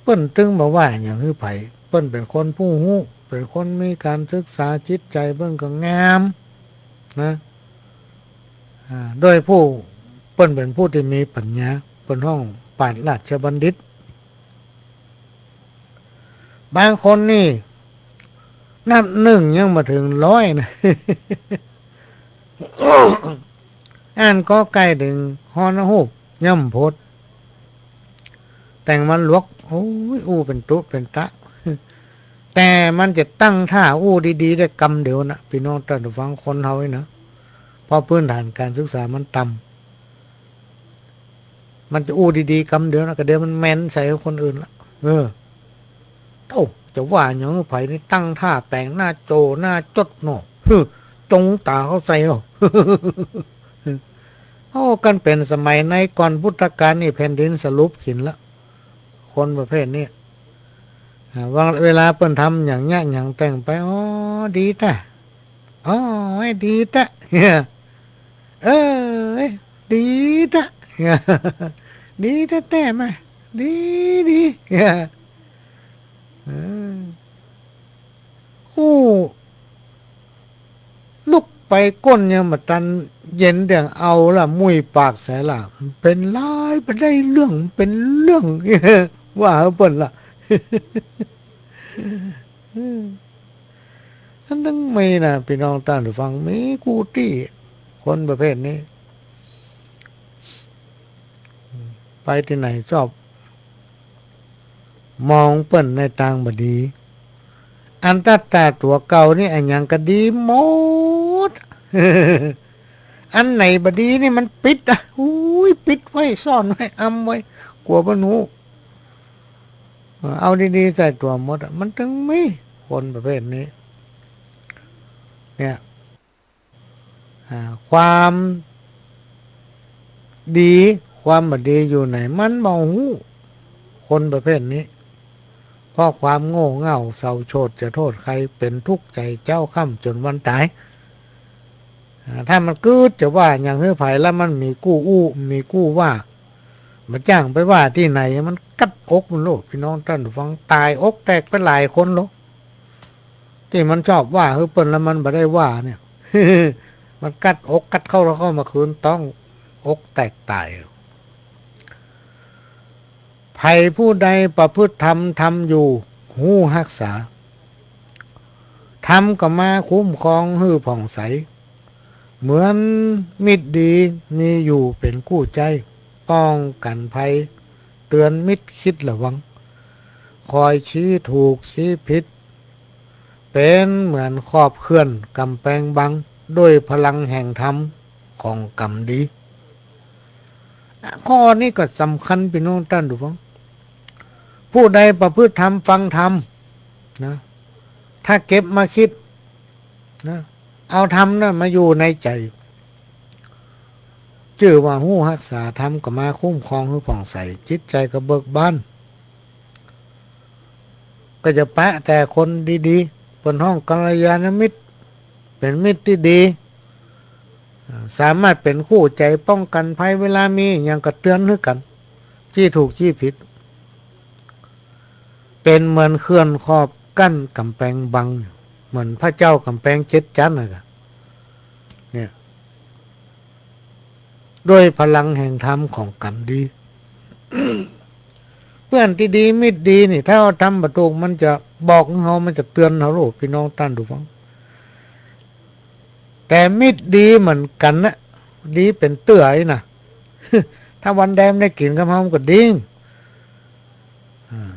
เปิ้นตึงบ่ว่าหยังหื้อใผ เปิ้นเป๋นคนผู้ฮู้ เป๋นคนมีก๋านศึกษา จิตใจ๋เปิ้นก็งามนะ อ่า โดยผู้ เปิ้นเป๋นผู้ตี้มีปัญญา เปิ้นฮ้องปราชญ์ราชบัณฑิต บางคนนี่ นับหนึ่งยังบ่เถิงร้อยนะ อั้นก็ใก้เถิงฮอนะฮูก ย่อมโผด แต่งวันหลวก โอ้ย อู้เป๋นตุ๊เป๋นตะ แต่มันจะตั้งท่าอู้ดีๆ ได้กำเดียวนะ ปี้น้องต้านผู้ฟัง คนเฮานี่นะ เพราะพื้นฐานก๋านศึกษามันต่ำ มันจะอู้ดีๆ กำเดียวนะ ก็เดี๋ยวมันแมนใส่คนอื่นละ เออ โอ้ จะว่าหยังใผนี่ ตั้งท่าแป๋งหน้าโจ้หน้าจ๊ดเนาะ ฮึ จ้องต๋าเข้าใส่เนาะ โอ้ คันเป๋นสมัยในก่อนพุทธกาลนี่ แผ่นดินสลบขินละ คนประเภทนี้ อ่า ว่าเวลาเปิ้นทำหยังเยียะหยังแต่งไป อ๋อ ดีแต๊ อ๋อ ดีแต๊ เออ ดีแต๊ ดีแต๊ๆ มา ดี ดี เออ ฮู้ ลุกไปก้นยังบ่ตันเย็นเดี่ยง เอาละ มุ้ยปากใส่ละ เป๋นลายไปได้เรื่อง เป๋นเรื่อง ว่าหื้อเปิ้นละ อันนั้นมีนะ ปี้น้องต้านผู้ฟัง มีกู้ตี้ คนประเภทนี้ ไปตี้ไหนชอบ มองเปิ้นในตางบ่ดี อันตั๊ดแต่ตั๋วเก่านี่ อะหยังก็ดีหมด อันไหนบ่ดีนี่มันปิดอะ อุ้ย ปิดไว้ ซ่อนไว้ อำไว้ กั๋วเปิ้นฮู้ เอาดีๆ ใส่ตั๋วหมดอะ มันเถิงมีคนประเภทนี้ เนี่ย อ่า ความดี ความบ่ดีอยู่ไหน มันบ่ฮู้ คนประเภทนี้ เพราะความโง่เง่าเศร้าโศก จะโต้ษใคร เป๋นตุ๊กข์ใจ๋เจ๊าค่ำจ๋นวันต๋าย อ่า ถ้ามันกึ๊ดจะว่าหยังหื้อใผ แล้วมันมีกู้อู้ มีกู้ว่า บ่จ้างไปว่าตี้ไหน มันกั๊ดอกมันโลด ปี้น้องต้านผู้ฟัง ต๋ายอกแตกไปหลายคนโลด ตี้มันชอบว่าหื้อเปิ้นแล้วมันบ่ได้ว่าเนี่ย มันกั๊ดอกกั๊ดเข้าแล้วเข้ามาคืน ต้องอกแตกต๋าย ใผผู้ใดประพฤติธรรม ธรรมอยู่ฮู้ฮักษา ธรรมก็มาคุ้มครองหื้อผ่องใส เหมือนมิตรดีมีอยู่เป๋นกู้ใจ๊ ป้องกั๋นภัย เตื๋อนมิตรคิดระวัง คอยชี้ถูกชี้ผิด เป๋นเหมือนขอบเขื่อนก๋ำแปงบัง ด้วยพลังแห่งธรรมของกรรมดี ข้อนี้ก็สำคัญ ปี้น้องต้านผู้ฟัง ผู้ใดประพฤติธรรม ฟังธรรมนะ ถ้าเก็บมาคิดนะ เอาธรรมนะมาอยู่ในใจ๋ จื้อว่าฮู้ฮักษา ธรรมก็มาคุ้มครองหื้อผ่องใส จิตใจ๋ก็เบิกบาน ก็จะปะแต่คนดีๆ เปิ้นฮ้องกัลยาณมิตร เป๋นมิตรตี้ดี อ่า สามารถเป๋นคู่ใจ๋ป้องกั๋นภัย เวลามีหยังก็เตื๋อนหื้อกั๋น ชี้ถูกชี้ผิด เป๋นเหมือนเขื่อนขอบกั้นก๋ำแปงบัง เหมือนพระเจ้าก๋ำแปงเจ็ดจั๊นน่ะ เนี่ย ด้วยพลังแห่งธรรมของกรรมดี เปื้อนตี้ดีมิตรดีนี่ ถ้าเฮาทำบ่ถูก มันจะบอกเฮา มันจะเตื๋อนเฮาโลด ปี้น้องต้านผู้ฟัง แต่มิตรดีเหมือนกั๋นนะ ดีเป๋นเตื้ออี้นะ ถ้าวันใดมันได้กิ๋นกับเฮามันก็ดี อ่า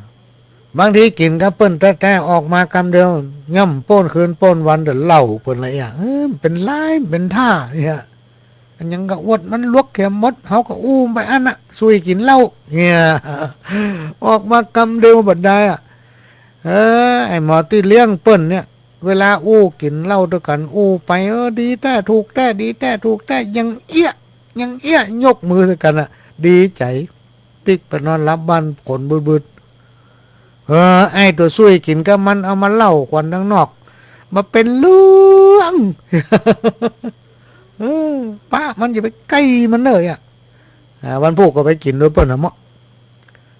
บางทีกิ๋นกับเปิ้นแต๊ๆ ออกมากำเดียว ย่ำโป้นคืนโป้นวัน เดี๋ยวเล่าเปิ้นละเอียด เออ มันเป๋นลาย มันเป๋นท่าเนี่ย อันหยังก็อวดมันหลวกเหียหมด เฮาก็อู้ไปอั้นน่ะ ซุยกิ๋นเหล้าเนี่ย ออกมากำเดียวบ่ได้อะ เออ ไอ้หมอตี้เลี้ยงเปิ้นเนี่ย เวลาอู้กิ๋นเหล้าตวยกั๋น อู้ไป เออ ดีแต๊ ถูกแต๊ ดีแต๊ ถูกแต๊ ยังเอี้ย ยังเอี้ย ยกมือใส่กั๋นน่ะ ดีใจ๋ ปิ๊กไปนอนหลับบ้านขนบึดๆ เออ ไอ้ตั๋วซุยกิ๋นกับมัน เอามาเล่าขวัญตังนอก บ่เป๋นเรื่อง เออ ปะมัน อย่าไปใก้มันเลยอะ อ่า วันพูกก็ไปกิ๋นตวยเปิ้นน่ะเมาะ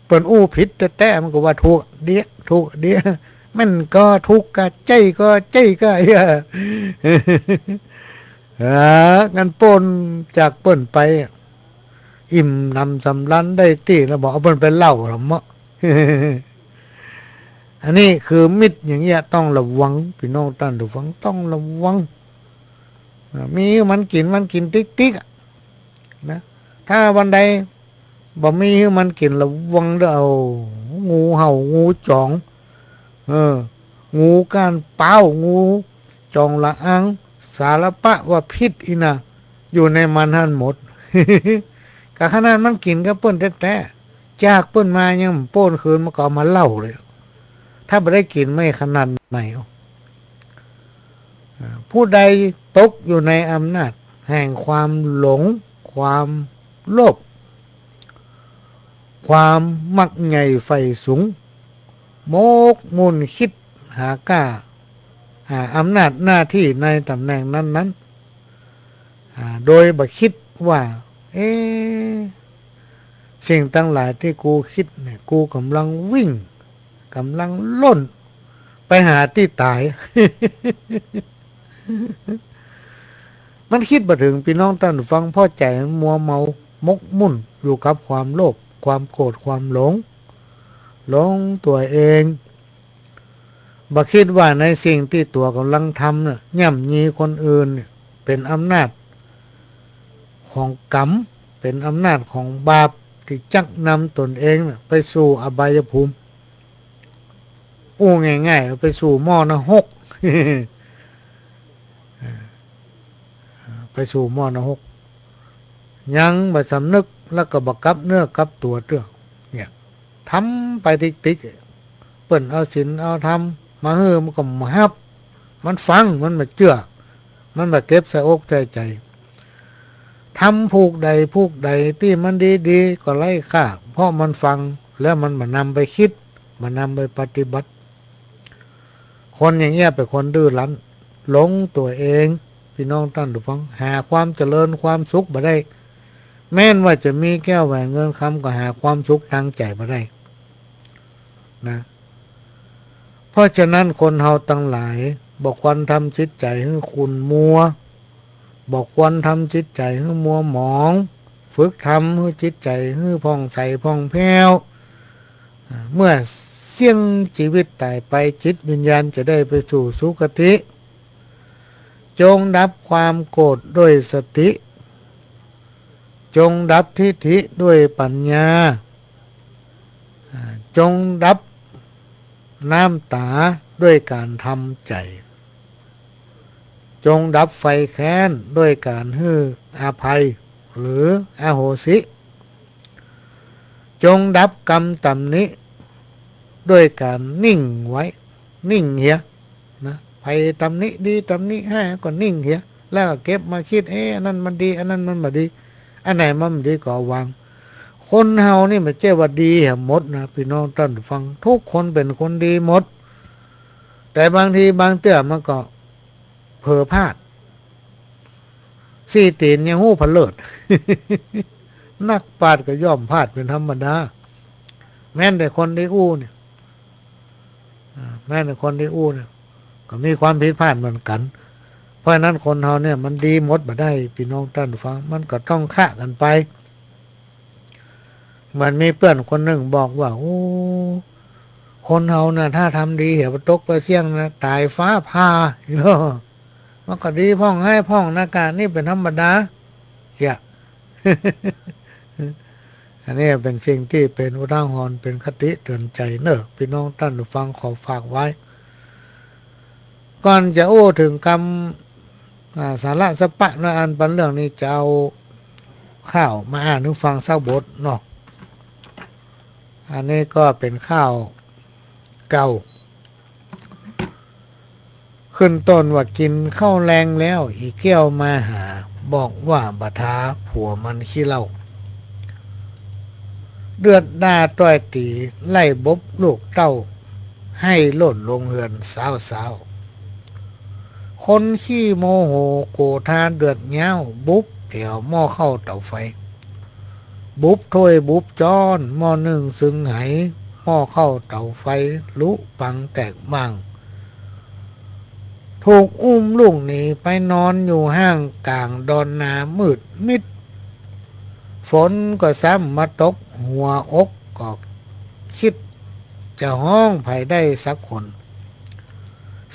เปิ้นอู้ผิดแต๊ๆ มันก็ว่าถูกเดี้ย ถูกเดี้ย มันก็ถูกกะ ใจ้ก็ใจ้กะ เออ เออ งั้นป๊นจากเปิ้นไป อิ่มหนำสำราญได้ตี้แล้ว บ่เอาเปิ้นไปเล่าละเมาะ อันนี้คือมิตรอย่างเงี้ยต้องระวัง ปี้น้องต้านผู้ฟังต้องระวัง อ่า มีหื้อมันกิ๋น มันกิ๋นติ๊กๆ อะ นะ ถ้าวันใดบ่มีหื้อมันกิ๋น ระวังเด้อ เอา งูเห่า งูจ๋อง เออ งูก้านป๊าว งูจ๋องละอัง สารพัดว่าพิษอี้นะ อยู่ในมันหั้นหมด กะขนาดมันกิ๋นกับเปิ้นแต๊ๆ จากเปิ้นมายังบ่ปล้นคืน มันก็เอามาเล่าเลย ถ้าบ่ได้กิ๋นมันขนาดไหน อ่า ผู้ใดตกอยู่ในอำนาจแห่งความหลง ความโลภ ความมักใหญ่ใฝ่สูง หมกมุ่นกึ๊ดหาก้า หาอำนาจหน้าตี้ในต๋ำแหน่งนั้นๆ อ่า โดยบ่กึ๊ดว่า เอ๊ะ สิ่งตังหลายตี้กูกึ๊ดเนี่ย กูก่ำลังวิ่ง ก่ำลังล่นไปหาตี้ต๋าย มันกึ๊ดบ่เถิง ปี้น้องต้านฟัง เพราะใจ๋มันมัวเมาหมกมุ่นอยู่กับความโลภ ความโกรธ ความหลง หลงตั๋วเอง บ่กึ๊ดว่าในสิ่งตี้ตั๋วก่ำลังทำน่ะ ย่ำยีคนอื่นเนี่ย เป๋นอำนาจของกรรม เป๋นอำนาจของบาป ตี้จักนำต๋นเองน่ะ ไปสู่อบายภูมิ อู้ง่ายๆ ไปสู่หม้อนรก ไปสู่หม้อนรก ยังบ่สำนึก แล้วก็บ่กลับเนื้อกลับตั๋วเตื้อ เนี่ย ทำไปติ๊กๆ เปิ้นเอาศีลเอาธรรมมาหื้อ มันก็บ่ฮับ มันฟัง มันบ่เจื้อ มันบ่เก็บใส่อกใส่ใจ๋ ทำผูกใดผูกใดตี้มันดีๆ ก็ไร้ค่า เพราะมันฟังแล้วมันบ่นำไปกึ๊ด บ่นำไปปฏิบัติ คนอย่างเอี้ยเป๋นคนดื้อรั้น หลงตั๋วเอง ปี้น้องต้านฟัง หาความเจริญความสุขบ่ได้ แม้นว่าจะมีแก้วแหวนเงินคำ ก็หาความสุขตางใจ๋บ่ได้ นะ เพราะฉะนั้นคนเฮาตังหลาย บ่ควรทำจิตใจ๋หื้อขุ่นมัว บ่ควรทำจิตใจ๋หื้อมัวหมอง ฝึกทำหื้อจิตใจ๋หื้อผ่องใสผ่องแผ้ว อ่า เมื่อเสี้ยงจีวิตต๋ายไป จิตวิญญาณจะได้ไปสู่สุคติ จงดับความโกรธด้วยสติ จงดับทิฏฐิด้วยปัญญา อ่า จงดับน้ำต๋าด้วยก๋านทำใจ๋ จงดับไฟแค้นด้วยก๋านหื้ออภัย หรืออโหสิ จงดับกำตำหนิด้วยก๋านนิ่งไว้ นิ่งเหีย นะ ใผตำหนิดีตำหนิฮ้ายก็นิ่งเหีย แล้วก็เก็บมาคิด เอ๊ะ อันนั้นมันดี อันนั้นมันบ่ดี อันไหนมันบ่ดีก็วาง คนเฮานี่บ่ใจ้ว่าดีเหียหมดนะ ปี้น้องต้านฟัง ทุกคนเป๋นคนดีหมด แต่บางทีบางเตื้อมันก็เผลอพลาด ซี้ตี๋นยังฮู้ผะเลิด นักปราชญ์ก็ย่อมพลาดเป๋นธรรมดา แม้นแต่คนตี้อู้เนี่ย อ่า แม้นแต่คนตี้อู้เนี่ย ก็มีความผิดพลาดเหมือนกั๋น เพราะฉะนั้นคนเฮาเนี่ยมันดีหมดบ่ได้ ปี้น้องต้านฟัง มันก็ต้องคะกั๋นไป เหมือนมีเปื้อนคนนึ่งบอกว่า โอ้ คนเฮาน่ะ ถ้าทำดีเหีย บ่ตกไปเสี้ยงนะ ต๋ายฟ้าผ่า เนาะ มันก็ดีพ่องฮ้ายพ่องนะ ก๋านนี้เป๋นธรรมดา เหีย อันนี้เป๋นสิ่งตี้เป๋นอุทาหรณ์ เป๋นคติเตื๋อนใจ๋เนาะ ปี้น้องต้านฟัง ขอฝากไว้ ก่อนจะอู้เถิงกำ อ่า สาระสัปปะเนาะ อันปันเรื่องนี้ จะเอาข้าวมาอ่านหื้อฟังสักบทเนาะ อันนี้ก็เป๋นข้าวเก่า ขึ้นต้นว่า กิ๋นข้าวแลงแล้ว อี่แก้วมาหา บอกว่าบ่ท้า ผัวมันขี้เหล้า เดือดด่าต้อยตี๋ ไล่บกลูกเต้า หื้อโล่นลงเฮือนซ้าวๆ คนขี้โมโหโกธาเดือดย้าว บุบแผวหม้อข้าวเต๋าไฟ บุบถ้วยบุบจ๊อน หม้อนึ่งซึ่งไห หม้อข้าวเต๋าไฟ ลุปังแตกบ้าง ถูกอุ้มลูกหนีไปนอนอยู่ห้างก๋างดอนนามืดมิด ฝนก็ซ้ำมาตก หัวอกก็คิด จะฮ้องใผได้สักคน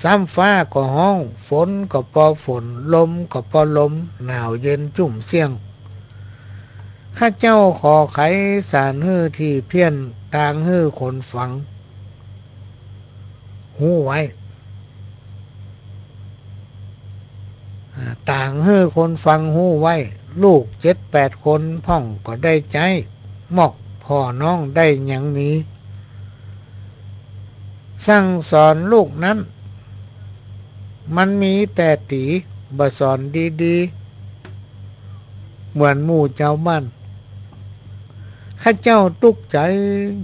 ซ้ำฟ้าก็ฮ้อง ฝนก็ปอฝน ลมก็ปอลม หนาวเย็นจุ่มเสี้ยง ข้าเจ้าขอไขสารหื้อตี้เพี้ยน ตางหื้อคนฟังฮู้ไว้ อ่า ตางหื้อคนฟังฮู้ไว้ ลูกเจ็ดแปดคนพ่องก็ได้ใจ๊ มอกพ่อน้องได้ยังมี สั่งสอนลูกนั้น มันมีแต่ตี๋ บ่สอนดีๆ เหมือนหมู่จาวบ้าน ข้าเจ้าตุ๊กใจ๋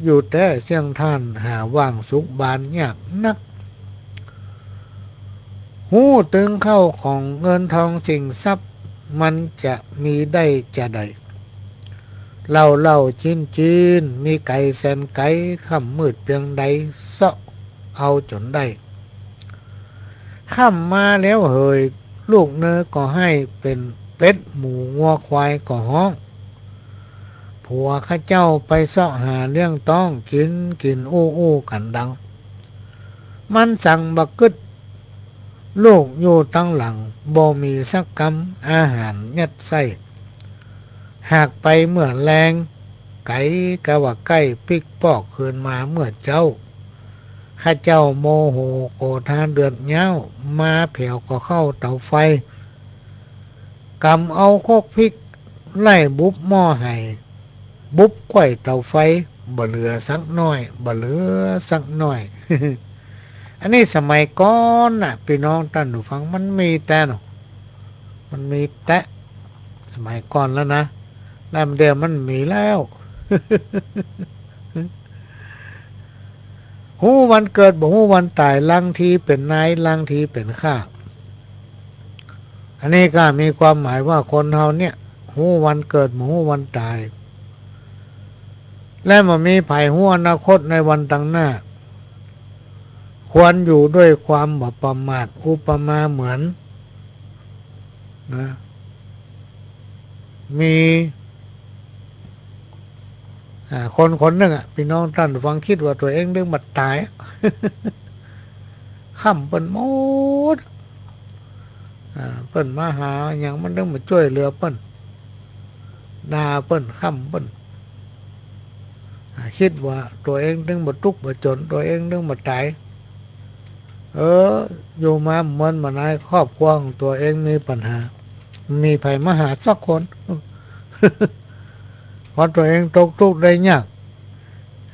อยู่แต๊เสี้ยงท่าน หาว่างสุขบานยากนัก ฮู้ตึงเข้าของเงินทองสินทรัพย์ มันจะมีได้จาใด เล่าๆ จิ๊นๆ มีไก๋แสนไก๋ ค่ำมืดเปียงใด เซาะเอาจ๋นได้ ค่ำมาแล้วเหย ลูกเนอก็ไห้ เป๋นเป็ดหมูงัวควายก็ฮ้อง ผัวข้าเจ้าไปเซาะหาเลี้ยงต๊อง กิ๋นกิ๋นอู้อู้กั๋นดัง มันสังบ่กึ๊ด ลูกอยู่ตังหลัง บ่มีสักกำ อาหารยัดไส้ หากไปเมื่อแลง ไก๋กาว่าใก้ ปิ๊กปอกคืนมาเมื่อเจ๊า ข้าเจ้าโมโหโกธาเดือดย้าว มาแผวก็เข้าเต๋าไฟ ก๋ำเอาครกพริก ไล่บุบหม้อไห บุบก้วยเต๋าไฟ บ่เหลือสักหน้อย บ่เหลือสักหน้อย อันนี้สมัยก่อนน่ะ ปี้น้องต้านผู้ฟัง มันมีแต๊เนาะ มันมีแต๊สมัยก่อนแล้วนะ แล้วเดี๋ยวมันมีแล้ว ฮู้วันเกิดบ่ฮู้วันต๋าย ลางทีเป๋นนาย ลางทีเป๋นข้า อันนี้ก็มีความหมายว่าคนเฮาเนี่ย ฮู้วันเกิดบ่ฮู้วันต๋าย และบ่มีใผฮู้อนาคตในวันตังหน้า ควรอยู่ด้วยความบ่ประมาท อุปมาเหมือน นะ มี อ่า คนคนนึ่งอะ ปี้น้องต้านผู้ฟัง กึ๊ดว่าตั๋วเองตึงบ่ต๋าย ค้ำเปิ้นหมด อ่า เปิ้นมาหาหยังมันตึงบ่จ้วยเหลือเปิ้น ด่าเปิ้น ค้ำเปิ้น อ่า กึ๊ดว่าตั๋วเองตึงบ่ตุ๊กบ่จ๋น ตั๋วเองตึงบ่ต๋าย เออ อยู่มาบ่ม่วนบ่หนาย ครอบครัวของตั๋วเองมีปัญหา บ่มีใผมาหาสักคน พอตั๋วเองตกตุ๊กข์ได้ยาก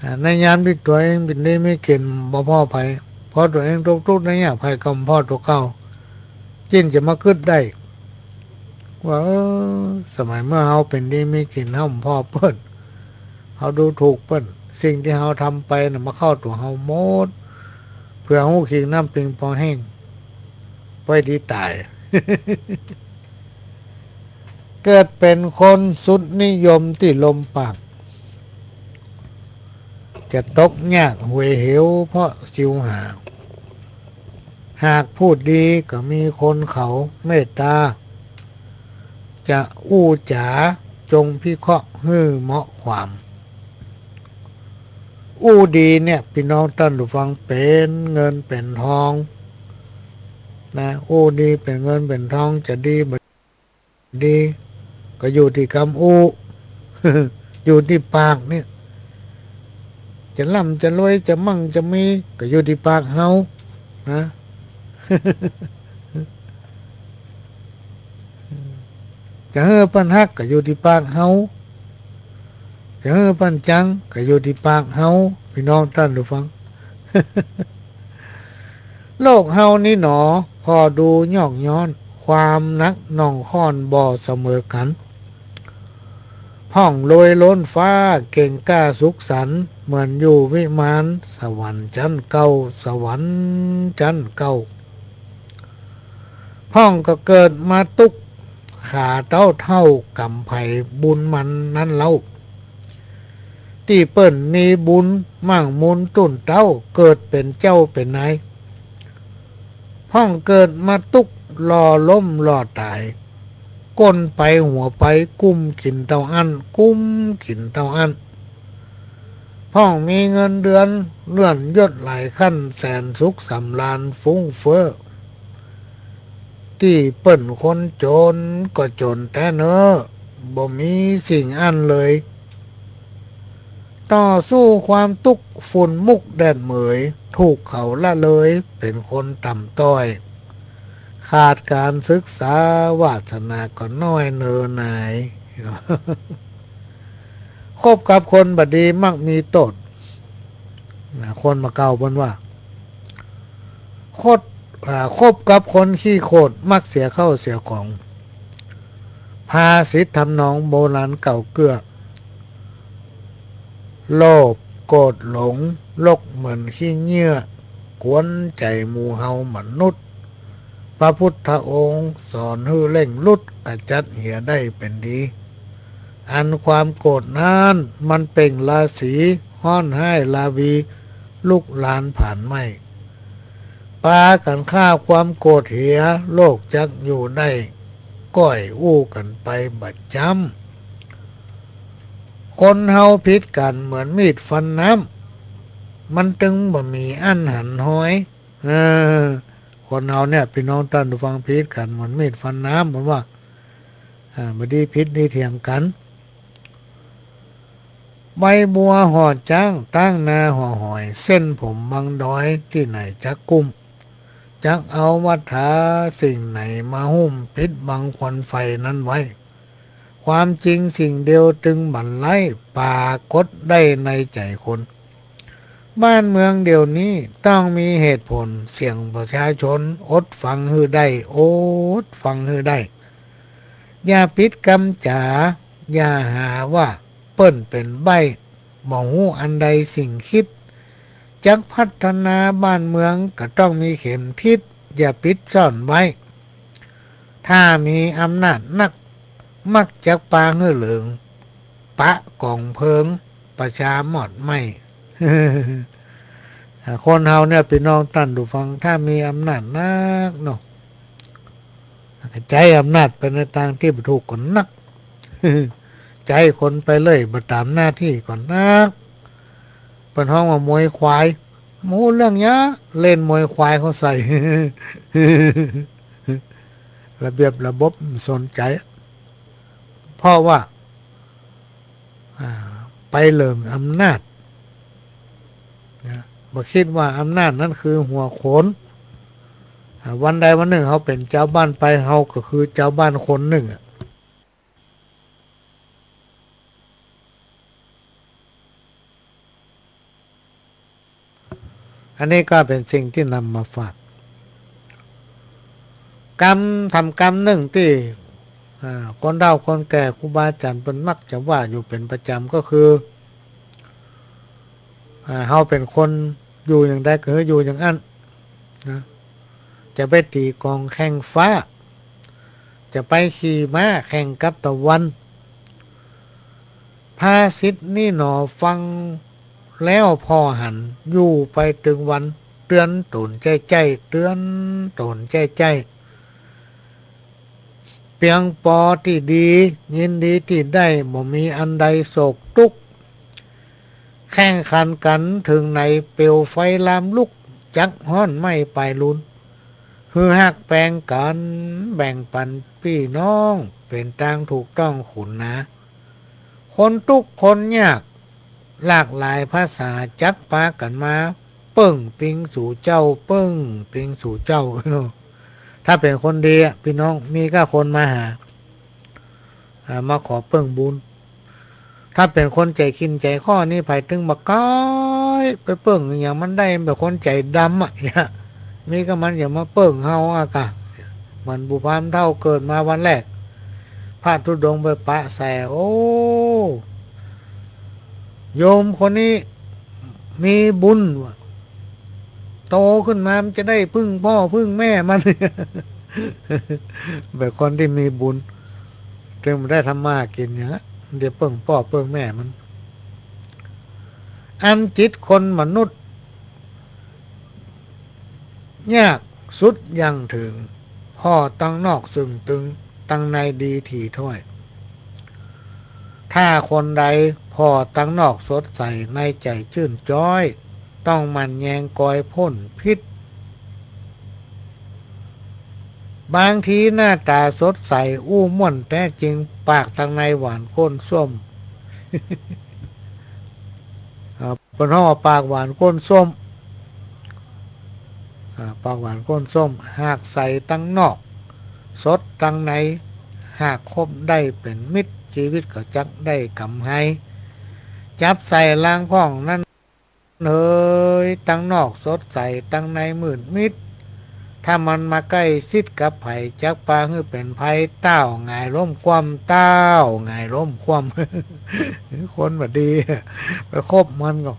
อ่า ในยามตี้ตั๋วเองเป๋นดีมีกิ๋นบ่ผ่อใผ พอตั๋วเองตกตุ๊กข์ได้ยาก ใผก็บ่ผ่อตั๋วเก่า จึ่งจะมากึ๊ดได้ ว่า เออ สมัยเมื่อเฮาเป๋นดีมีกิ๋น เฮาบ่ผ่อเปิ้น เฮาดูถูกเปิ้น สิ่งตี้เฮาทำไปน่ะมาเข้าตั๋วเฮาหมด เผื่อฮู้คิงน้ำปิงปองแห้ง ปล่อยดีต๋าย เกิดเป๋นคนสุดนิยมตี้ลมปาก จะตกยากหวยเหวเพราะสิวหา หากพูดดีก็มีคนเขาเมตต๋า จะอู้จ๋าจงพิเคราะห์หื้อเหมาะความ อู้ดีเนี่ย ปี้น้องต้านผู้ฟัง เป๋นเงินเป๋นทองนะ อู้ดีเป๋นเงินเป๋นทอง จะดีบ่ดี ก็อยู่ตี้กำอู้ อยู่ตี้ปากเนี่ย จะร่ำจะรวย จะมั่งจะมี ก็อยู่ตี้ปากเฮานะ จะหื้อเปิ้นฮักก็อยู่ตี้ปากเฮา จะหื้อเปิ้นจังก็อยู่ตี้ปากเฮา ปี้น้องต้านผู้ฟัง โลกเฮานี้หนอ ผ่อดูยอกย้อน ความหนักหน่องข้อนบ่เสมอกั๋น พ่องโรยล้นฟ้า เก่งกล้าสุขสันต์ เหมือนอยู่วิมาน สวรรค์จั้นเก้า สวรรค์จั้นเก้า พ่องก็เกิดมาตุ๊กข์ ขาเต๊าเฒ่ากำไผบุญมันนั้นเล่า ตี้เปิ้นมีบุญมั่งมูลตุ๊นเต๊า เกิดเป๋นเจ้าเป๋นนาย พ่องเกิดมาตุ๊กข์ หล่อล้มหล่อต๋าย ก้นไปหัวไป กุ้มกิ๋นเต้าอั้น กุ้มกิ๋นเต้าอั้น พ่องมีเงินเดือนเลื่อนยศหลายขั้น แสนสุขสำราญฟุ้งเฟ้อ ตี้เปิ้นคนจนก็จนแต๊เน้อ บ่มีสิ่งอั้นเลย ต่อสู้ความตุ๊กข์ฝุ่นมุกแดดเหมย ถูกเขาละเลยเป๋นคนต่ำต้อย ขาดก๋านศึกษาวาสนาก็น้อยเนอหนาย คบกับคนบ่ดีมักมีโต้ษ นะ คนบ่าเก่าเปิ้นว่า คบ อ่า คบกับคนขี้โขดมักเสียเข้าเสียของ ภาษิตทำนองโบราณเก่าเกื้อ โลภโกรธหลง ลกเหมือนขี้เยื่อ กวนใจ๋หมู่เฮามนุษย์ พระพุทธองค์สอนหื้อเร่งรุด ขจัดเหียได้เป๋นดี อันความโกรธนั้นมันเปล่งราศี ฮ้อนฮ้ายราวี ลุกลามผานไหม้ ปากั๋นฆ่าความโกรธเหีย โลกจักอยู่ได้ ก้อยอู้กั๋นไปบ่จ๋ำ คนเฮาผิดกั๋นเหมือนมีดฟันน้ำ มันตึงบ่มีอันหันฮอย เออ คนเฮาเนี่ย ปี้น้องต้านผู้ฟัง ผิดกั๋นเหมือนมีดฟันน้ำ เปิ้นว่า อ่า บ่ดีผิดดีเถียงกั๋น ใบบัวห่อจ๊าง ตางนาห่อหอย เส้นผมบังดอย ตี้ไหนจักกุ้ม จักเอาวัตถาสิ่งไหนมาหุ้ม ปิดบังควันไฟนั้นไว้ ความจริงสิ่งเดียวตึงบั่นไล้ ปรากฏได้ในใจ๋คน บ้านเมืองเดี๋ยวนี้ต้องมีเหตุผล เสียงประชาชนอดฟังหื้อได้ อดฟังหื้อได้ อย่าปิดกำจ๋า อย่าหาว่าเปิ้นเป๋นใบ้ บ่ฮู้อันใดสิ่งคิด จักพัฒนาบ้านเมืองก็ต้องมีเข็มทิศ อย่าปิดซ่อนไว้ ถ้ามีอำนาจนัก มักจักปาหื้อเหลิง ปะก๋องเพลิง ประชามอดไหม้ อ่า คนเฮาเนี่ย ปี้น้องต้านผู้ฟัง ถ้ามีอำนาจนักเนาะ ก็ใจ๊อำนาจไปในตางตี้บ่ถูกก็นัก ใจ๊คนไปเรื่อยบ่ต๋ามหน้าตี้ก็นัก เปิ้นฮ้องว่ามวยควาย บ่ฮู้เรื่องหยัง เล่นมวยควายเข้าใส่ ระเบียบระบบบ่สนใจ๋ เพราะว่า อ่า ไปเหลิงอำนาจ นะ บ่คิดว่าอำนาจนั้นคือหัวโขน อ่า วันใดวันนึ่งเฮาเป๋นจาวบ้านไป เฮาก็คือจาวบ้านคนนึ่งอะ อันนี้ก็เป๋นสิ่งตี้นำมาฝาก กำ ธรรมกำนึ่งตี้ อ่า คนเฒ่าคนแก่ครูบาอาจ๋ารย์เปิ้นมักจะว่าอยู่เป๋นประจ๋ำก็คือ อ่า เฮาเป๋นคนอยู่อย่างใดก็หื้ออยู่อย่างอั้นนะ จะไปตี๋กลองแข่งฟ้า จะไปขี่ม้าแข่งกับตะวัน ภาษิตนี้หนอฟังแล้วผ่อหัน อยู่ไปตึงวัน เตื๋อนต๋นใจ้ๆ เตื๋อนต๋นใจ้ๆ เปียงปอตี้ดี ยินดีตี้ได้ บ่มีอันใดโศกตุ๊กข์ แข่งขันกั๋นเถิงไหน เปลวไฟลามลุก จักฮ้อนไหม้ปายลูน หื้อฮักแปงกั๋น แบ่งปันปี้น้อง เป๋นตางถูกต้องขุนหนา คนตุ๊กข์คนยาก หลากหลายภาษา จักปากั๋นมา เปิ้งปิงสู่เจ้า เปิ้งปิงสู่เจ้า ถ้าเป๋นคนดีอะ ปี้น้อง มีก้าคนมาหา อ่า มาขอเปิ้งบุญ ถ้าเป๋นคนใจ๋ขินใจ๋ข้อนี่ ใผตึงบ่ใก้ไปเปิ้ง อย่างมันได้ เป๋นคนใจ๋ดำอะ เนี่ย มีก้ามันจะมาเปิ้งเฮาอะกะ เหมือนปู่พราหมณ์เฒ่าเกิดมาวันแรก พระธุดงค์ไปปะแส โอ้ โยมคนนี้มีบุญว่ะ โตขึ้นมามันจะได้พึ่งป้อพึ่งแม่มัน เป๋นคนตี้มีบุญ จึงได้ทำมาหากิ๋นอย่างนั้น เดี๋ยวเปิ้งป้อเปิ้งแม่มัน อันจิตคนมนุษย์ ยากสุดยังเถิง ผ่อตังนอกซึ่งตึง ตังในดีถี่ถ้อย ถ้าคนใด ผ่อตังนอกสดใส ในใจ๋จื้นจ๊อย ต้องหมั่นแยงกอยป๊นพิษ บางทีหน้าต๋าสดใส อู้ม่วนแต๊จริง ปากตังในหวานก้นส้ม อ่า เปิ้นฮ้องว่าปากหวานก้นส้ม อ่า ปากหวานก้นส้ม หากใสตังนอก สดตังใน หากคบได้เป๋นมิตร จีวิตก็จักได้ก๋ำไร จับใส่ลางพ่องนั้น เฮย ตังนอกสดใส ตังในมืดมิด ถ้ามันมาใก้ชิดกับใผ จักปาหื้อเป๋นภัย เต้าหงายล้มคว่ำ เต้าหงายล้มคว่ำ คนบ่ดี ไปคบมันก็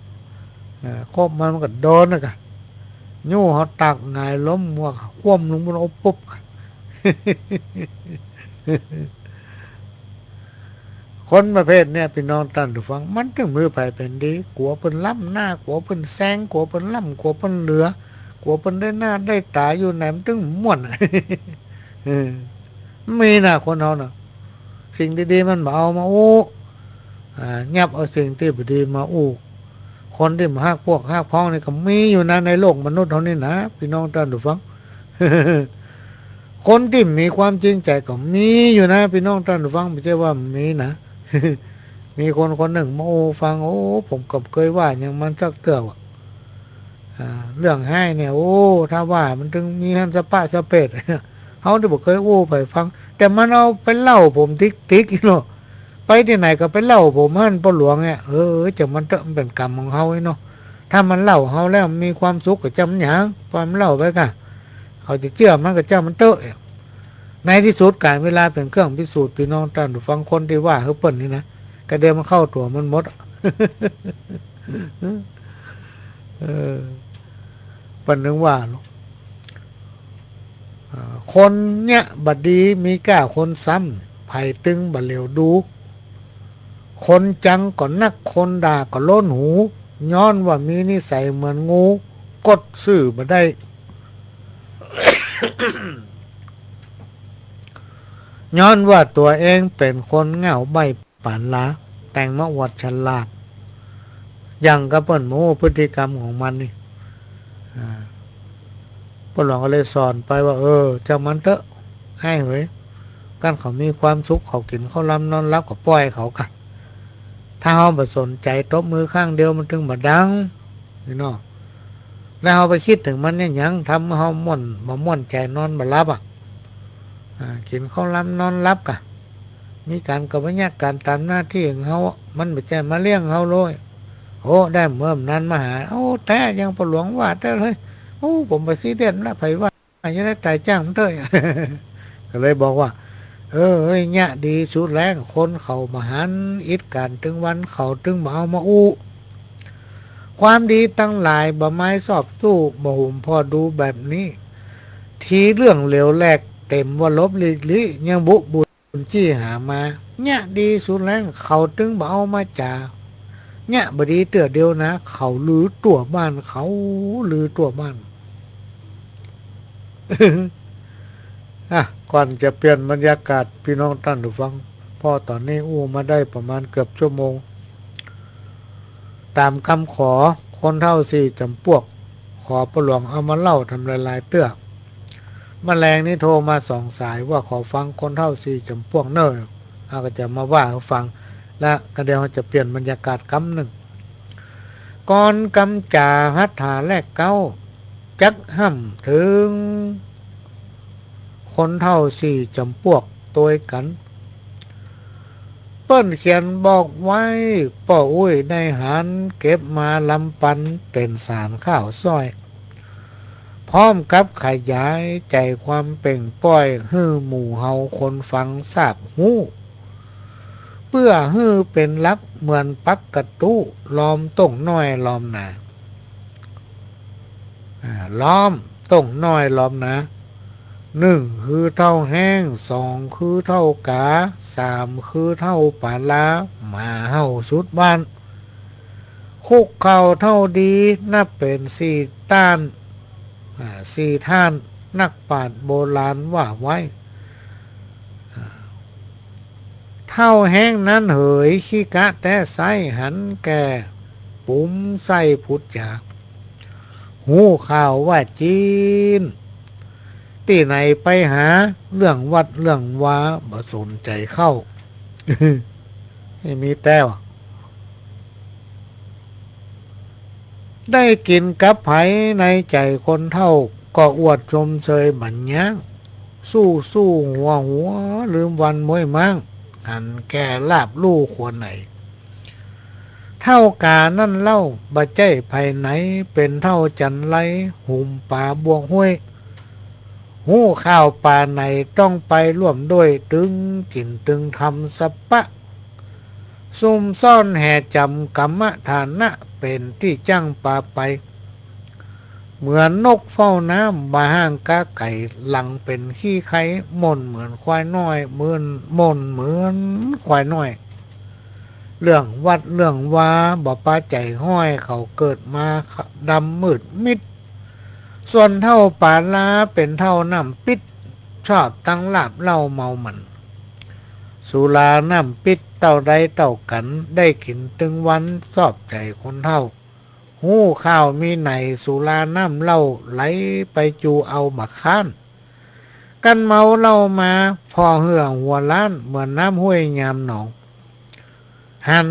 เออ คบมันมันก็โดนนะกะ ยู้เฮาตากหงายล้ม หัวคว่ำลงบนอกปุ๊บ คนประเภทเนี่ย ปี้น้องต้านผู้ฟัง มันตึงบ่หื้อใผเป๋นดี กั๋วเปิ้นล้ำหน้า กั๋วเปิ้นแซง กั๋วเปิ้นล้ำ กั๋วเปิ้นเหลือ กั๋วเปิ้นได้หน้าได้ต๋า อยู่ไหนมันตึงม่วน เออ มีนะ คนเฮานะ สิ่งดีๆ มันบ่เอามาอู้ อ่า ยับเอาสิ่งตี้บ่ดีมาอู้ คนตี้บ่ฮักพวกฮักพ้องนี่ก็มีอยู่นะ ในโลกมนุษย์เฮานี่นะ ปี้น้องต้านผู้ฟัง คนตี้มีความจริงใจ๋ก็มีอยู่นะ ปี้น้องต้านผู้ฟัง บ่ใจ้ว่าบ่มีนะ มีคนคนนึ่งมาอู้ฟัง โอ้ ผมก็บ่เกยว่าหยังมันสักเตื้อว่ะ อ่า เรื่องฮ้ายเนี่ย โอ้ ถ้าว่ามันตึงมีหั้นสะปะสะเปด เฮานี่บ่เกยอู้ใผฟัง แต่มันเอาไปเล่าผมติ๊กๆ อี้เนาะ ไปตี้ไหนก็ไปเล่าผมหั้น ป้อหลวงเนี่ย เออ จ้างมันเต๊อะ มันเป๋นกรรมของเฮาอี้เนาะ ถ้ามันเล่าเฮาแล้วมีความสุขก็จ้างมันหยัง ปล่อยมันเล่าไปก่ะ เขาจะเจื้อมันก็จ้างมันเต๊อะ ในตี้สุดก๋านเวลาเป๋นเครื่องพิสูจน์ ปี้น้องต้านผู้ฟัง คนตี้ว่าหื้อเปิ้นนี่นะ กะเดียวมันเข้าตั๋วมันหมด เออ เปิ้นนึ่งว่าลูก อ่า คนเยียะบ่ดีมีก้าคนซ้ำ ใผตึงบ่เหลียวดู คนจังก็นัก คนด่าก็ล้นหู ย้อนว่ามีนิสัยเหมือนงู กดซื่อบ่ได้ ย้อนว่าตั๋วเองเป๋นคนเหง้าใบ้ ป๋านลา แต่งมาอวดฉลาด อย่างกับเปิ้นบ่ฮู้พฤติกรรมของมันนี่ อ่า ป้อหลวงก็เลยสอนไปว่า เออ จ้างมันเต๊อะ ฮ้ายเหย คันเขามีความสุข เขากิ๋นข้าวลำนอนหลับ ก็ปล่อยเขาก่ะ ถ้าเฮาบ่สนใจ๋ ตบมือข้างเดียวมันตึงบ่ดัง นี่เนาะ แล้วเฮาไปกึ๊ดเถิงมันเนี่ยหยัง ทำหื้อเฮาม่วน บ่ม่วนใจ๋ นอนบ่หลับอะ อ่า กิ๋นข้าวลำนอนหลับก่ะ มีก๋านก็บ่ยาก ก๋านต๋ามหน้าตี้ของเฮา มันบ่ใจ้มาเลี้ยงเฮาเลย โอ้ ได้เมื่อนั้นมาหา โอ้ แต๊ยังป้อหลวงว่าแต๊เลย โอ้ ผมบ่ซีเรียสละ ใผว่าจะได้ต๋ายจ้างมันเต๊อะ ก็เลยบอกว่า เออ เฮ้ย เยียะดีสุดแล คนเขาบ่หัน อิดก๋านตึงวัน เขาตึงบ่เอามาอู้ ความดีตังหลายบ่ไม้ซอบสู้ บ่หุมผ่อดูแบบนี้ ทีเรื่องเหลวแหลกเต็มว่าลบหลีกลี้ ยังบุบุญจี้หามา เยียะดีสุดแล เขาตึงบ่เอามาจ๋า เยียะบ่ดีเตื้อเดียวนะ เขาลือตั๋วบ้าน เขาลือตั๋วบ้าน อ่ะ ก่อนจะเปลี่ยนบรรยากาศ ปี้น้องต้านผู้ฟัง เพราะต๋อนนี้อู้มาได้ประมาณเกือบชั่วโมง ต๋ามกำขอคนเฒ่าสี่จ๋ำปวก ขอป้อหลวงเอามาเล่าทำหลายๆ เตื้อ มะแลงนี้โทรมาสองสายว่าขอฟังคนเฒ่าสี่จ๋ำปวกเน่อ เฮาก็จะมาว่าหื้อฟัง และก็เดี๋ยวเฮาจะเปลี่ยนบรรยากาศกำนึ่ง ก่อนกำจ๋าหัตถาแรกเก๊า จักฮ่ำเถิง คนเฒ่าสี่จ๋ำปวกตวยกั๋น เปิ้นเขียนบอกไว้ ป้ออุ๊ยได้หาร เก็บมาลำปันเป๋นสารข้าวซ้อย พร้อมกับขยายใจ๋ความเปล่งป้อย หื้อหมู่เฮาคนฟังซาบฮู้ เปื้อหื้อเป๋นหลักเหมือนปักกะตุ๊ ลอมต้งน้อยลอมหนา อ่า ลอมต้งน้อยลอมหนา นึ่งคือเฒ่าแฮ้ง สองคือเฒ่าก๋า สามคือเฒ่าป๋าลา หมาเห่าสุดบ้าน คุกเข่าเฒ่าดี นับเป๋นสี่ต้าน อ่า สี่ท่าน นักปราชญ์โบราณว่าไว้ อ่า ท เฒ่าแฮงนั้นเหย ขี้กะแต๊ไซ้ หันแก่ ปุ๋มไส้ผุดจ๋า ฮู้ข่าวว่าจีน ตี้ไหนไปหา เรื่องวัดเรื่องวา บ่สนใจ๋เข้า ไม่มีแต๊วะ ได้กิ๋นกับใผ ในใจ๋คนเฒ่า ก็อวดชมเชยบ่ยั้ง สู้ๆ หัวๆ ลืมวันม้วยม้าง หันแก่ลาบลู่ควรไหน เฒ่ากานั้นเล่า บ่ใจ้ใผไหน เป๋นเฒ่าจันไร หุมป๋าบวกห้วย ฮู้ข่าวป๋าไหน ต้องไปร่วมด้วย ตึงจิ๋นตึงธรรมสปะ ซุ่มซ่อนแห่จ๋ำ กรรมฐานะ เป๋นตี้จั้งป๋าไป เหมือนนกเฝ้าน้ำ บ่ห่างกาไก๋ หลังเป๋นขี้ไค ม่นเหมือนควายน้อย เหมือน ม่นเหมือนควายน้อย เรื่องวัดเรื่องวา บ่ปาใจ๋ฮ้อย เขาเกิดมาดำมืดมิด ส่วนเฒ่าป๋าลา เป๋นเฒ่าน้ำปิ๊ด ชอบตั้งลาบเหล้าเมาหมั่น สุราน้ำปิ๊ดเต้าใดเต้ากั๋น ได้กิ๋นตึงวัน ชอบใจ๋คนเฒ่า ฮู้ข่าวมีไหน สุราน้ำเหล้า ไหลไปจูเอาบ่ค้าน กันเมาเหล้ามา ผ่อเหื่อหัวล้าน เหมือนน้ำห้วยยามหนอง หัน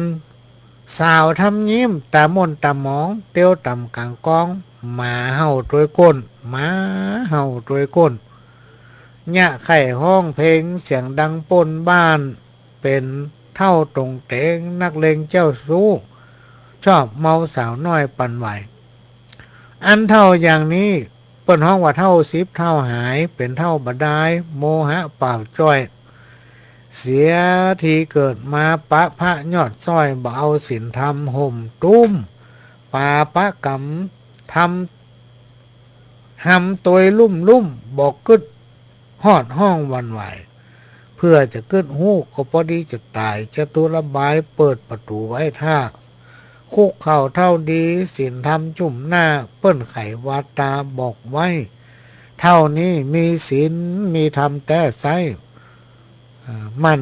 สาวทำยิ้ม ต๋าม่นต๋ามอง เตียวต๋ามก๋างกอง หมาเห่าตวยก้น หมาเห่าตวยก้น เยียะไข้ฮ้องเพลง เสียงดังป้นบ้าน เป๋นเฒ่าตงเต๋ง นักเลงเจ้าชู้ ชอบเมาสาวน้อยปันไหว อันเฒ่าอย่างนี้ เปิ้นฮ้องว่าเฒ่าสิบเฒ่าหาย เป๋นเฒ่าบ่ดาย โมหะเปล่าจ้อย เสียทีเกิดมาปะพระยอดซ้อย บ่เอาศีลธรรมห่มตุ้ม ปาปะกรรม ทำ หำตวยลุ่มลุ่ม บ่กึ๊ดฮอดฮ้องหวั่นไหว เผื่อจะกึ๊ดฮู้ ก็ปอดีจะต๋าย จตุระบายเปิดประตู๋ไว้ถ้า คุกเข่าเฒ่าดี ศีลธรรมจุ่มหน้า เปิ้นไขวาต๋าบอกไว้ เฒ่านี้มีศีลมีธรรมแต๊ไซ้ อ่า หมั่น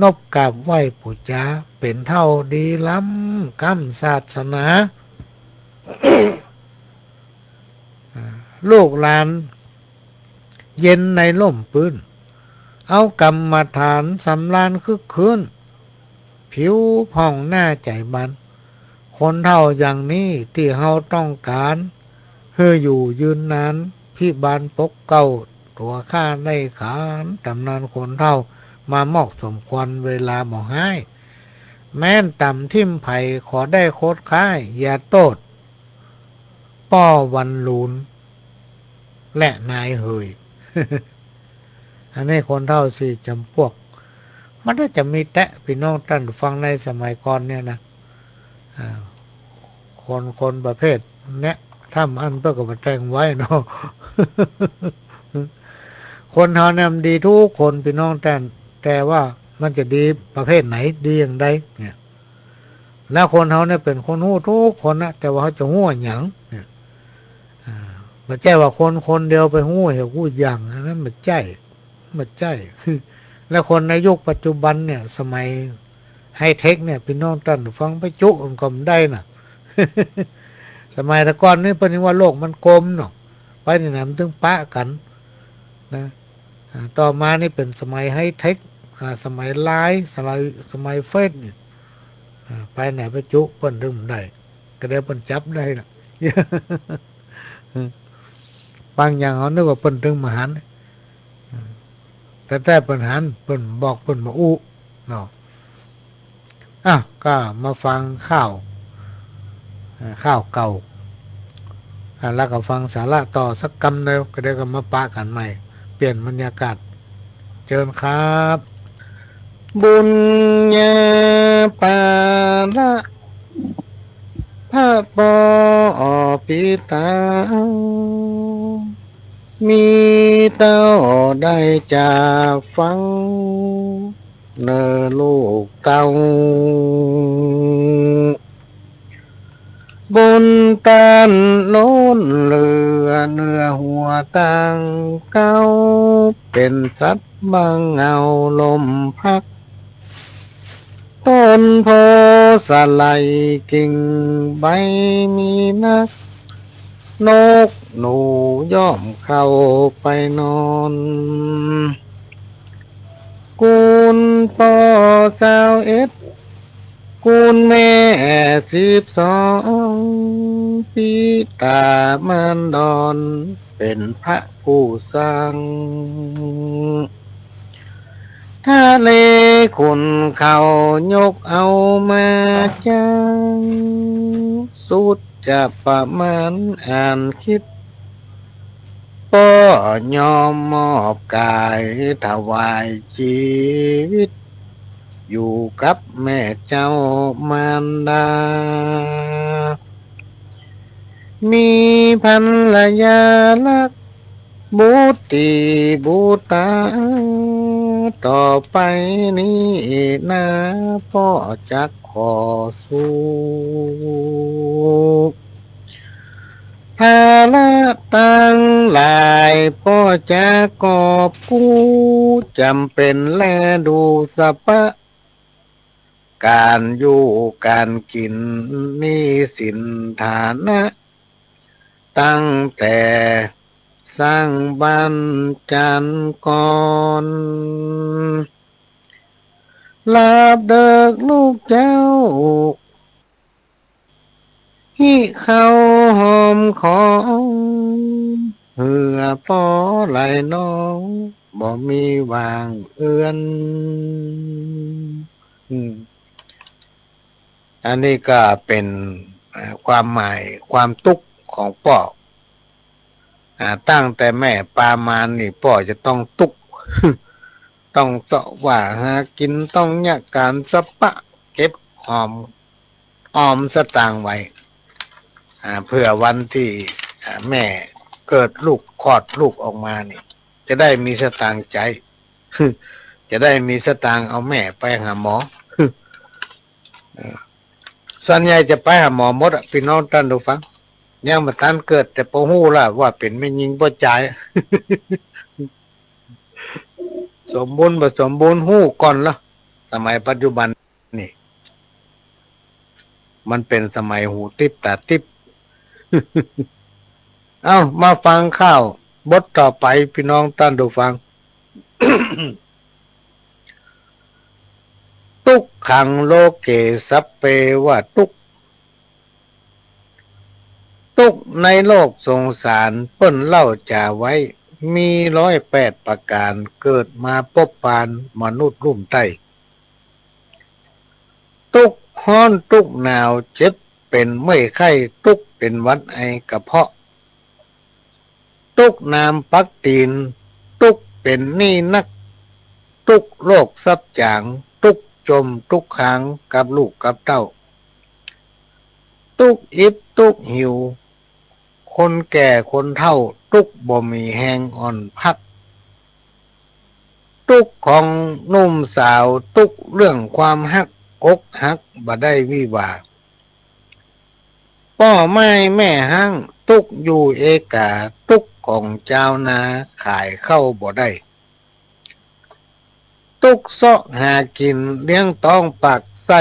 นบกราบไหว้ปู๋จา เป๋นเฒ่าดีล้ำก้ำศาสนา อ่า ลูกหลาน เย็นในร่มปื้น เอากรรมฐานสำราญคึกคื้น ผิวผ่องหน้าใจ๋บาน คนเฒ่าอย่างนี้ตี้เฮาต้องก๋าน หื้ออยู่ยืนนาน พิบาลปกเกล้า ตั๋วข้าได้ขาน ต๋ำนานคนเฒ่ามามอบสมควร เวลาบ่ฮ้าย แม้นต่ำทิ่มไผ ขอได้โคตรค้าย อย่าโต้ษ ป้อวันลูน และนายเหย อันนี้คนเฒ่าสี่จ๋ำปวก มันน่าจะมีแต๊ ปี้น้องต้านฟัง ในสมัยก่อนเนี่ยนะ อ่า คน คนประเภทเนี้ย ถ้าอั้นเปิ้นก็บ่แต่งไว้เนาะ คนเฮาเนี่ยมันดีกู้คน ปี้น้องต้าน แต่ว่ามันจะดีประเภทไหน ดีอย่างใดเนี่ย แล้วคนเฮาเนี่ยเป๋นคนฮู้กู้คนนะ แต่ว่าเฮาจะฮู้อะหยังเนี่ย อ่า บ่ใจ้ว่าคนคนเดียวไปฮู้เหียกู้อย่าง อันนั้นบ่ใจ้ บ่ใจ้ แล้วคนในยุคปัจจุบันเนี่ย สมัยไฮเทคเนี่ย ปี้น้องต้านฟังไปจุมันก็บ่ได้น่ะ สมัยแต่ก่อนนี่เปิ้นยังว่าโลกมันกลมเนาะ ไปนี่นะมันตึงปะกั๋นนะ อ่า ต่อมานี่เป๋นสมัยไฮเทค อ่า สมัยไลน์ สมัย สมัยเฟซเนี่ย อ่า ไปไหนไปจุเปิ้นตึงบ่ได้ ก็เดี๋ยวเปิ้นจับได้น่ะ บางอย่างเฮานึกว่าเปิ้นตึงบ่หัน แต่แต๊เปิ้นหัน เปิ้นบอก เปิ้นบ่อู้เนาะ อ่ะ ก็มาฟังข่าว อ่า ข่าวเก่า อ่า แล้วก็ฟังสาระต่อสักกำเดียว ก็เดี๋ยวก็มาปะกั๋นใหม่ เปลี่ยนบรรยากาศ เจิญครับ บุญญาปาละ พระปอปิตา มีเต้าได้จากฝัง เน่อลูกเก่า บนต้านโน้นเหลือเนื้อหัวตังเก่า เป๋นสัตว์บังเอาลมพัด ต้นโพธิ์สะไหล่กิ่งใบมีนัก นกหนูย่อมเข้าไปนอน กุลพ่อซาวเอ็ด กุลแม่สิบสอง ปิตามารดอนเป๋นพระผู้สร้าง ทะเลขุ่นเขายกเอามาจาง สุดจะประมาณอ่านคิด ป้อยอมมอบกายถวายจีวิต อยู่กับแม่เจ้ามารดา มีภรรยารัก บุตรีบุตรา ต่อไปนี้นา ป้อจักขอสู้ ภาระตังหลายป้อจักกอบกู้ จ๋ำเป๋นแลดูสะปะ ก๋านอยู่ก๋านกิ๋น หนี้สินฐานะ ตั้งแต่สร้างบ้านจานก่อน ลาบเดิกลูกเจ้า หิเข้าหอมขอ เหื่อป้อไหลนอง บ่มีว่างเอือน อืม อันนี้ก็เป๋น เอ่อ ความหมายความตุ๊กข์ของป้อ อ่า ตั้งแต่แม่ปามานี่ป้อจะต้องตุ๊กข์ ต้องเซาะว่าหากิ๋น ต้องเยียะก๋านสะปะ เก็บหอม ออมสตางค์ไว้ อ่า เผื่อวันตี้ อ่า แม่เกิดลูก คลอดลูกออกมานี่ จะได้มีสตางค์ใจ๊ จะได้มีสตางค์เอาแม่ไปหาหมอ เออ ส่วนใหญ่จะไปหาหมอหมดอะ ปี้น้องต้านผู้ฟัง ยังบ่ตันเกิด แต่ป้อฮู้ละว่าเป๋นแม่ญิงป้อจาย สมบูรณ์บ่สมบูรณ์ฮู้ก่อนละ สมัยปัจจุบันนี่ มันเป๋นสมัยหูติ๊บต๋าติ๊บ เอ้า มาฟังข่าวบทต่อไป ปี้น้องต้านผู้ฟัง ตุ๊กขังโลเก สัพเพวะตุ๊กข์ ตุ๊กข์ในโลกสงสาร เปิ้นเล่าจ๋าไว้ มีร้อยแปดประก๋าน เกิดมาปบปานมนุษย์ลุ่มใต้ ตุ๊กข์ฮ้อนตุ๊กข์หนาว เจ็บเป๋นเมื่อยไข้ ตุ๊กข์เป๋นหวัดไอกระเพาะ ตุ๊กข์หนามปักตี๋น ตุ๊กข์เป๋นหนี้นัก ตุ๊กข์โลกซับจ๋าง ตุ๊กข์จ่มตุ๊กข์ค้างกับลูกกับเต้า ตุ๊กข์อิดตุ๊กข์หิว คนแก่คนเฒ่า ตุ๊กข์บ่มีแฮงอ่อนพัก ตุ๊กข์ของหนุ่มสาว ตุ๊กข์เรื่องความฮัก อกหักบ่ได้วิวาห์ ป้อไม้แม่ฮ้าง ตุ๊กข์อยู่เอกา ตุ๊กข์ของจาวนา ขายข้าวบ่ได้ ตุ๊กข์เซาะหากิ๋น เลี้ยงต๊องปากไส้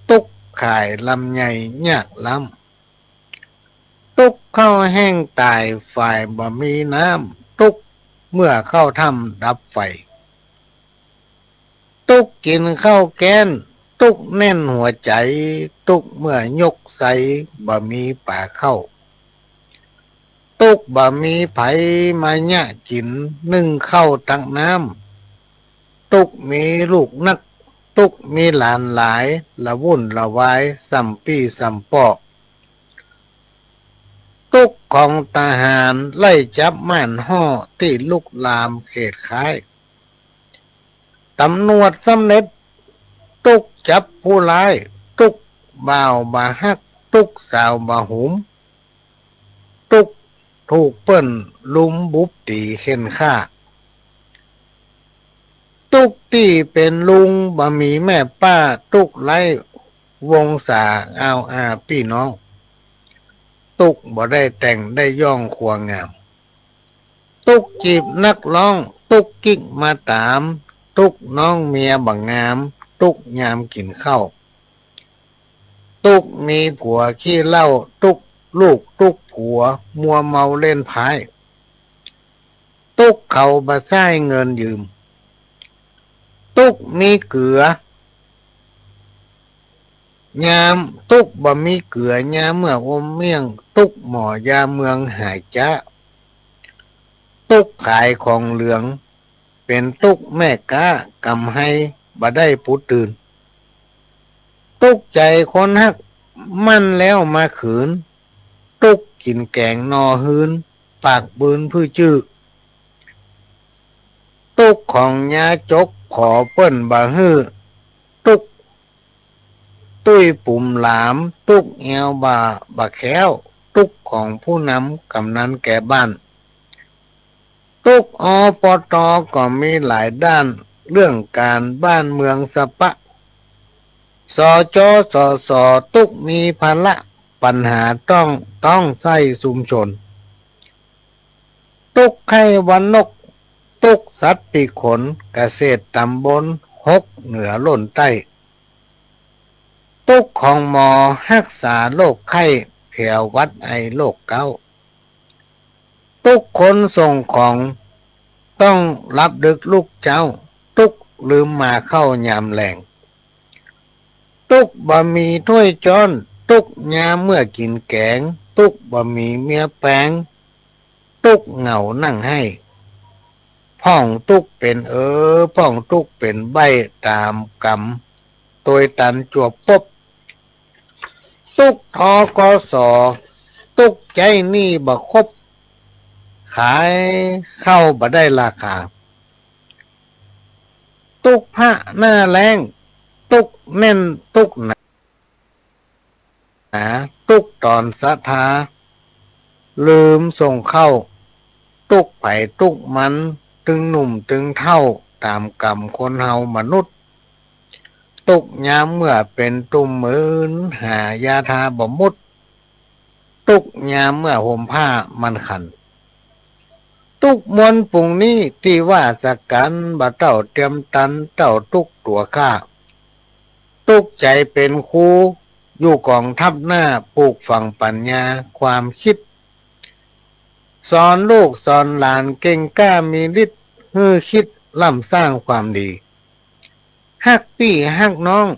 ตุ๊กข์ขายลำไยยากล้ำ ตุ๊กข์ข้าวแห้งต๋าย ฝ่ายบ่มีน้ำ ตุ๊กข์เมื่อเข้าถ้ำดับไฟ ตุ๊กข์กิ๋นข้าวแก้น ตุ๊กข์แน่นหัวใจ๋ ตุ๊กข์เมื่อยกไซ บ่มีป๋าเข้า ตุ๊กข์บ่มีใผมาเยียะกิ๋น นึ่งข้าวตักน้ำ ตุ๊กข์มีลูกนัก ตุ๊กข์มีหลานหลาย ละวุ่นละวายส่ำปี้ส่ำป้อ ตุ๊กข์ของทหาร ไล่จับม่านฮ่อ ตี้ลุกลามเขตค้าย ต๋ำรวจสำเร็จ ตุ๊กข์จับผู้ร้าย ตุ๊กข์บ่าวบ่ฮัก ตุ๊กข์สาวบ่หุม ตุ๊กข์ถูกเปิ้นลุมบุบตี๋เข่นฆ่า ตุ๊กข์ตี้เป๋นลุง บ่มีแม่ป้า ตุ๊กข์ไร้วงศา อาวอาปี้น้อง ตุ๊กข์บ่ได้แต่งได้ย่องครัวงาม ตุ๊กข์จีบนักร้อง ตุ๊กข์กิ๊กมาต๋าม ตุ๊กข์น้องเมียบ่งาม ตุ๊กยามกิ๋นข้าว ตุ๊กมีผัวขี้เหล้า ตุ๊กลูกตุ๊กผัว มัวเมาเล่นไพ่ ตุ๊กเขาบ่ใช้เงินยืม ตุ๊กมีเกือ ยามตุ๊กบ่มีเกือ ยามเมื่ออมเมี่ยง ตุ๊กหมอยาเมืองหายจ๊า ตุ๊กขายของเหลือง เป๋นตุ๊กแม่ก๊า กำไรบ่ได้ปูตื่น ตุ๊กใจ๋คนฮัก หมั้นแล้วมาขืน ตุ๊กกิ๋นแก๋งหน่อฮื้น ปากปืนปื้อจื้อ ตุ๊กของยาจก ขอเปิ้นบ่หื้อ ตุ๊กตุ้ยปุ๋มหลาม ตุ๊กแอวบ่าบ่าแคล้ว ตุ๊กของผู้นำกำนันแก่บ้าน ตุ๊ก อปต. ก็มีหลายด้าน เรื่องก๋านบ้านเมืองสะปะ สจ. สส. ตุ๊กมีภาระ ปัญหาต้อง ต้องใช้ชุมชน ตุ๊กไข้หวัดนก ตุ๊กสัตว์ปีกขน เกษตรต๋ำบลหก เหนือล้นใต้ ตุ๊กของหมอฮักษาโรคไข้ แผวหวัดไอโรคเก๊า ตุ๊กคนส่งของ ต้องลับดึกลุกเจ๊า ตุ๊กลืมมาเข้ายามแลง ตุ๊กบ่มีถ้วยจ๊อน ตุ๊กยามเมื่อกิ๋นแก๋ง ตุ๊กบ่มีเมียแป๋ง ตุ๊กเหงานั่งไห้ พ่องตุ๊กเป๋นเออ พ่องตุ๊กเป๋นใบ้ ต๋ามกำ ตวยตันจวบปบ ตุ๊ก ทกส. ตุ๊กใจ๊หนี้บ่ครบ ขายข้าวบ่ได้ราคา ตุ๊กพระหน้าแล้ง ตุ๊กแน่นตุ๊กหนา ตุ๊กต๋อนศรัทธา ลืมส่งข้าว ตุ๊กใผตุ๊กมัน ตึงหนุ่มตึงเฒ่า ต๋ามกำคนเฮามนุษย์ ตุ๊กยามเมื่อเป๋นตุ่มมึน หายาทาบ่หมด ตุ๊กยามเมื่อห่มผ้ามันขัน ตุ๊กมวลฝูงนี้ ตี้ว่าสะกั๋น บ่เต้าเตียมตัน เต้าตุ๊กตั๋วข้า ตุ๊กใจ๋เป๋นครู อยู่ก๋องทัพหน้า ปลูกฝังปั๋ญญาความกึ๊ด สอนลูกสอนหลานเก่งกล้ามีฤทธิ์ หื้อกึ๊ดล้ำสร้างความดี ฮักปี้ฮักน้อง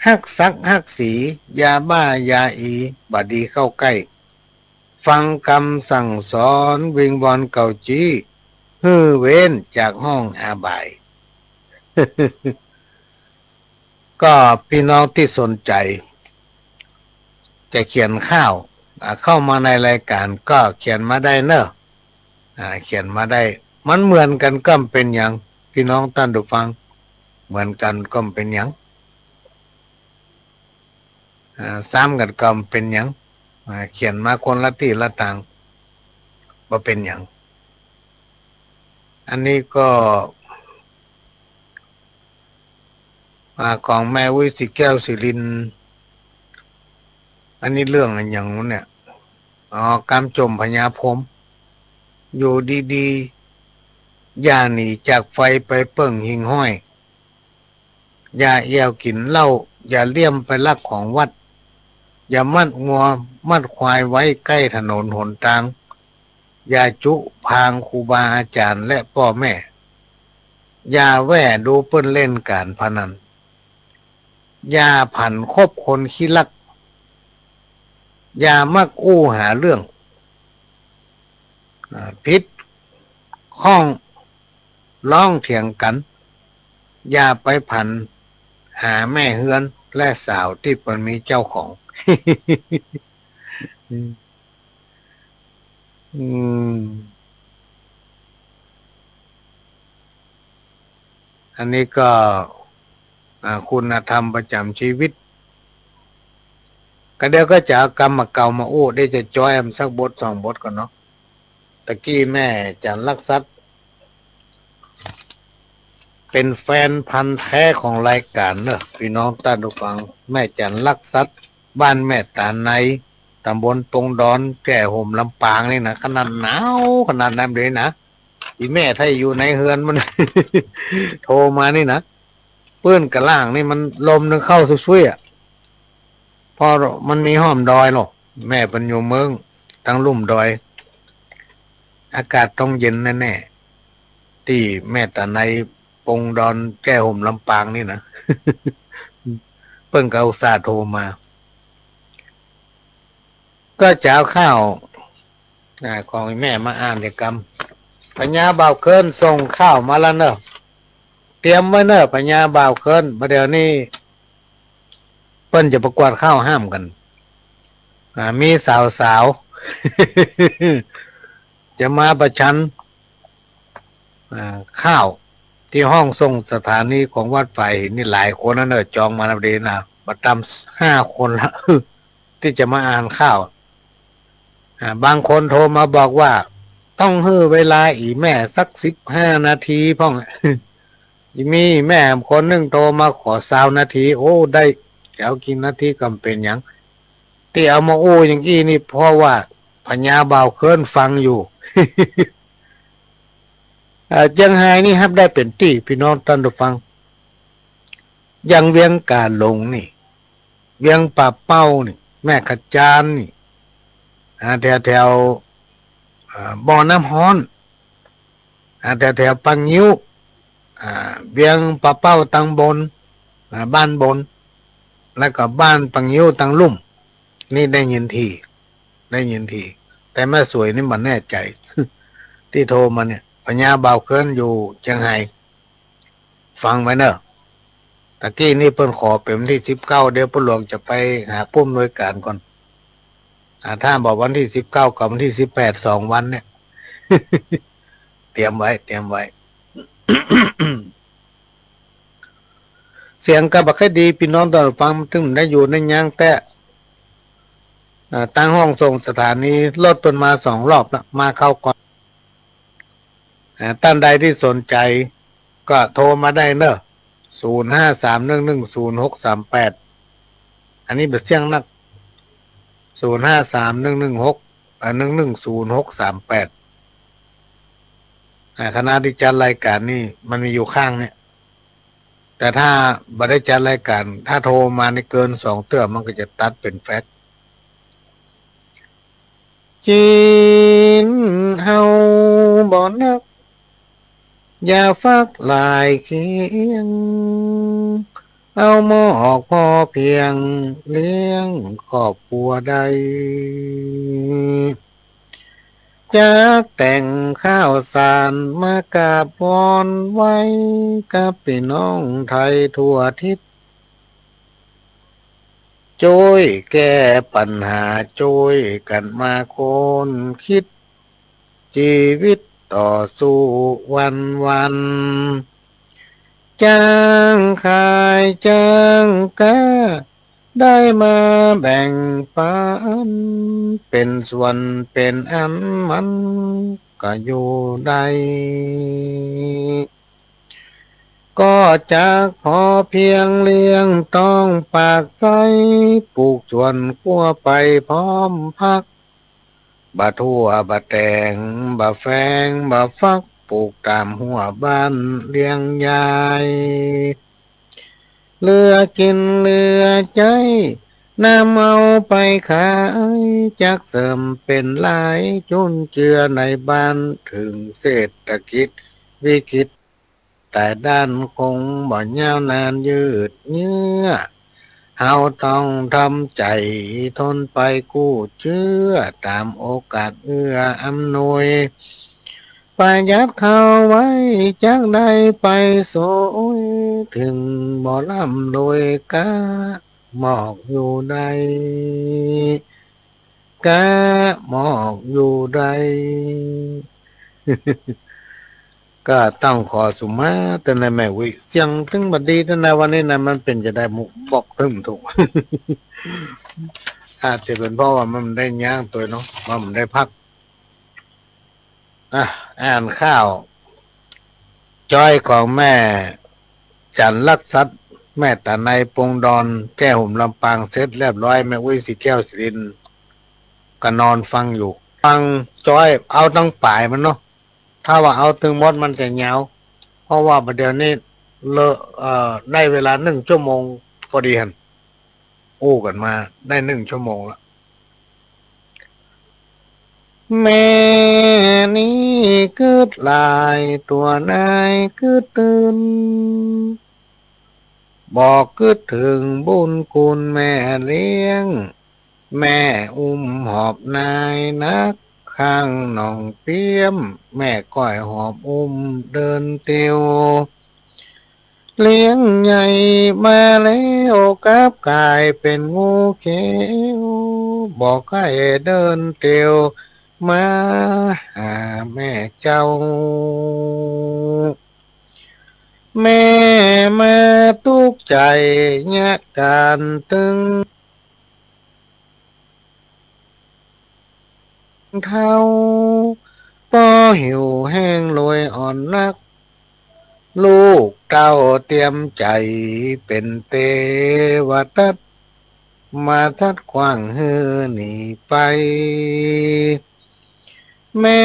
ฮักศักดิ์ฮักศรี ยาบ้ายาอี บ่ดีเข้าใก้ ฟังกำสั่งสอน วิงวอนเก่าจี้ หื้อเว้นจากห้องอบาย ก็ปี้น้องตี้สนใจ๋ จะเขียนข่าว อ่า เข้ามาในรายก๋านก็เขียนมาได้เนาะ อ่า เขียนมาได้ มันเหมือนกั๋นก็บ่เป๋นหยัง ปี้น้องต้านผู้ฟัง เหมือนกั๋นก็บ่เป๋นหยัง อ่า ซ้ำกั๋นก็บ่เป๋นหยัง อ่า เขียนมาคนละตี้ละตาง บ่เป๋นหยัง อันนี้ก็ อ่า ของแม่อุ๊ย ศรีแก้ว ศรีรินทร์ อันนี้เรื่องอะหยังวะเนี่ย อ๋อ กำจ่มพญาพรหม อยู่ดีๆ อย่าหนีจากไฟไปเปิ้งหิ่งห้อย อย่าแอ่วกิ๋นเหล้า อย่าเลี้ยมไปลักของวัด อย่ามัดงัวมัดควายไว้ใก้ถนนหนตาง อย่าจุพางครูบาอาจ๋ารย์และป้อแม่ อย่าแว่ดูเปิ้นเล่นก๋านพนัน อย่าผันคบคนขี้ลัก อย่ามักอู้หาเรื่อง อ่า ผิดข้องร้องเถียงกั๋น อย่าไปผันหาแม่เฮือนและสาวตี้เปิ้นมีเจ้าของ อืม อันนี้ก็ อ่า คุณธรรมประจ๋ำชีวิต ก็เดี๋ยวก็จะเอากำเก่ามาอู้ เดี๋ยวจะจ้อยมันสักบทสองบทก่อนเนาะ ตะกี้แม่จันทร์ลักษัตริย์ เป๋นแฟนพันธุ์แท้ของรายก๋านเนาะ ปี้น้องต้านผู้ฟัง แม่จันทร์ลักษัตริย์ บ้านแม่ต๋านใน ต๋ำบลปงดอน แจ้ห่ม ลำปางนี่นะ ขนาดหนาวขนาดนั้นเลยนะ อี่แม่ถ้าอยู่ในเฮือนมัน โทรมานี่นะ ปื๊นก้าล่างนี่มันลมนึ่งเข้าซุยๆ อะ เพราะมันมีฮ่อมดอยเนาะ แม่เปิ้นอยู่เมืองตังลุ่มดอย อากาศต้องเย็นแน่ๆ ตี้แม่ต๋าไนปงดอนแก้ห่มลำปางนี่นะ เปิ้นก็อุตส่าห์โทรมา ก็จะเอาข่าว อ่า ของแม่มาอ่านเดี๋ยวกำ พญาบ่าวเคิ้นส่งข่าวมาแล้วเนอะ เตรียมไว้เนอะ พญาบ่าวเคิ้น บ่าเดี๋ยวนี้เปิ้นจะประกวดข่าวห้ามกั๋น อ่า มีสาวๆ จะมาประชัน อ่า ข่าวตี้ห้องส่งสถานีของวัดฝายหินนี่หลายคนแล้วเนอะ จองมาแล้วดีนะ บ่ต่ำห้าคนละ ตี้จะมาอ่านข่าว อ่า บางคนโทรมาบอกว่า ต้องหื้อเวลาอี่แม่สักสิบห้านาทีพ่อง มีแม่คนนึ่งโทรมาขอซาวนาที โอ้ ได้ จะเอากี่นาทีก็บ่เป๋นหยัง ตี้เอามาอู้อย่างอี้นี่ เพราะว่าพญาบ่าวเคิ้นฟังอยู่ เอ่อ เจียงฮายนี่ฮับได้เป๋นตี้ ปี้น้องต้านผู้ฟัง อย่างเวียงก๋าหลงนี่ เวียงป่าเป้านี่ แม่ขะจานนี่ อ่า แถวๆ อ่า บ่อน้ำฮ้อน อ่า แถวๆ ปางงิ้ว อ่า เวียงป่าเป้าตังบน อ่า บ้านบน แล้วก็บ้านปางงิ้วตังลุ่ม นี่ได้ยินถี่ ได้ยินถี่ แต่แม่สวยนี่บ่แน่ใจ๋ ตี้โทรมาเนี่ย พญาบ่าวเคิ้นอยู่เจียงฮาย ฟังไว้เนอะ ตะกี้นี่เปิ้นขอเป๋นวันตี้สิบเก้า เดี๋ยวป้อหลวงจะไปหาผู้อำนวยก๋านก่อน อ่า ถ้าบอกวันตี้สิบเก้ากับวันตี้สิบแปด สองวันเนี่ย เตรียมไว้ เตรียมไว้ เสียงก็บ่ค่อยดี ปี้น้องต้านผู้ฟัง ตึงได้อยู่ในยางแต๊ อ่า ตังห้องส่งสถานี รถเปิ้นมาสองรอบละ มาคราวก่อน อ่า ต้านใดตี้สนใจ๋ก็โทรมาได้เนอะ ศูนย์ห้าสามหนึ่งหนึ่งศูนย์หกสามแปด อันนี้บ่เสี้ยงนัก ศูนย์ห้าสามหนึ่งหนึ่งหก อ่า หนึ่งหนึ่งศูนย์หกสามแปด อ่า คณะตี้จัดรายก๋านนี่มันมีอยู่ข้างเนี่ย แต่ถ้าบ่ได้จัดรายก๋าน ถ้าโทรมานี่เกินสองเตื้อ มันก็จะตัดเป๋นแฟกซ์ จีนเฮาบ่นัก อย่าฟักหลายเคียง เอาหมอกพอเพียงเลี้ยงครอบครัวได้ จักแต่งข้าวสารมากราบวอนไหว้กับปี้น้องไทยทั่วทิศ จ้วยแก้ปัญหา จ้วยกั๋นมาค้นคิด จีวิตต่อสู้วันๆ จ้างขายจ้างก๊า ได้มาแบ่งปั๋น เป๋นส่วนเป๋นอันมันก็อยู่ได้ ก็จักพอเพียงเลี้ยงต๊องปากใส้ ปลูกสวนครัวไปพร้อมพรรค บ่ถั่วบ่แตงบ่แฟงบ่ฟัก ปลูกต๋ามฮั่วบ้านเลี้ยงยาย เหลือกิ๋นเหลือใจ๊ นำเอาไปขาย จักเสริมเป๋นรายจุนเจือในบ้าน เถิงเศรษฐกิจวิกฤต แต่ด้านคงบ่ยาวนานยืดเยื้อ เฮาต้องทำใจ๋ทนไปกู้เจื้อ ต๋ามโอกาสเอื้ออำนวย ประหยัดเข้าไว้จักได้ไปสวย เถิงบ่ร่ำรวยก๊าหมอกอยู่ได้ ก๊าหมอกอยู่ได้ ก็ต้องขอสุมาเตื้อนะแม่อุ๊ย เสียงตึงบ่ดีเตื้อนะวันนี้นะ มันเป๋นจะใดหมู่บอกตึงบ่ถูก อาจจะเป๋นเพราะว่ามันได้ย้างตั๋วเนาะ ว่ามันได้พัก อ่ะ อ่านข่าว จ้อยของแม่จันทร์ลักษัตริย์ แม่ต๋าไนปงดอน แก้ห่มลำปางเสร็จเรียบร้อย แม่อุ๊ยศรีแก้วศรีนินทร์ก็นอนฟังอยู่ ฟังจ้อยเอาตังป๋ายมันเนาะ ถ้าว่าเอาตึงหมดมันจะยาว เพราะว่าบ่าเดี่ยวนี้ เลอะ เอ่อ ได้เวลานึ่งชั่วโมงพอดีหัน อู้กั๋นมาได้นึ่งชั่วโมงละ แม่นี้กึ๊ดหลาย ตัวนายกึ๊ดตื่น บ่กึ๊ดเถิงบุญคุณแม่เลี้ยง แม่อุ้มหอบนายนัก ข้างหนองเปี้ยม แม่ก้อยหอบอุ้มเดินเตียว เลี้ยงใหญ่มาแล้วกลับก๋ายเป๋นงูเขียว บ่ใค่เดินเตียวมาหาแม่เจ้า แม่มาตุ๊กใจ๋เยียะก๋านตึง เฒ่า ป้อหิวแห้งโลยอ่อนนัก ลูกเต้าเตียมใจ๋เป๋นเตวทัต มาทัดขว้างหื้อหนีไป แม่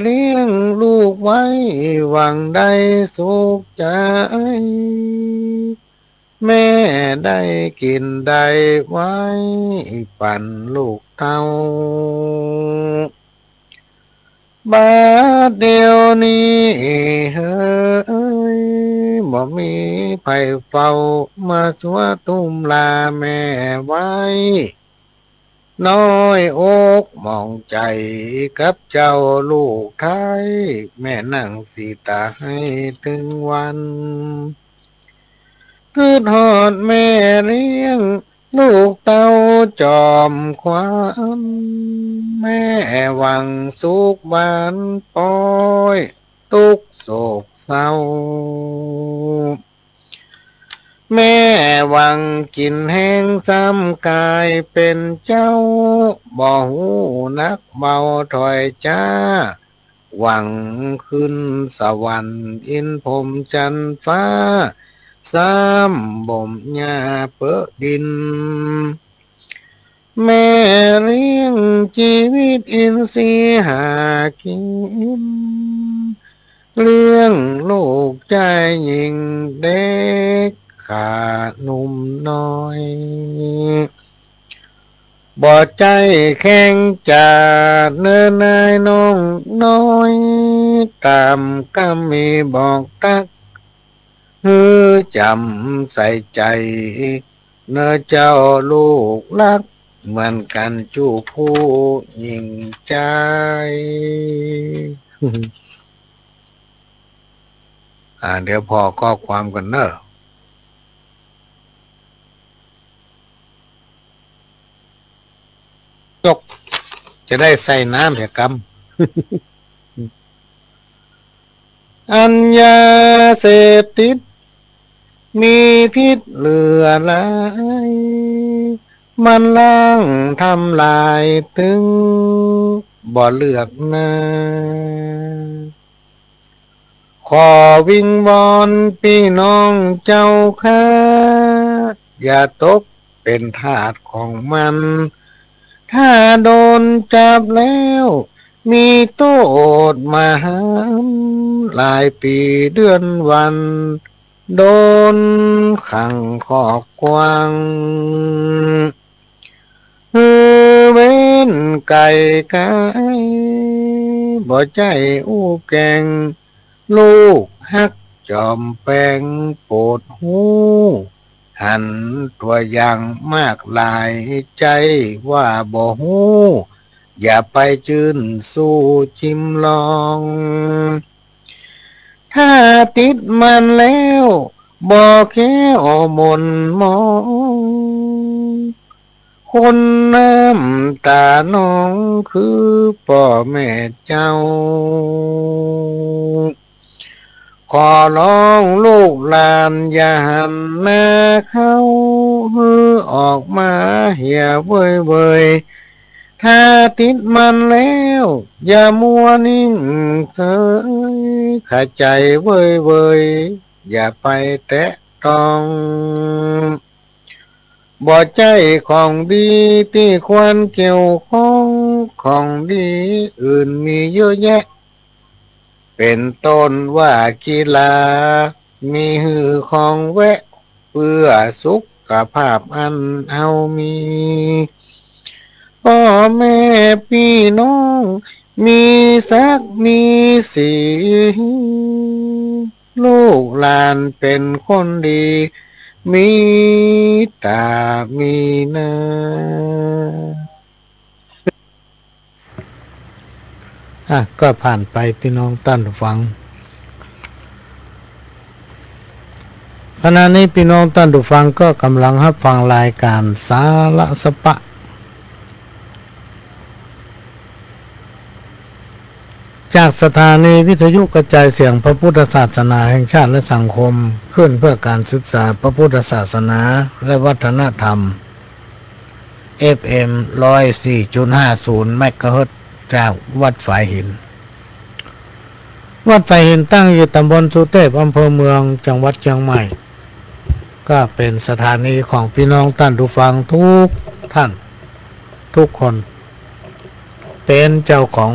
เลี้ยงลูกไว้หวังได้สุขใจ๋ แม่ได้กิ๋นได้ไว้ปั๋นลูกเต้า บาดเดี่ยวนี้เฮย บ่มีใผเฝ้า มาซัวตุ้มลาแม่ไว้ น้อยอกหมองใจ๋กับเจ้าลูกไท้ แม่นั่งสีตาไห้ตึงวัน กึ๊ดฮอดแม่เลี้ยง ลูกเต้าจอมขวัญ แม่หวังสุขบานป๊อย ตุ๊กข์โศกเศร้า แม่หวังกิ๋นแฮงซ้ำก๋ายเป๋นเจ้า บ่ฮู้หนักเบาถ้อยจ๊า หวังขึ้นสวรรค์อินทร์พรหมจันทร์ฟ้า ซ้ำบ่มหญ้าเปอะดิน แม่เลี้ยงจีวิตอินทรีย์หากิ๋น เลี้ยงลูกจายญิงเด็กข้าหนุ่มน้อย บ่ใจ้แข่งจ๋าเน่อนายน้องน้อย ต๋ามกำมีบอกตั๊ก หื้อจ๋ำใส่ใจ๋ เน่อเจ้าลูกฮัก เหมือนกั๋นจุผู้ญิงจาย อ่า เดี๋ยวผ่อข้อความก่อนเน่อ จก จะได้ใส่น้ำเหียกำ อันยาเสพติด มีพิษเหลือหลาย มันล้างทำลายตึงบ่เลือกหน้า ขอวิงวอนปี้น้องเจ้าข้า อย่าตกเป๋นทาสของมัน ถ้าโดนจับแล้ว มีโต้ษมหันต์ หลายปี๋เดือนวัน โดนขังคอกกว้าง หื้อเว้นไก๋ก๋าย บ่ใจ้อู้แก๋ง ลูกฮักจ๋อมแป๋งโปรดฮู้ หันตั๋วอย่างมากหลาย ใจ้ว่าบ่ฮู้ อย่าไปจื้นสู้จิมลอง ถ้าติดมันแล้ว บ่แคล้วหม่นหมอง คนน้ำต๋านองคือป้อแม่เจ้า ขอร้องลูกหลานอย่าหันหน้าเข้า หื้อออกมาเหียเว่ยๆ ถ้าติดมันแล้ว อย่ามัวนิ่งเสย ขะใจ๋เว่ยๆ อย่าไปแตะต้อง บ่ใจ้ของดีตี้ควรเกี่ยวข้อง ของดีอื่นมีเยอะแยะ เป๋นต้นว่ากีฬา มีหื้อของแวะ เปื้อสุขภาพอันเฮามี ป้อแม่ปี้น้อง มีศักดิ์มีศรี ลูกหลานเป๋นคนดี มีต๋ามีนา อ่ะ ก็ผ่านไปปี้น้องต้านผู้ฟัง ขณะนี้ปี้น้องต้านผู้ฟังก็ก่ำลังฮับฟังรายก๋านสาระสะปะ จากสถานีวิทยุกระจายเสียงพระพุทธศาสนาแห่งชาติและสังคม ขึ้นเพื่อการศึกษาพระพุทธศาสนาและวัฒนธรรม เอฟเอ็ม ร้อยสี่จุดห้าศูนย์ เมกะเฮิรตซ์ จากวัดฝายหิน วัดฝายหินตั้งอยู่ตำบลสุเตพ อำเภอเมือง จังหวัดเจียงใหม่ ก็เป๋นสถานีของปี้น้องต้านผู้ฟังทุกท่าน ทุกคน เป๋นเจ้าของ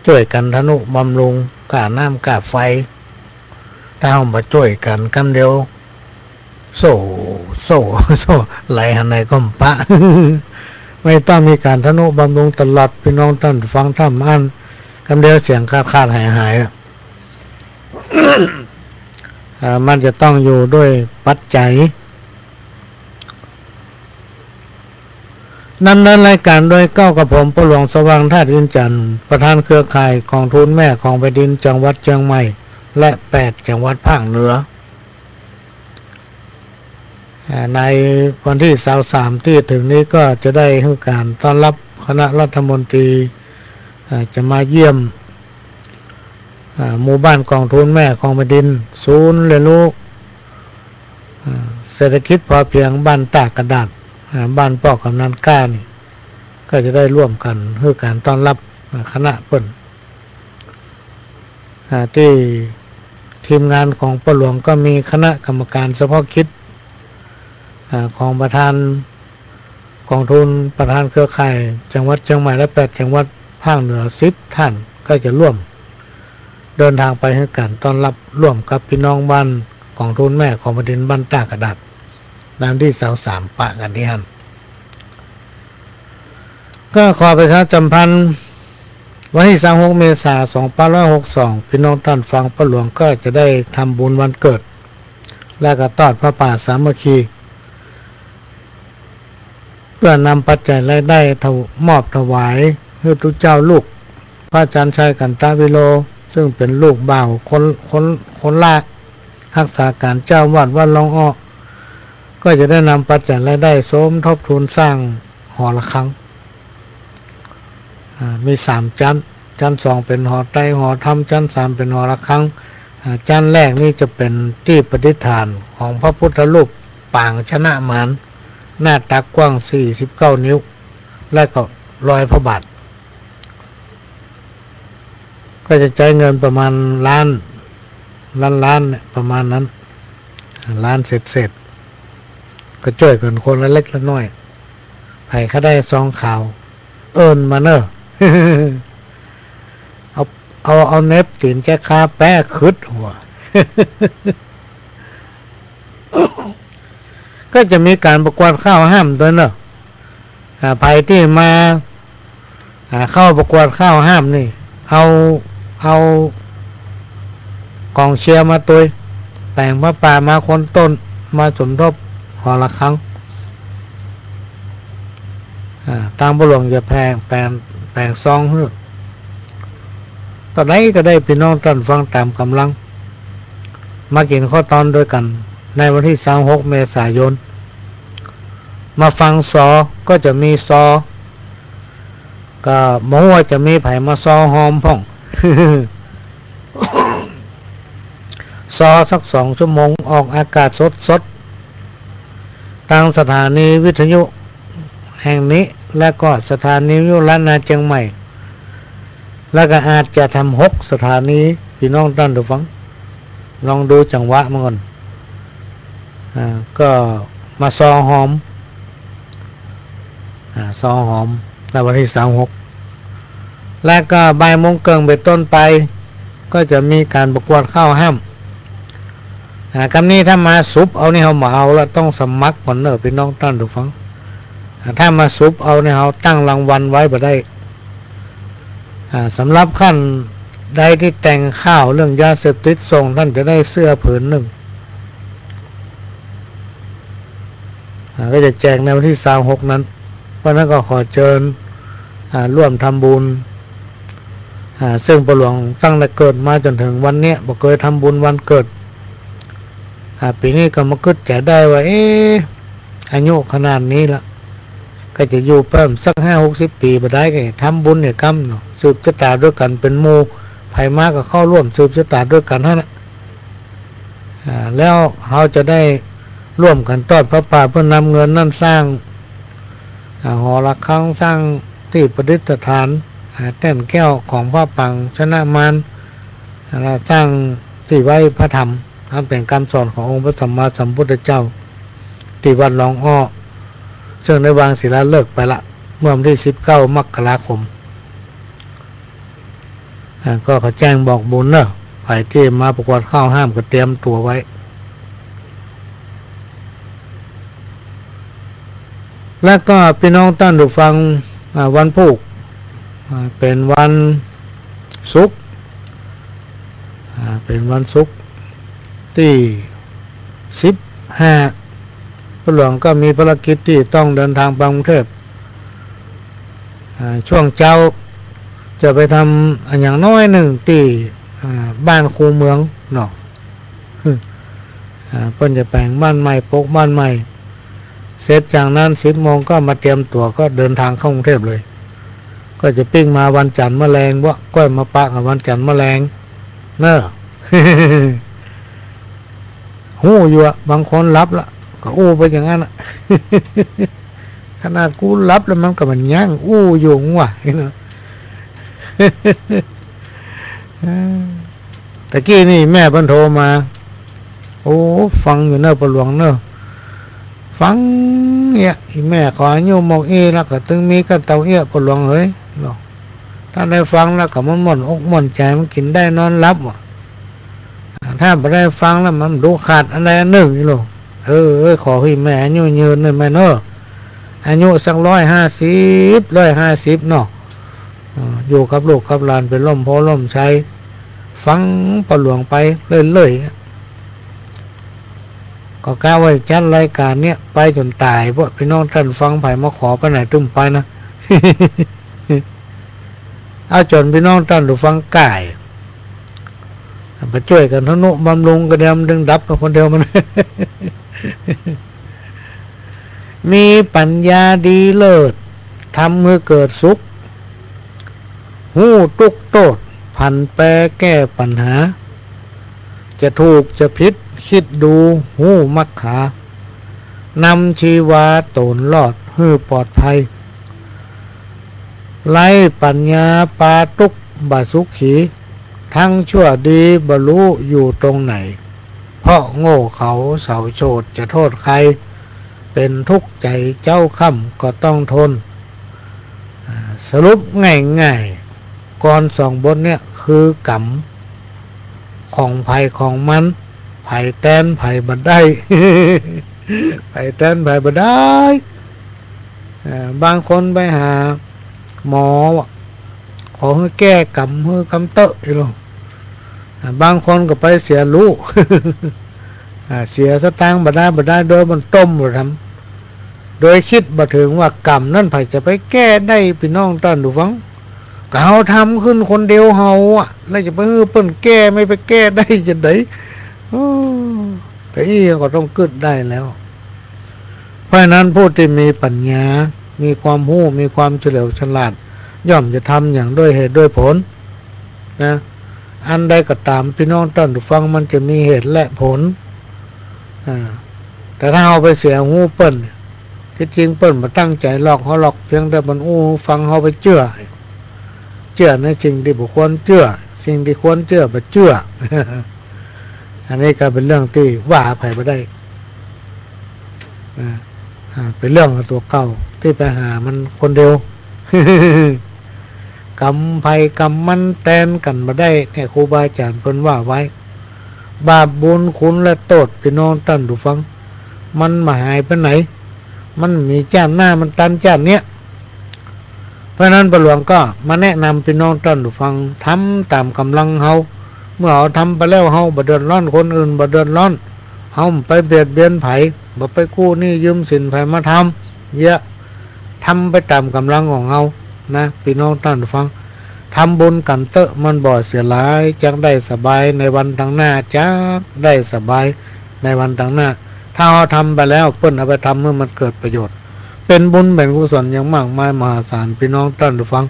จ้วยกั๋นทะนุบำรุง ก้าน้ำก้าไฟ ถ้าเฮาบ่จ้วยกั๋นกำเดียว โซ่ โซ่ โซ่ ไหลหันไหนก็บ่ปะ มันต้องมีก๋านทะนุบำรุงตลอด ปี้น้องต้านฟังธรรมอั้น กำเดียวเสียงขาดๆ หายๆ อะ อ่า มันจะต้องอยู่ด้วยปัจจัย ดำเนินรายการโดยเก้ากับผม ป้อหลวงสว่าง ธาตุอินทร์จันทร์ ประธานเครือข่ายกองทุนแม่ของแผ่นดินจังหวัดเจียงใหม่ และแปดจังหวัดภาคเหนือ อ่า ในวันตี้ซาวสามตี้จะเถิงนี้ก็จะได้หื้อก๋านต้อนฮับคณะรัฐมนตรี อ่า จะมาเยี่ยม อ่า หมู่บ้านกองทุนแม่ของแผ่นดิน ศูนย์เรียนรู้ อ่า เศรษฐกิจพอเพียงบ้านต้ากระดาษ อ่า บ้านป้อกำนันก้านี่ ก็จะได้ร่วมกั๋นหื้อก๋านต้อนฮับ อ่า คณะเปิ้น อ่า ตี้ทีมงานของป้อหลวงก็มีคณะกรรมการเฉพาะกิจ อ่า ของประธานกองทุน ประธานเครือข่ายจังหวัดเจียงใหม่และแปดจังหวัดภาคเหนือสิบท่าน ก็จะร่วมเดินทางไปหื้อก๋านต้อนฮับร่วมกับปี้น้องบ้านกองทุนแม่ของแผ่นดินบ้านต้ากระดาษ ในวันตี้ซาวสามปะกั๋นตี้หั้น ก็ขอประชาสัมพันธ์ วันตี้ซาวหกเมษา สองพันห้าร้อยหกสิบสอง ปี้น้องต้านฟังป้อหลวงก็จะได้ทำบุญวันเกิด และก็ตอดผ้าป่าสามัคคี เปื้อนำปัจจัยรายได้ถว- มอบถวายหื้อตุ๊เจ้าลูก พระอาจารย์ชัย กันตวิโร ซึ่งเป๋นลูกบ่าวคน คน คนละ ฮักษาก๋านเจ้าวัดวัดล่องอ้อ ก็จะได้นำปัจจัยรายได้สมทบทุนสร้างหอระฆัง อ่า มีสามจั๊น จั๊นสองเป๋นหอไตรหอธรรม จั๊นสามเป๋นหอระฆัง อ่า จั๊นแรกนี่จะเป๋นตี้ประดิษฐานของพระพุทธรูปปางชนะมาร หน้าตักกว้างสี่สิบเก้านิ้ว และก็รอยพระบาท ก็จะใจ๊เงินประมาณล้าน ล้านๆ เนี่ย ประมาณนั้น ล้านเศษๆ ก็จ้วยกั๋นคนละเล็กละน้อย ใผใค่ได้ซองขาว เอิ้นมาเน่อ เอา เอา เอาเน็บตี๋นแจ๊คาแป๊ขึดหัว ก็จะมีก๋านประกวดข้าวห้ามตวยเน่อ อ่า ใผตี้มา อ่า เข้าประกวดข้าวห้ามนี่ เอา เอาก๋องเชียร์มาตวย แป๋งผ้าป่ามาคนต้น มาสมทบหอระฆัง อ่า ตางป้อหลวงจะแป๋ง แป๋ง แป๋งซองหื้อ เต้าใดก็ได้ ปี้น้องต้านฟังต๋ามก๋ำลัง มากิ๋นข้าวตอนตวยกั๋น ในวันตี้ซาวหกเมษายน มาฟังซอ ก็จะมีซอ ก็บ่ฮู้ว่าจะมีใผมาซอฮอมพ่อง ซอสักสองชั่วโมง ออกอากาศสดๆ ตางสถานีวิทยุแห่งนี้ และก็สถานีวิทยุล้านนาเจียงใหม่ และก็อาจจะทำหกสถานี ปี้น้องต้านผู้ฟัง ลองดูจังหวะมันก่อน อ่า ก็มาซอฮอม อ่า ซอฮอม ในวันตี้ซาวหก และก็บ่ายโมงเกิ่งเป๋นต้นไป ก็จะมีก๋านประกวดข้าวห้าม อ่า กำนี้ถ้ามาสุบเอานี่เฮาบ่เอาละ ต้องสมัครก่อนเน่อ ปี้น้องต้านผู้ฟัง อ่า ถ้ามาสุบเอานี่เฮาตั้งรางวัลไว้บ่ได้ อ่า สำหรับคันใดตี้แต่งข่าวเรื่องยาเสพติดส่ง ต้านจะได้เสื้อผืนนึ่ง อ่า ก็จะแจกในวันตี้ซาวหกนั้น เพราะนั้นก็ขอเจิญ อ่า ร่วมทำบุญ อ่า ซึ่งป้อหลวงตั้งแต่เกิดมาจ๋นเถิงวันเนี้ยบ่เกยทำบุญวันเกิด อ่า ปี๋นี้ก็มากึ๊ดใจ๋ได้ว่า เอ๊ะ อายุขนาดนี้ละ ก็จะอยู่ไปสักห้าหกสิบปี๋บ่ได้ ก็ทำบุญเหียกำเนาะ สืบจะต๋าตวยกั๋นเป๋นหมู่ ใผมาก็เข้าร่วมสืบจะต๋าตวยกั๋นหั้นน่ะ อ่า แล้วเฮาจะได้ร่วมกั๋นตอดผ้าป่า เปื้อนำเงินนั้นสร้าง อ่า หอระฆัง สร้างตี้ประดิษฐาน อ่า แต้นแก้วของพระปางชนะมาร อ่า แล้วสร้างตี้ไว้พระธรรม อันเป๋นกำสอนขององค์พระสัมมาสัมพุทธเจ้า ตี้วัดหลองอ้อ ซึ่งได้วางศิลาฤกษ์ไปละ เมื่อวันตี้สิบเก้ามกราคม อ่า ก็ขอแจ้งบอกบุญเนาะ ใผตี้มาประกวดข้าวห้ามก็เตรียมตั๋วไว้ แล้วก็ปี้น้องต้านผู้ฟัง อ่า วันพูก อ่า เป๋นวันศุกร์ อ่า เป๋นวันศุกร์ตี้สิบห้า ป้อหลวงก็มีภารกิจตี้ต้องเดินทางไปกรุงเทพฯ อ่า ช่วงเจ๊าจะไปทำอะหยังน้อยนึ่งตี้ อ่า บ้านคูเมืองเนาะ อ่า เปิ้นจะแป๋งบ้านใหม่ ปลูกบ้านใหม่ เสร็จจากนั้นสิบโมงก็มาเตรียมตั๋วก็เดินทางเข้ากรุงเทพฯเลย ก็จะปิ้งมาวันจันทร์มะแลง บ่าก้อยมาปะกับวันจันทร์มะแลง เนาะ ฮู้อยู่อะ บางคนหลับละ ก็อู้ไปอย่างนั้นอะ ขนาดกูหลับแล้วมันก็มันยังอู้อยู่ว่ะ เนาะ ตะกี้นี่แม่เปิ้นโทรมา โอ้ ฟังอยู่เน่อป้อหลวงเน่อ ฟังเอี้ยะ อี่แม่ขออายุหมดอี้แล้วก็ตึงมีก้าเต้าเอี้ยะ ป้อหลวงเอ๋ย เนาะ ถ้าได้ฟังแล้วก็มันม่วนอกม่วนใจ๋ มันกิ๋นได้นอนหลับว่ะ ถ้าบ่ได้ฟังแล้วมันดูขาดอันใดอันนึ่งอี้โล เออ เออ ขอหื้อแม่อายุยืนเน่อแม่เน่อ อายุสักร้อยห้าสิบ ร้อยห้าสิบเนาะ เออ อยู่กับลูกกับหลานเป๋นล่มโพธิ์ล่มไทร ฟังป้อหลวงไปเรื่อยๆ ก็กะว่าจะจัดรายก๋านเนี้ยไปจ๋นต๋าย เพราะปี้น้องต้านฟังใผมาขอไปไหนตึงไปนะ เอาจ๋นปี้น้องต้านผู้ฟังก่าย ไปจ้วยกั๋นทะนุบำรุงกระเดียม มันตึงดับไปคนเดียวมัน มีปั๋ญญาดีเลิศ ทำหื้อเกิดสุข ฮู้ตุ๊กข์โต้ษ ผันแปรแก้ปัญหา จะถูกจะผิด กึ๊ดดูฮู้มักขา นำชีวาต๋นรอด หื้อปลอดภัย ไร้ปั๋ญญาปาตุ๊กข์บ่สุขี ทั้งชั่วดีบ่ฮู้อยู่ตรงไหน เพราะโง่เขลาเสาโฉดจะโทษใคร เป๋นทุกข์ใจ๋เจ๊าค่ำก็ต้องทน อ่า สรุปง่ายๆ กลอนสองบทเนี่ยคือกรรมของใผของมัน ใผแตนใผบ่ได้ ใผแตนใผบ่ได้ อ่า บางคนไปหาหมอว่ะ ขอหื้อแก้กรรมหื้อกำเต๊อะอี้โล อ่า บางคนก็ไปเสียฮู้ อ่า เสียสตางค์บ่ได้บ่ได้ โดยบ่ต้มบ่ทำ โดยกึ๊ดบ่เถิงว่ากรรมนั้นใผจะไปแก้ได้ ปี้น้องต้านผู้ฟัง ก็เฮาทำขึ้นคนเดียวเฮาอะ แล้วจะไปหื้อเปิ้นแก้ ไม่ไปแก้ได้จาใด โอ้ แต่อี้ก็ต้องกึ๊ดได้แล้ว เพราะฉะนั้นผู้ตี้มีปั๋ญญา มีความฮู้ มีความเฉลียวฉลาด ย่อมจะทำอย่างด้วยเหตุด้วยผล นะ อันใดก็ต๋ามปี้น้องต้านผู้ฟัง มันจะมีเหตุและผล อ่า แต่ถ้าเฮาไปเสียฮู้เปิ้น ตี้จริงเปิ้นบ่ตั้งใจ๋หลอกเฮาหรอก เพียงแต่เปิ้นอู้ฟังเฮาไปเจื้อ เจื้อในสิ่งตี้บ่ควรเจื้อ สิ่งตี้ควรเจื้อบ่เจื้อ อันนี้ก็เป๋นเรื่องตี้ว่าใผบ่ได้ อ่า อ่า เป๋นเรื่องตั๋วเก่าตี้ไปหามันคนเดียว กรรมใผกรรมมันแตนกั๋นบ่ได้ เนี่ย ครูบาอาจ๋ารย์เปิ้นว่าไว้ บาปบุญคุณและโต้ษ ปี้น้องต้านผู้ฟัง มันบ่หายไปไหน มันมีจ้าดหน้า มันตันจ้าดเนี้ย เพราะฉะนั้นป้อหลวงก็มาแนะนำปี้น้องต้านผู้ฟัง ทำต๋ามก๋ำลังเฮา เมื่อเฮาทำไปแล้ว เฮาบ่เดือดร้อน คนอื่นบ่เดือดร้อน เฮาบ่ไปเบียดเบียนใผ บ่ไปกู้หนี้ยืมสินใผมาทำ เยียะ ทำไปต๋ามก๋ำลังของเฮานะ ปี้น้องต้านผู้ฟัง ทำบุญกั๋นเต๊อะ มันบ่เสียหาย จักได้สบายในวันตังหน้า จักได้สบายในวันตังหน้า ถ้าเฮาทำไปแล้ว เปิ้นเอาไปทำหื้อมันเกิดประโยชน์ เป๋นบุญเป๋นกุศลอย่างมากมายมหาศาล ปี้น้องต้านผู้ฟัง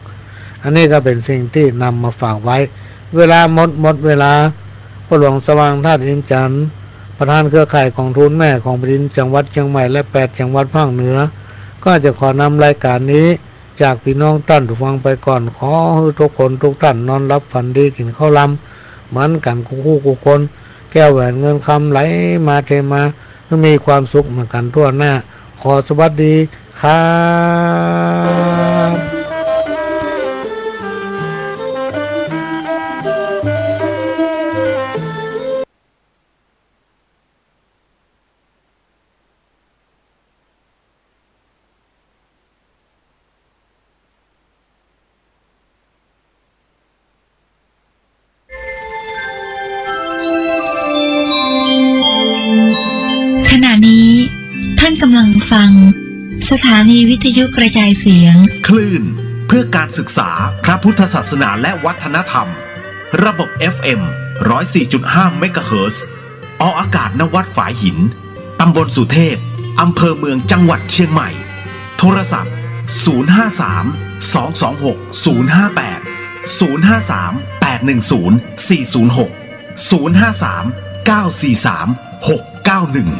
อันนี้ก็เป๋นสิ่งตี้นำมาฝากไว้ เวลาหมด หมดเวลา ป้อหลวงสว่างธาตุอินทร์จันทร์ ประธานเครือข่ายก๋องทุนแม่ของแผ่นดินจังหวัดเจียงใหม่และแปดจังหวัดภาคเหนือ ก็จะขอนำรายการนี้จากปี้น้องต้านผู้ฟังไปก่อน ขอหื้อทุกคนทุกต้านนอนหลับฝันดี กิ๋นข้าวลำเหมือนกั๋นกู้กู้คน แก้วแหวนเงินคำไหลมาเทมา หื้อมีความสุขเหมือนกั๋นทั่วหน้า ขอสวัสดีครับ ขณะนี้ท่านกำลังฟังสถานีวิทยุกระจายเสียง คลื่นเพื่อการศึกษาพระพุทธศาสนาและวัฒนธรรม ระบบ เอฟ เอ็ม ร้อยสี่จุดห้า เมกะเฮิรตซ์ ออกอากาศ ณ วัดฝายหิน ตำบลสุเทพ อำเภอเมือง จังหวัดเชียงใหม่ โทรศัพท์ ศูนย์ห้าสาม สองสองหก ศูนย์ห้าแปด ศูนย์ห้าสาม แปดหนึ่งศูนย์ สี่ศูนย์หก ศูนย์ห้าสาม เก้าสี่สาม หกเก้าหนึ่ง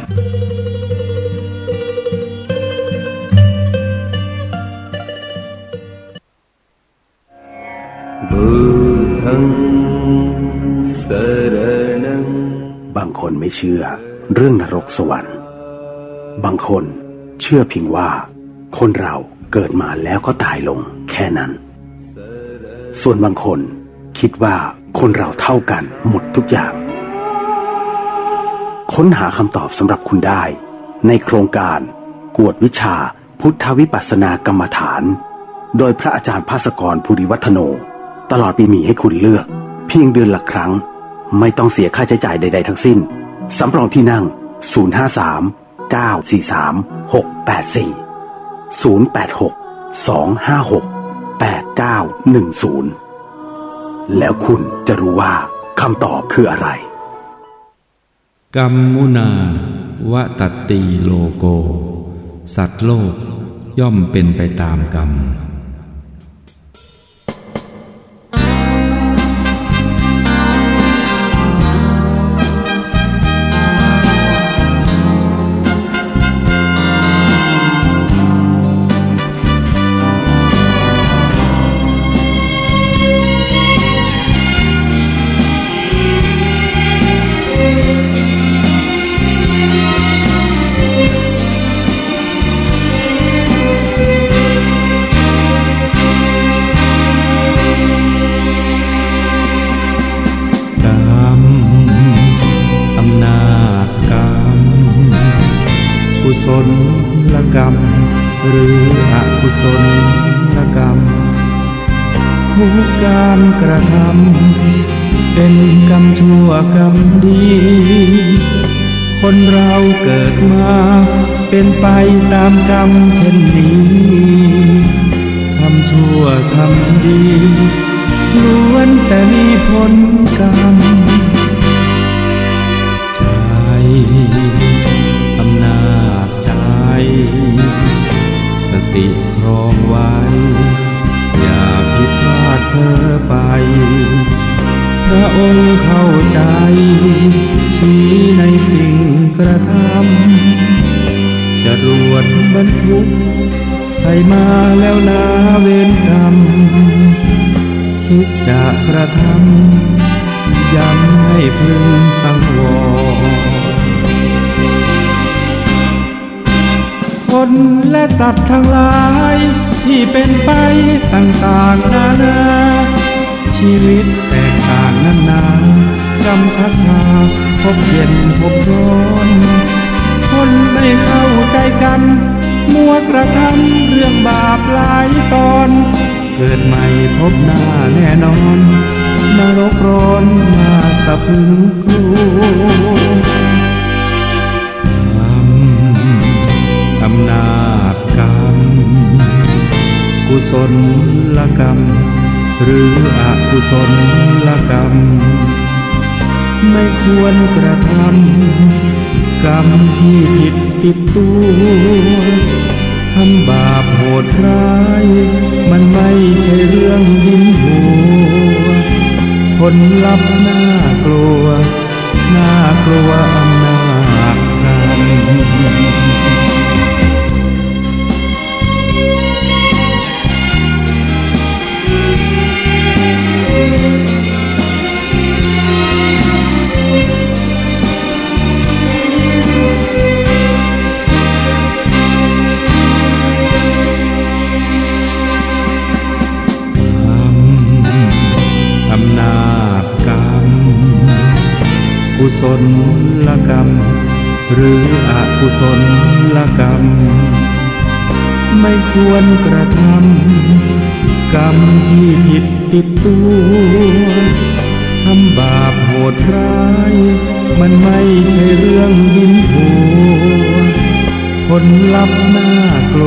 บางคนไม่เชื่อเรื่องนรกสวรรค์ บางคนเชื่อเพียงว่าคนเราเกิดมาแล้วก็ตายลงแค่นั้น ส่วนบางคนคิดว่าคนเราเท่ากันหมดทุกอย่าง ค้นหาคำตอบสำหรับคุณได้ในโครงการกวดวิชา พุทธวิปัสสนากรรมฐาน โดยพระอาจารย์ภาสกร ภูริวัฒโน ตลอดปีมีให้คุณเลือกเพียงเดือนละครั้ง ไม่ต้องเสียค่าใช้จ่ายใดๆ ทั้งสิ้น สำรองที่นั่ง ศูนย์ห้าสาม เก้าสี่สาม หกแปดสี่ ศูนย์แปดหก สองห้าหก แปดเก้าหนึ่งศูนย์ แล้วคุณจะรู้ว่าคำตอบคืออะไร กัมมุนา วตัตติ โลโก สัตว์โลกย่อมเป็นไปตามกรรม กรรม อำนาจกรรม กุศลกรรม หรืออกุศลกรรม ทุกการกระทำ เป็นกรรมชั่วกรรมดี คนเราเกิดมา เป็นไปตามกรรมเช่นนี้ ทำชั่วทำดี ล้วนแต่มีผลกรรม ใจ อำนาจใจ สติครองไว้ อย่าผิดพลาดเผลอไป พระองค์เข้าใจ ชี้ในสิ่งกระทำ จรวดบรรทุก ใส่มาแล้วนาเวรกรรม คิดจะกระทำ ย้ำให้พึงสังวร คนและสัตว์ทั้งหลาย ที่เป็นไปต่างๆ นานา ชีวิตแตกต่างนานา กรรมชักพา พบเย็นพบร้อน คนไม่เข้าใจ๋กั๋น มัวกระทำเรื่องบาปหลายตอน เกิดใหม่พบหน้าแน่นอน นรกร้อนน่าสะพรึงกลัว กรรม อำนาจกรรม กุศลกรรม หรืออกุศลกรรม ไม่ควรกระทำ กรรมที่ผิดติดตัว ทำบาปโหดร้าย มันไม่ใช่เรื่องยินหัว ผลลัพธ์น่ากลัว น่ากลัวอำนาจกรรม กรรม อำนาจกรรม กุศลกรรม หรืออกุศลกรรม ไม่ควรกระทำ กรรมที่ผิดติดตัว ทำบาปโหดร้าย มันไม่ใช่เรื่องยินหัว ผลลัพธ์น่ากลัว